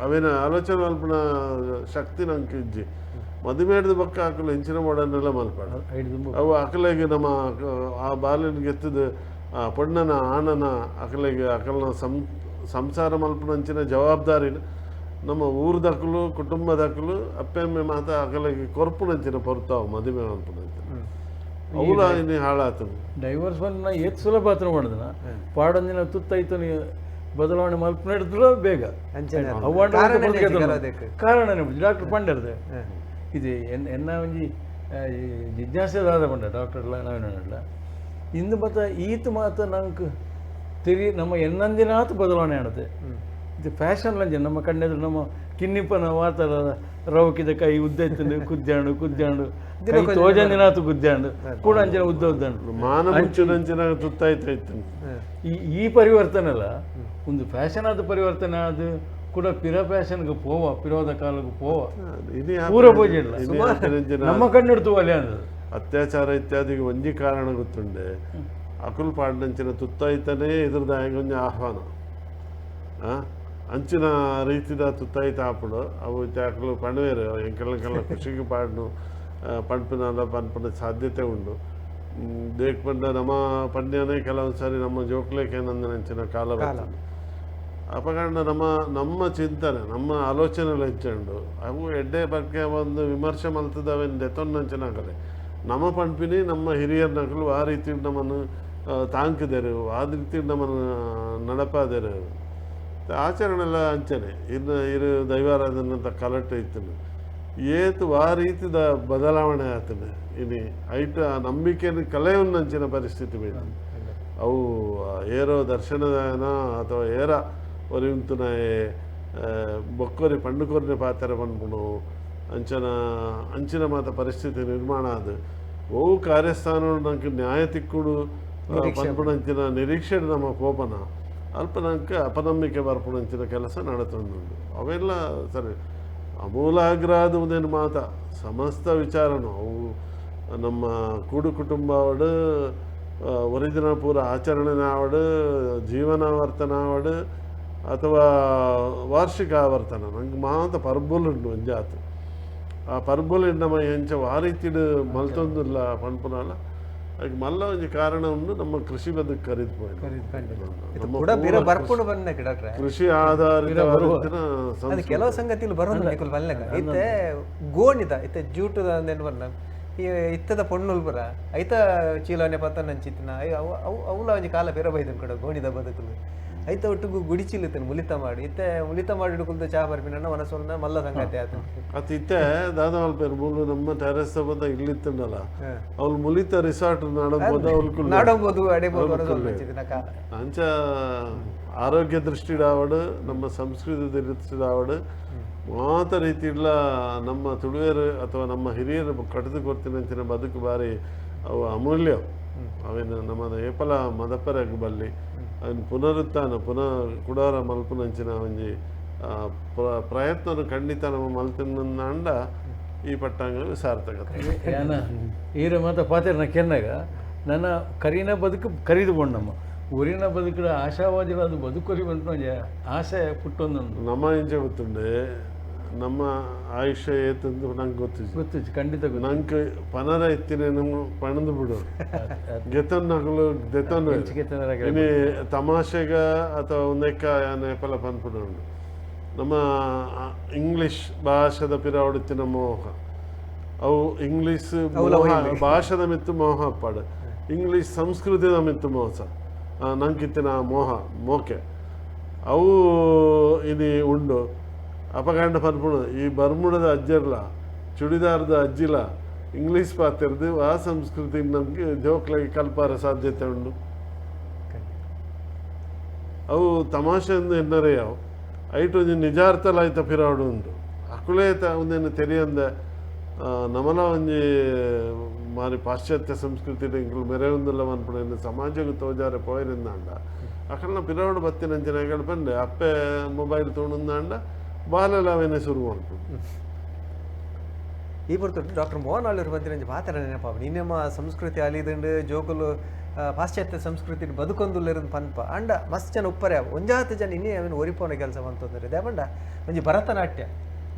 ಅವೇನ ಆಲೋಚನೆ ಮಲ್ಪುನ ಶಕ್ತಿ ನಂಗೆ ಇಜ್ಜಿ. ಮದುವೆಡ್ದ ಬೊಕ್ಕ ಅಕುಲು ಇಂಚಿನ ಮೋಡನ್ನೆಲ್ಲ ಮಲ್ಪಾಡ ಅವು ಅಕಲೆಗೆ ನಮ್ಮ ಆ ಬಾಲಿನ ಗೆತ್ತದ ಆ ಪೊಣ್ಣನ ಆಣನ ಅಕಲೆಗೆ ಅಕಲ್ನ ಸಂಸಾರ ಮಲ್ಪುನಂಚಿನ ಜವಾಬ್ದಾರಿನ ನಮ್ಮ ಊರ್ದಕಲು ಕುಟುಂಬದಕಲು ಅಪ್ಪೆಮ್ಮೆ ಮಾತ ಅಕಲೆಗೆ ಕೊರ್ಪುನಂಚಿನ ಪೊರ್ತಾವು ಮದುವೆ ಮಲ್ಪುನಂಚಿನ ಅವುಲ ಇನ್ನು ಹಾಳಾತು. ಡೈವರ್ಸ್ ಬಂದು ಏತ್ ಸುಲಭ ಆತನ ಮಾಡಿದನ ಪಾಡಂದಿನ ತುತ್ತಾಯ್ತು ಬದಲಾವಣೆ ಮಲ್ಪನ ಬೇಗ ಕಾರಣ ಡಾಕ್ಟರ್ ಪಂಡರ್ದೆ ಇದು ಎನ್ನ ಒಂಜಿ ಜಿಜ್ಞಾಸೆದಾದ ಪಂಡ ಡಾಕ್ಟರ್ ನಾವೇನಲ್ಲ ಇಂದು ಮಾತ ಈತ ಮಾತ ನಂಗೆ ತಿರಿ ನಮ್ಮ ಎನ್ನಂದಿನಾತು ಬದಲಾವಣೆ ಆಡುತ್ತೆ. ಇದು ಫ್ಯಾಷನ್ ಲಂಜ ನಮ್ಮ ಕಣ್ಣೆದುರು ನಮ್ಮ ಕಿನ್ನಿಪ್ಪನ ವಾತಾರ ರವಕಿದ ಕೈ ಉದ್ದ ಇತ್ತು ಕುದ್ದಾಂಡು ಕುದ್ದಾಂಡು ತೋಜಂದಿನಾತು ಗುದ್ದಾಂಡು ಕೂಡ ಅಂಚಿನ ಉದ್ದ ಉದ್ದಾಂಡು ಮಾನ ಮುಚ್ಚುನಂಚಿನ ತುತ್ತಾಯ್ತು. ಈ ಈ ಪರಿವರ್ತನೆ ಅಲ್ಲ ಒಂದು ಫ್ಯಾಷನ್ ಆದ ಪರಿವರ್ತನೆ ಅದು ಕೂಡ ಪಿರ ಫ್ಯಾಷನ್ಗೆ ಪೋವ ಪಿರೋದ ಕಾಲಕ್ಕೆ ಪೋವ ಪೂರ ಪೂಜೆ ಇಲ್ಲ ನಮ್ಮ ಕಣ್ಣಿಡ್ತು ಅಲ್ಲೇ ಅಂದ್ರೆ ಅತ್ಯಾಚಾರ ಇತ್ಯಾದಿಗೆ ಒಂಜಿ ಕಾರಣ ಗೊತ್ತುಂಡೆ ಅಕುಲ್ ಪಾಡ್ನಂಚಿನ ತುತ್ತಾಯ್ತಾನೆ ಇದ್ರದ್ದು ಒಂಜಿ ಆಹ್ವಾನ ಅಂಚಿನ ರೀತಿದ ತುತ್ತಾಯ್ತ ಆಪುಡು ಅವು ಅಕಲು ಪಣವೇರು ಎಂಕೆಲ್ಲ ಖುಷಿಗೆ ಪಾಡ್ನು ಪಂಪಿನಲ್ಲ ಪನ್ಪುನ ಸಾಧ್ಯತೆ ಉಂಡು. ದೇಕ್ ಪಂಡ ನಮ್ಮ ಪಂಡ್ಯನೇ ಕೆಲವೊಂದು ಸಾರಿ ನಮ್ಮ ಜೋಕ್ಲೇಕೇನಂದಿನ ಕಾಲ ಬರ್ತದೆ. ಅಪಕಾರಣ ನಮ್ಮ ನಮ್ಮ ಚಿಂತನೆ ನಮ್ಮ ಆಲೋಚನೆಗಳು ಹೆಚ್ಚುಂಡು ಅವು ಎಡ್ಡೆ ಬಗ್ಗೆ ಒಂದು ವಿಮರ್ಶೆ ಮಲ್ತದ ಅವೇನು ದೆತ್ತೊಂದಂಚಿನ ಆಗಲೆ ನಮ್ಮ ಪಂಪಿನಿ ನಮ್ಮ ಹಿರಿಯರ ನಕಲು ಆ ರೀತಿ ನಮ್ಮನ್ನು ತಾಂಕಿದರು ಆ ರೀತಿ ನಮ್ಮನ್ನು ನಡಪಾದರು ಆಚರಣೆಲ್ಲ ಅಂಚನೆ ಇನ್ನು ಇರು ದೈವಾರಾಧನೆ ಕಲಟೆ ಇತ್ತು ಏತು ಆ ರೀತಿದ ಬದಲಾವಣೆ ಆತದೆ ಇನಿ ಐಟ ಆ ನಂಬಿಕೆಯನ್ನು ಕಲೆಯನ್ನಂಚಿನ ಪರಿಸ್ಥಿತಿ ಬೇಕು. ಅವು ಏರೋ ದರ್ಶನದಾನ ಅಥವಾ ಏರ ಒರಿಯುಂತುನ ಬೊಕ್ಕೊರಿ ಪಂಡುಕೊರಿನ ಪಾತ್ರ ಪನ್ಪುಣು ಅಂಚನ ಅಂಚಿನ ಮಾತ ಪರಿಸ್ಥಿತಿ ನಿರ್ಮಾಣ ಅದು ಓ ಕಾರ್ಯಸ್ಥಾನ ನಂಗೆ ನ್ಯಾಯ ತಿಕ್ಕುಡು ಪನ್ಪುಣಂಚಿನ ನಿರೀಕ್ಷೆ ನಮ್ಮ ಕೋಪನ ಅಲ್ಪ ನಂಗೆ ಅಪನಂಬಿಕೆ ಬರ್ಪುಣಂಚಿನ ಕೆಲಸ ನಡತೊಂದುಂಡು. ಅವೆಲ್ಲ ಸರಿ ಅಮೂಲಾಗ್ರಾದ ಒಂದೇನು ಮಾತ ಸಮಸ್ತ ವಿಚಾರನು ಅವು ನಮ್ಮ ಕೂಡು ಕುಟುಂಬವಡು ಒರಿಜಿನ ಪೂರ ಆಚರಣೆ ಆವಡು ಜೀವನಾವರ್ತನ ಆವಡು ಅಥವಾ ವಾರ್ಷಿಕ ಆವರ್ತನ ನಂಗೆ ಮಾತ ಪರ್ಬುಲುಂಡು ಒಂಜಾತು ಆ ಪರ್ಬುಲು ನಮ್ಮ ಎಂಚ ಆ ರೀತಿಡು ಮಲ್ತೊಂದಿಲ್ಲ ಪನ್ಪುನಲ್ಲ ಅದಕ್ಕೆ ಮಲ್ಲ ಒಂಜಿ ಕಾರಣ ಉಂಡು ನಮ್ಮ ಕೃಷಿ ಬದುಕು ಕರಿದು ಕೃಷಿ ಆಧಾರಿತ ಕೆಲವು ಸಂಗತಿಗಳು ಬರೋದು ಇತ್ತೆ ಗೋಣಿದ ಇತ್ತೆ ಜೂಟದ ಅಂದೇನು ಈ ಇತ್ತದ ಪೊಣ್ಣುಲ್ ಬರ ಐತ ಚೀಲನೆ ಪತ್ತ ನಂಚಿತ್ತಿನ ಅವು ಅವುಲ ಒಂಜಿ ಕಾಲ ಬೇರೆ ಬೈದನ್ ಕಡೆ ಗೋಣಿದ ಬದುಕಲು ಐತ ಒಟ್ಟಿಗೂ ಗುಡಿಚಿಲ್ಲುತ್ತೇನೆ ಮುಲಿತ ಮಾಡಿ ಇತ್ತೆ ಮುಲಿತ ಮಾಡಿ ಹಿಡ್ಕೊಳ್ದು ಚಾ ಬರ್ಪಿನ ಮನಸ್ಸೊಂದ ಮಲ್ಲ ಸಂಗತಿ ಆಯ್ತು. ಅದು ಇತ್ತೆ ದಾದಾ ಮೂಲು ನಮ್ಮ ಟೆರೆಸ್ ಬಂದ ಇಲ್ಲಿತ್ತಂಡಲ್ಲ ಅವ್ಳು ಮುಲಿತ ರಿಸಾರ್ಟ್ ನಾಡಬಹುದು ಅವ್ಳು ನಾಡಬಹುದು ಅಡೆಬಹುದು ಕಾಲ ಅಂಚ ಆರೋಗ್ಯ ದೃಷ್ಟಿಡಾವಡು ನಮ್ಮ ಸಂಸ್ಕೃತಿ ದೃಷ್ಟಿಡಾವಡು ಮಾತ ರೀತಿ ಇಲ್ಲ ನಮ್ಮ ತುಳುವೆರು ಅಥವಾ ನಮ್ಮ ಹಿರಿಯರು ಕಟ್ಟಿದು ಕೊಡ್ತಿನಂಚಿನ ಬದುಕು ಬಾರಿ ಅವು ಅಮೂಲ್ಯ. ಅವೇನು ನಮ್ಮ ಏಪಲ ಮದಪರಗ್ ಬಲ್ಲಿ ಅವನ್ ಪುನರುತ್ಥಾನ ಪುನಃ ಕುಡಾರ ಮಲ್ಪುನಂಚಿನ ಒಂಜಿ ಪ್ರಯತ್ನ ಖಂಡಿತ ನಮ್ಮ ಮಲ್ತಿನಂಡ ಈ ಪಟ್ಟಾಂಗ ಸಾರ್ಥಕತೆ. ಈರ ಮಾತ ಪಾತಿರ್ನ ಕೆನ್ನಾಗ ನನ್ನ ಕರಿನ ಬದುಕು ಕರಿದು ನಮ್ಮ ಊರಿನ ಬದುಕಡ ಆಶಾವಾದಿಗಳದು ಬದುಕೊರಿ ಬಂತು ಆಸೆ ಪುಟ್ಟೊಂದೊಂದು ನಮ್ಮ ಇಂಚೆ ಗೊತ್ತುಂಡೆ ನಮ್ಮ ಆಯುಷ್ಯ ಏತಂದು ನಂಗೆ ಗೊತ್ತಿತ್ತು ಗೊತ್ತಿತ್ತು ಖಂಡಿತ. ನಂಗೆ ಪನರ ಇತ್ತಿನ ನಮ್ಮ ಪಣದು ಬಿಡು ಗೆತನ್ನಗಳು ದೆತನ್ನು ಇನ್ನು ತಮಾಷೆಗ ಅಥವಾ ಒಂದೆಕ್ಕ ಫಲ ಪನ್ಪುಡು ನಮ್ಮ ಇಂಗ್ಲಿಷ್ ಭಾಷೆದ ಪಿರಾವಡಿತ್ತಿನ ಮೋಹ ಅವು ಇಂಗ್ಲೀಷ್ ಭಾಷೆದ ಮಿತ್ತು ಮೋಹ ಅಪ್ಪಾಡು ಇಂಗ್ಲೀಷ್ ಸಂಸ್ಕೃತಿದ ಮಿತ್ತು ಮೋಸ ನಂಗಿತ್ತಿನ ಮೋಹ ಮೋಕೆ ಅವು ಇದು ಉಂಡು. ಅಪಗಂಡ ಪನ್ಪುಣು ಈ ಬರ್ಮುಡದ ಅಜ್ಜರ್ಲ ಚುಡಿದಾರದ ಅಜ್ಜಿಲ ಇಂಗ್ಲೀಷ್ ಪಾತಿರ್ದು ಆ ಸಂಸ್ಕೃತಿ ನಮಗೆ ಜೋಕ್ಲಾಗಿ ಕಲ್ಪಾರ ಸಾಧ್ಯತೆ ಉಂಡು. ಅವು ತಮಾಷೆ ಎಂದು ಎನ್ನರೆ ಯಾವ ಐಟು ಒಂಜಿ ನಿಜಾರ್ಥಲ ಐತ ಪಿರಾಡು ಉಂಡು. ಅಕುಲೇ ಒಂದೇನು ತೆರಿಯಂದ ನಮಲ ಒಂಜಿ ಮಾರಿ ಪಾಶ್ಚಾತ್ಯ ಸಂಸ್ಕೃತಿ ಎಂಕುಲು ಮೆರೆಯೊಂದುಲ್ಲ ಮನ್ಪುಣ ಸಮಾಜಕ್ಕೆ ತೋಜಾರೆ ಪೋಯಿರಿಂದಾಂಡ ಅಕಲ್ನ ಪಿರಾಡು ಬತ್ತಿನಂಚಿನ ಪಂಡೆ ಅಪ್ಪೆ ಮೊಬೈಲ್ ತೊಗೊಂಡಾಂಡ ಬಾಲೆಲ್ಲ ಅವೇನೆ ಶುರು ಮಲ್ಪುಂಡು. ಈ ಪೊರ್ತುಡು ಡಾಕ್ಟರ್ ಮೋಹನ್ ಆಳೂರು ಬಂದಿರಂಜಿ ಪಾತ್ರ ನೆನಪಾಪ ಇನ್ನೆಮ್ಮ ಸಂಸ್ಕೃತಿ ಅಲಿದುಂಡು ಜೋಕುಲು ಪಾಶ್ಚಾತ್ಯ ಸಂಸ್ಕೃತಿ ಬದುಕೊಂದುಲ್ಲೆರಂದು ಪನ್ಪ ಅಂಡ ಮಸ್ತ್ ಜನ ಉಪ್ಪರೆ ಒಂಜಾತ ಜನ ಇನ್ನೇ ಅವೇನು ಒರಿಪೋನ ಕೆಲಸ ಅಂತಂದ್ರೆ ದೇಪಂಡ ಒಂಜಿ ಭರತನಾಟ್ಯ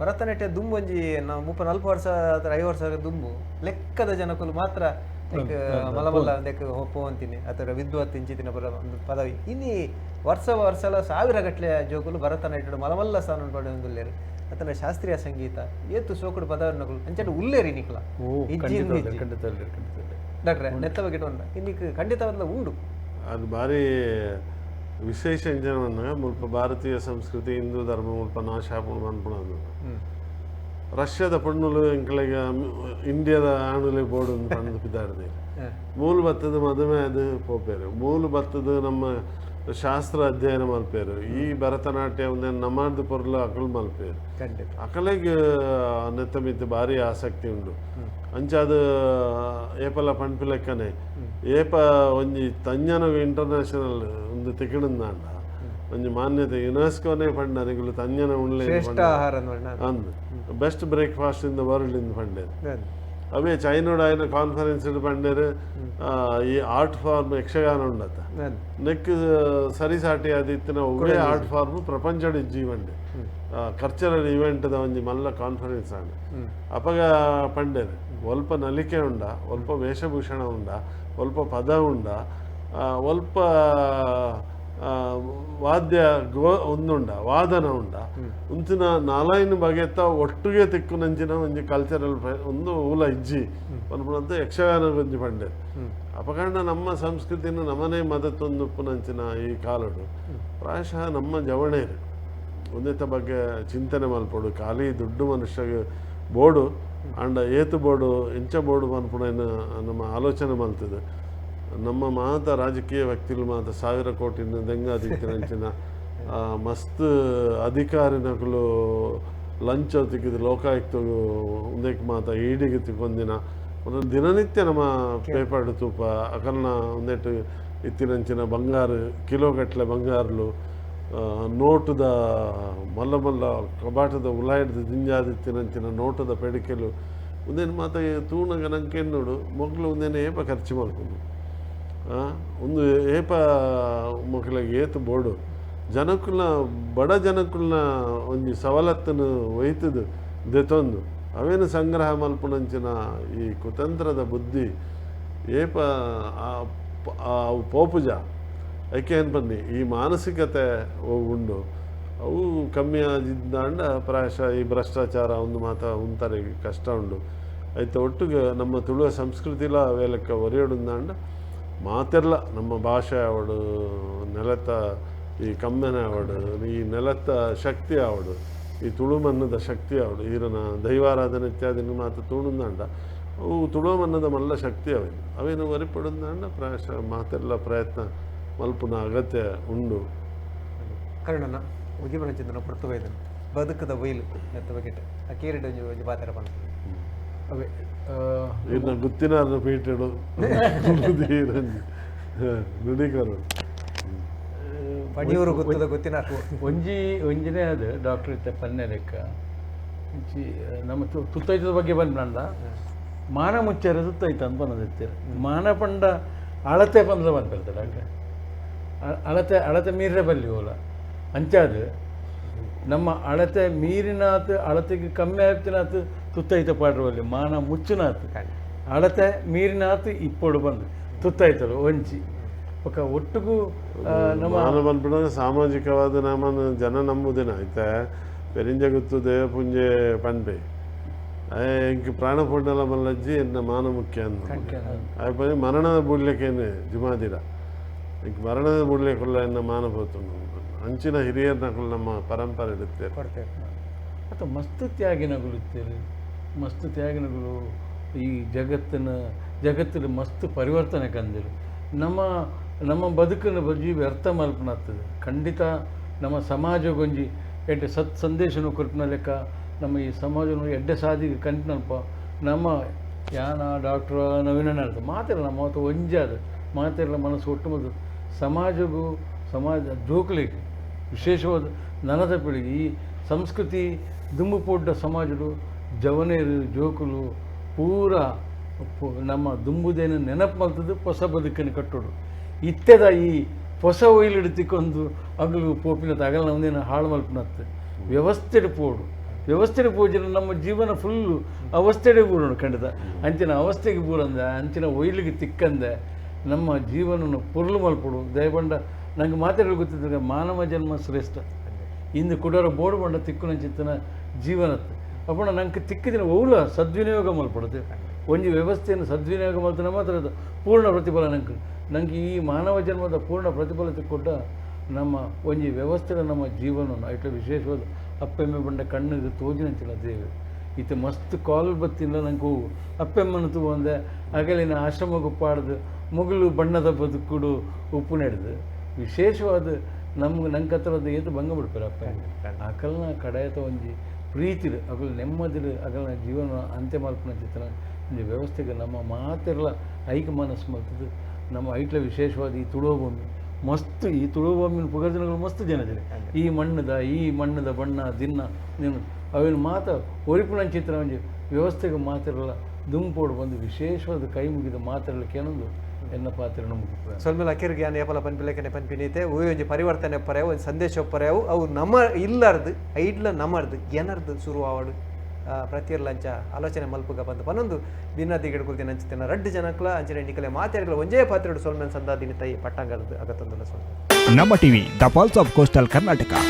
ಭರತನಾಟ್ಯ ದುಂಬು ಒಂಜಿ ನಾವು 30-40 ವರ್ಷ ಅಥವಾ 50 ವರ್ಷ ದುಂಬು ಲೆಕ್ಕದ ಜನಕುಲು ಮಾತ್ರ ಮಲ್ಲ ಮಲ್ಲ ಒಂದಕ್ಕೆ ಹೋಗ್ತೀನಿ ಅಥವಾ ವಿದ್ವತ್ ಇಂಚಿತಿನ ಬರ ಒಂದು ಪದವಿ ಇನ್ನಿ ವರ್ಷ ವರ್ಷಲ ಸಾವಿರ ಗಟ್ಟಲೆ ಜೋಕುಲು ಭರತನಾಟ್ಯಡು ಮಲಮಲ್ಲ ಸ್ಥಾನ ಪಡೆಯೊಂದುಲ್ಲೇರು ಅತನ ಶಾಸ್ತ್ರೀಯ ಸಂಗೀತ ಏತು ಸೋಕುಡು ಪದವನ್ನಗಳು ಅಂಚೆ ಉಲ್ಲೇರಿ ನಿಕ್ಲ ಡಾಕ್ಟ್ರೆ ನೆತ್ತ ಬಗ್ಗೆ ಉಂಡು ಇನ್ನಿಕ್ ಖಂಡಿತವಾದ ಉಂಡು. ಅದು ಭಾರಿ ವಿಶೇಷ ಇಂಜನವನ್ನು ಮುಲ್ಪ ಭಾರತೀಯ ಸಂಸ್ಕೃತಿ ಹಿಂದೂ ಧರ್ಮ ಮುಲ್ಪ ನಾಶ ಅನ್ಪುಣ ರಷ್ಯಾದ ಪಣ್ಣುಲು ಎಂಕಲೆಗ ಇಂಡಿಯಾದ ಆಣುಲೆ ಬೋರ್ಡ್ ಒಂದು ಪಣ್ಣು ಪಿದಾಡ್ದೆ ಮೂಲ ಬತ್ತದ ಮದುವೆ ಅದು ಪೋಪೇರು ಮೂಲ ಬತ್ತದ ನಮ್ಮ ಶಾಸ್ತ್ರ ಅಧ್ಯಯನ ಮಲ್ಪೇರು ಈ ಭರತನಾಟ್ಯ ಒಂದು ನಮಾರ್ದು ಪೊರ್ಲು ಅಕಲ್ ಮಲ್ಪೇರು ಅಕಲೆಗೆ ನೆತ್ತ ಮಿತ್ತು ಭಾರಿ ಆಸಕ್ತಿ ಉಂಡು. ಅಂಚಾದ ಏಪಲ ಪಣ್ಪಿ ಲೆಕ್ಕನೆ ಏಪ ಒಂಜಿ ತಂಜನ ಇಂಟರ್ನ್ಯಾಷನಲ್ ಒಂದು ತಿಕ್ಕಣಂದಾಂಡ ಒಂಜಿ ಮಾನ್ಯತೆ ಯುನೆಸ್ಕೋನೇ ಪಂಡ ನಿಗುಲು ತಂಜನ ಉಣ್ಲೆ ಅಂದ್ best breakfast in the world in ಪಂಡೇರು. ಅವೇ ಚೈನೋಡ್ ಆಯ್ನ ಕಾನ್ಫರೆನ್ಸ್ ಪಂಡೇರು ಈ ಆರ್ಟ್ ಫಾರ್ಮ್ ಯಕ್ಷಗಾನ ಉಂಡತ್ತ ನೆಕ್ ಸರಿಸಾಟಿ ಅದಿತ್ತಿನ ಒವ್ವೇ ಆರ್ಟ್ ಫಾರ್ಮ್ ಪ್ರಪಂಚಡ್ ಜೀವಂಡೆ ಕಲ್ಚರಲ್ ಇವೆಂಟ್ದ ಒಂಜಿ ಮಲ್ಲ ಕಾನ್ಫರೆನ್ಸ್ ಆಂಡ್ ಅಪಗ ಪಂಡೇರು ಒಲ್ಪ ನಲಿಕೆ ಉಂಡ ಒಲ್ಪ ವೇಷಭೂಷಣ ಉಂಡ ಒಲ್ಪ ಪದ ಉಂಡ ಒಲ್ಪ ವಾದ್ಯ ಗೋ ಒಂದುಂಡ ವಾದನ ಉಂಡ ಉಂಚಿನ ನಾಲೈನ್ ಬಗೆತ ಒಟ್ಟುಗೆ ತಿಕ್ಕುನಂಚಿನ ಒಂಜಿ ಕಲ್ಚರಲ್ ಒಂದು ಊಲ ಇಜ್ಜಿ ಪನ್ಪುನಂತ ಯಕ್ಷಗಾನ ಒಂಜಿ ಪಂಡೆ. ಅಪಕಂಡ ನಮ್ಮ ಸಂಸ್ಕೃತಿನ ನಮನೇ ಮದತ್ತೊಂದು ಉಪ್ಪುನಂಚಿನ ಈ ಕಾಲಡು ಪ್ರಾಯಶಃ ನಮ್ಮ ಜವಣೇರು ಒಂದೇತ ಬಗ್ಗೆ ಚಿಂತನೆ ಮಲ್ಪೊಡು. ಖಾಲಿ ದುಡ್ಡು ಮನುಷ್ಯಗೆ ಬೋಡು ಅಂಡ ಏತು ಬೋಡು ಎಂಚ ಬೋಡು ಪನ್ಪುನ ನಮ್ಮ ಆಲೋಚನೆ ಮಲ್ತದೆ. ನಮ್ಮ ಮಾತ ರಾಜಕೀಯ ವ್ಯಕ್ತಿಗಳು ಮಾತ 1000 ಕೋಟಿನ ದೆಂಗಾದಿತ್ತಿನಂಚಿನ ಮಸ್ತ್ ಅಧಿಕಾರಿನಕುಲು ಲಂಚ ತಿಕ್ಕಿದ್ದು ಲೋಕಾಯುಕ್ತ ಒಂದೇಕ್ ಮಾತ ಈಡಿಗೆ ತಿಕ್ಕೊಂದಿನ ಒಂದು ದಿನನಿತ್ಯ ನಮ್ಮ ಪೇಪರ್ ತೂಪ ಅಕಲ್ನ ಒಂದೇಟು ಇತ್ತಿನಂಚಿನ ಬಂಗಾರು ಕಿಲೋಗಟ್ಟಲೆ ಬಂಗಾರಲು ನೋಟದ ಮಲ್ಲ ಮಲ್ಲ ಕಬಾಟದ ಉಲಾಯಿಡ್ದು ದಿಂಜಾದಿತ್ತಿನಂಚಿನ ನೋಟದ ಪೆಡಿಕೆಲು ಒಂದೇನು ಮಾತ ತೂಣಗ ನಂಗೆ ನೋಡು ಮೊಗ್ಲು ಒಂದೇನು ಏಪ ಖರ್ಚು ಮಾಡ್ಕೊಂಡು ಒಂದು ಏಪ ಮಕ್ಕಳಿಗೆ ಏತು ಬೋಡು ಜನಕ್ಕುಲ್ನ ಬಡ ಜನಕ್ಕುಲ್ನ ಒಂಜಿ ಸವಲತ್ತನ್ನು ಒಯ್ತದು ದೆತೊಂದು ಅವೇನು ಸಂಗ್ರಹ ಮಲ್ಪುನಂಚಿನ ಈ ಕುತಂತ್ರದ ಬುದ್ಧಿ ಏಪ ಅವು ಪೋಪುಜ ಐಕೆ ಏನು ಬನ್ನಿ ಈ ಮಾನಸಿಕತೆ ಉಂಡು ಅವು ಕಮ್ಮಿ ಆಗಿದ್ದಾಂಡ ಪ್ರಾಯಶಃ ಈ ಭ್ರಷ್ಟಾಚಾರ ಒಂದು ಮಾತ ಉಂತಾರೆ ಕಷ್ಟ ಉಂಡು. ಐತ ಒಟ್ಟಿಗೆ ನಮ್ಮ ತುಳುವ ಸಂಸ್ಕೃತಿಲ ವೇಲಕ್ಕೆ ಒರೆಯೊಡುಂದಾಂಡ ಮಾತೆಲ್ಲ ನಮ್ಮ ಭಾಷೆ ಅವಡು ನೆಲತ್ತ ಈ ಕಮ್ಮೆನೆ ಅವಡು ಈ ನೆಲತ್ತ ಶಕ್ತಿ ಅವಡು ಈ ತುಳುಮನ್ನದ ಶಕ್ತಿ ಅವಡು ಈರನ ದೈವಾರಾಧನೆ ಇತ್ಯಾದಿ ಮಾತು ತುಳುಂದಾಂಡ ಅವು ತುಳುಮನ್ನದ ಮಲ್ಲ ಶಕ್ತಿ ಅವೇನು ಅವೇನು ವರಿಪಡುಂದಾಂಡ ಪ್ರಾಯಶಃ ಮಾತೆಲ್ಲ ಪ್ರಯತ್ನ ಮಲ್ಪುನ ಅಗತ್ಯ ಉಂಡು. ಕರುಣನ ಉದ್ಯಮನ ಪೃಥ್ವೈದನು ಬದುಕದ ಬೈಲು ನೆತ್ತ ಬಗೆಟ್ ಆ ಕೇರಿಡ್ ಒಂಜಿ ಒಂಜಿ ಪಾತ್ರ ಪಂಡ ಅವೇ ಇನ್ನು ಗುತ್ತಿನಾರ್ನ ಪೀಟೆಡು ನುಡಿಕರು ಪಣಿಯೂರು ಗುತ್ತದ ಗುತ್ತಿನಾರ್ ಒಂಜಿ ಒಂಜಿನೇ ಅದು ಡಾಕ್ಟರ್ ಇತ್ತ ಪನ್ನೆ ಲೆಕ್ಕ ಒಂಜಿ ನಮ್ಮ ತುತ್ತೈತದ ಬಗ್ಗೆ ಬಂದ್ಬಂಡ ಮಾನ ಮುಚ್ಚಾರ ತುತ್ತೈತ ಅಂತ ಬಂದಿರ್ತೀರ ಮಾನ ಪಂಡ ಅಳತೆ ಬಂದ್ರೆ ಬಂದಿರ್ತಾರೆ ಡಾಕ್ಟ್ರೆ ಅಳತೆ ಅಳತೆ ಮೀರೇ ಬಲ್ಲಿ ಓಲ ಅಂಚಾದು ನಮ್ಮ ಅಳತೆ ಮೀರಿನಾತು ಅಳತೆಗೆ ಕಮ್ಮಿ ಆಗ್ತಿನಾತು ತುತ್ತೈತ ಪಾಡ್ರವಲ್ಲಿ ಮಾನ ಮುಚ್ಚುನಾತು ಅಳತೆ ಮೀರಿನಾತು ಇಪ್ಪೊಡು ಬಂದು ತುತ್ತೈತರು ಒಂಜಿ ఒక ಒಟ್ಟಿಗೂ ನಮ್ಮ ಮಾನ ಬಂದ್ಬಿಡ ಸಾಮಾಜಿಕವಾದ ನಮ್ಮನ್ನು ಜನ ನಂಬುದಿನ ಆಯ್ತಾ ಪೆರಿಂಜ ಗುತ್ತು ದೇವಪುಂಜೆ ಪನ್ಪೆ ಎಂಕ್ ಪ್ರಾಣ ಪೊಂಡಲ ಮಲ್ಲಜ್ಜಿ ಎನ್ನ ಮಾನ ಮುಖ್ಯ ಅಂದ ಮರಣದ ಬುಡ್ಲಿಕ್ಕೇನೆ ಜುಮಾದಿರ ಇಂಕ್ ಮರಣದ ಬುಡ್ಲಿಕ್ಕುಲ್ಲ ಎನ್ನ ಮಾನ ಪೋತುಂಡು ಅಂಚಿನ ಹಿರಿಯರ್ನಕುಲು ನಮ್ಮ ಪರಂಪರೆ ಇರುತ್ತೆ. ಅಥವಾ ಮಸ್ತ್ ತ್ಯಾಗಿನಗಳು ಇತ್ತೇರು, ಮಸ್ತ್ ತ್ಯಾಗಿನಗಳು ಈ ಜಗತ್ತಿನ ಮಸ್ತ್ ಪರಿವರ್ತನೆ ಕಂದಿರು. ನಮ್ಮ ನಮ್ಮ ಬದುಕನ್ನು ಬಜ್ಜಿ ವ್ಯರ್ಥ ಮಲ್ಪನಾಗ್ತದೆ. ಖಂಡಿತ ನಮ್ಮ ಸಮಾಜಗೊಂಜಿ ಎಡ್ಡೆ ಸತ್ ಸಂದೇಶನು ಕೊರ್ಪಿನ ಲೆಕ್ಕ ನಮ್ಮ ಈ ಸಮಾಜನು ಎಡ್ಡೆ ಸಾದಿಗೆ ಕಂಟಿನಲ್ಪ ನಮ್ಮ ಯಾನ ಡಾಕ್ಟ್ರ ನವೀನ ಮಾತಿರಲ್ಲ ನಮ್ಮ ಮಾತು ಒಂಜಾದ ಮಾತಿರಲ್ಲ ಮನಸ್ಸು ಒಟ್ಟು ಮೊದಲು ಸಮಾಜಗೂ ಸಮಾಜ ಜೋಕುಲಿಗೆ ವಿಶೇಷವಾದ ನನದ ಪೀಳಿಗೆ ಈ ಸಂಸ್ಕೃತಿ ದುಂಬು ಪೊಡ್ಡ ಸಮಾಜಡು ಜವನೇರು ಜೋಕುಲು ಪೂರ ನಮ್ಮ ದುಂಬುದೇನು ನೆನಪು ಮಲ್ತದ್ದು ಹೊಸ ಬದುಕನ್ನು ಕಟ್ಟೋಡು. ಇತ್ತೆದ ಈ ಹೊಸ ಒಯ್ಲಿಡು ತಿಕ್ಕೊಂದು ಅಗಲು ಪೋಪಿನ ಅಗಲ ನಮ್ಮದೇನು ಹಾಳು ಮಲ್ಪಿನತ್ತು ವ್ಯವಸ್ಥೆಡು ಪೋಡು ವ್ಯವಸ್ಥೆಡು ಪೂಜೆ ನಮ್ಮ ಜೀವನ ಫುಲ್ಲು ಅವಸ್ಥೆಡೆ ಬೂರೋಣ ಖಂಡಿತ. ಅಂಚಿನ ಅವಸ್ಥೆಗೆ ಬೂರಂದೆ ಅಂಚಿನ ಒಯ್ಲಿಗೆ ತಿಕ್ಕಂದೆ ನಮ್ಮ ಜೀವನವನ್ನು ಪೊರ್ಲು ಮಲ್ಪಡು. ದಯಬಂಡ ನಂಗೆ ಮಾತಾಡಲು ಗೊತ್ತಿದ್ದಾಗ ಮಾನವ ಜನ್ಮ ಶ್ರೇಷ್ಠ. ಇಂದು ಕುಡೋರ ಬೋರ್ಡ್ ಬಂಡ ತಿಕ್ಕುನಂಚಿತ್ತನ ಜೀವನತ್ತು ಅಪ್ಪಣ ನಂಗೆ ತಿಕ್ಕಿದಿನ ಓಲ ಸದ್ವಿನಿಯೋಗ ಮಲ್ಪಡುತ್ತೆ. ಒಂಜಿ ವ್ಯವಸ್ಥೆಯನ್ನು ಸದ್ವಿನಿಯೋಗ ಮಲ್ತನ ಮಾತ್ರ ಅದು ಪೂರ್ಣ ಪ್ರತಿಫಲ ನಂಗೆ ನಂಗೆ ಈ ಮಾನವ ಜನ್ಮದ ಪೂರ್ಣ ಪ್ರತಿಫಲ ತಿಕ್ಕೊಟ್ಟ ನಮ್ಮ ಒಂಜಿ ವ್ಯವಸ್ಥೆಯ ನಮ್ಮ ಜೀವನವನ್ನು ಐಟ್ಲ ವಿಶೇಷವಾದ ಅಪ್ಪೆಮ್ಮೆ ಬಂಡ ಕಣ್ಣಿಗೆ ತೋಜಿನಂಚಿಲ್ಲ ದೇವಿ ಇತ್ತು ಮಸ್ತ್ ಕಾಲು ಬತ್ತಿಲ್ಲ ನಂಗೆ ಹೂವು ಅಪ್ಪೆಮ್ಮನ ತೂವಂದೆ ಅಗಲಿನ ಆಶ್ರಮಕ್ಕೆ ಪಾಡ್ದು ಮುಗುಲು ಬಣ್ಣದ ಬದುಕುಡು ಉಪ್ಪು ನಡೆದು ವಿಶೇಷವಾದ ನಮ್ಗೆ ನಂಗೆ ಹತ್ರದ ಏತು ಭಂಗ ಬಿಡ್ತಾರೆ ಅಪ್ಪ ಅಕಲ್ನ ಕಡೆಯತ ಒಂಜಿ ಪ್ರೀತಿರು ಅಗಲು ನೆಮ್ಮದಿರು ಅಗಲ್ನ ಜೀವನ ಅಂತ್ಯ ಮಲ್ಪನ ಚಿತ್ರ ಒಂಜಿ ವ್ಯವಸ್ಥೆಗೆ ನಮ್ಮ ಮಾತಿರಲ ಐಕ ಮನಸ್ಸು ಮಲ್ತದ್ದು ನಮ್ಮ ಐಟ್ಲ ವಿಶೇಷವಾದ ಈ ತುಳುವ ಭೂಮಿ ಮಸ್ತ್ ಈ ತುಳುವ ಭೂಮಿನ ಪುಗರ್ಜನಗಳು ಮಸ್ತ್ ಜನ ಇದ್ದಾರೆ. ಈ ಮಣ್ಣದ ಬಣ್ಣ ದಿನ ನೀನು ಅವಿನ ಮಾತ ಒರಿಪುನ ಚಿತ್ರ ಒಂಜಿ ವ್ಯವಸ್ಥೆಗೆ ಮಾತಿರಲ್ಲ ದುಂಪೋಡು ಬಂದು ವಿಶೇಷವಾದ ಕೈ ಮುಗಿದ ಮಾತಿರಲಿಕ್ಕೆ ಏನೊಂದು ಎನ್ನ ಪಾತ್ರ ಮುಗಿದ ಸ್ವಲ್ಪ ಅಕಿರಿಗೆ ಯಾನ್ ಏಪಲ ಪನ್ಪಿಲೇಕನೆ ಪನ್ಪಿನೀತೆ ಒಂಜಿ ಪರಿವರ್ತನೆ ಪರ್ಯಾವು ಒಂದು ಸಂದೇಶ ಪರ್ಯಾವು ಅವು ನಮ್ಮ ಇಲ್ಲಾರ್ದು ಐಡ್ಲ ನಮರ್ದು ಏನರ್ದು ಶುರು ಆವಡು ಪ್ರತಿಯರ್ಲಂಚ ಆಲೋಚನೆ ಮಲ್ಪುಗ ಬಂದು ಪನ್ನೊಂದು ಬಿನ್ನದಿ ಗಿಡಕುಲ್ದಿನ ಅಂಚಿನ ರಡ್ಡು ಜನಕ್ಲ ಅಂಚಿನ ನಿಕಲೆ ಮಾತೆರ್ಗಳ ಒಂಜೇ ಪಾತ್ರೆಡು ಸೊಲ್ಮೆನ್ ಸಂದಾದಿನ ತೈ ಪಟ್ಟಂಗಲ್ದು ಅಗತ್ತೊಂದುಲ್ಲ ಸೊಲ್ಮೆ. ನಮ್ಮ TV the pulse of coastal Karnataka.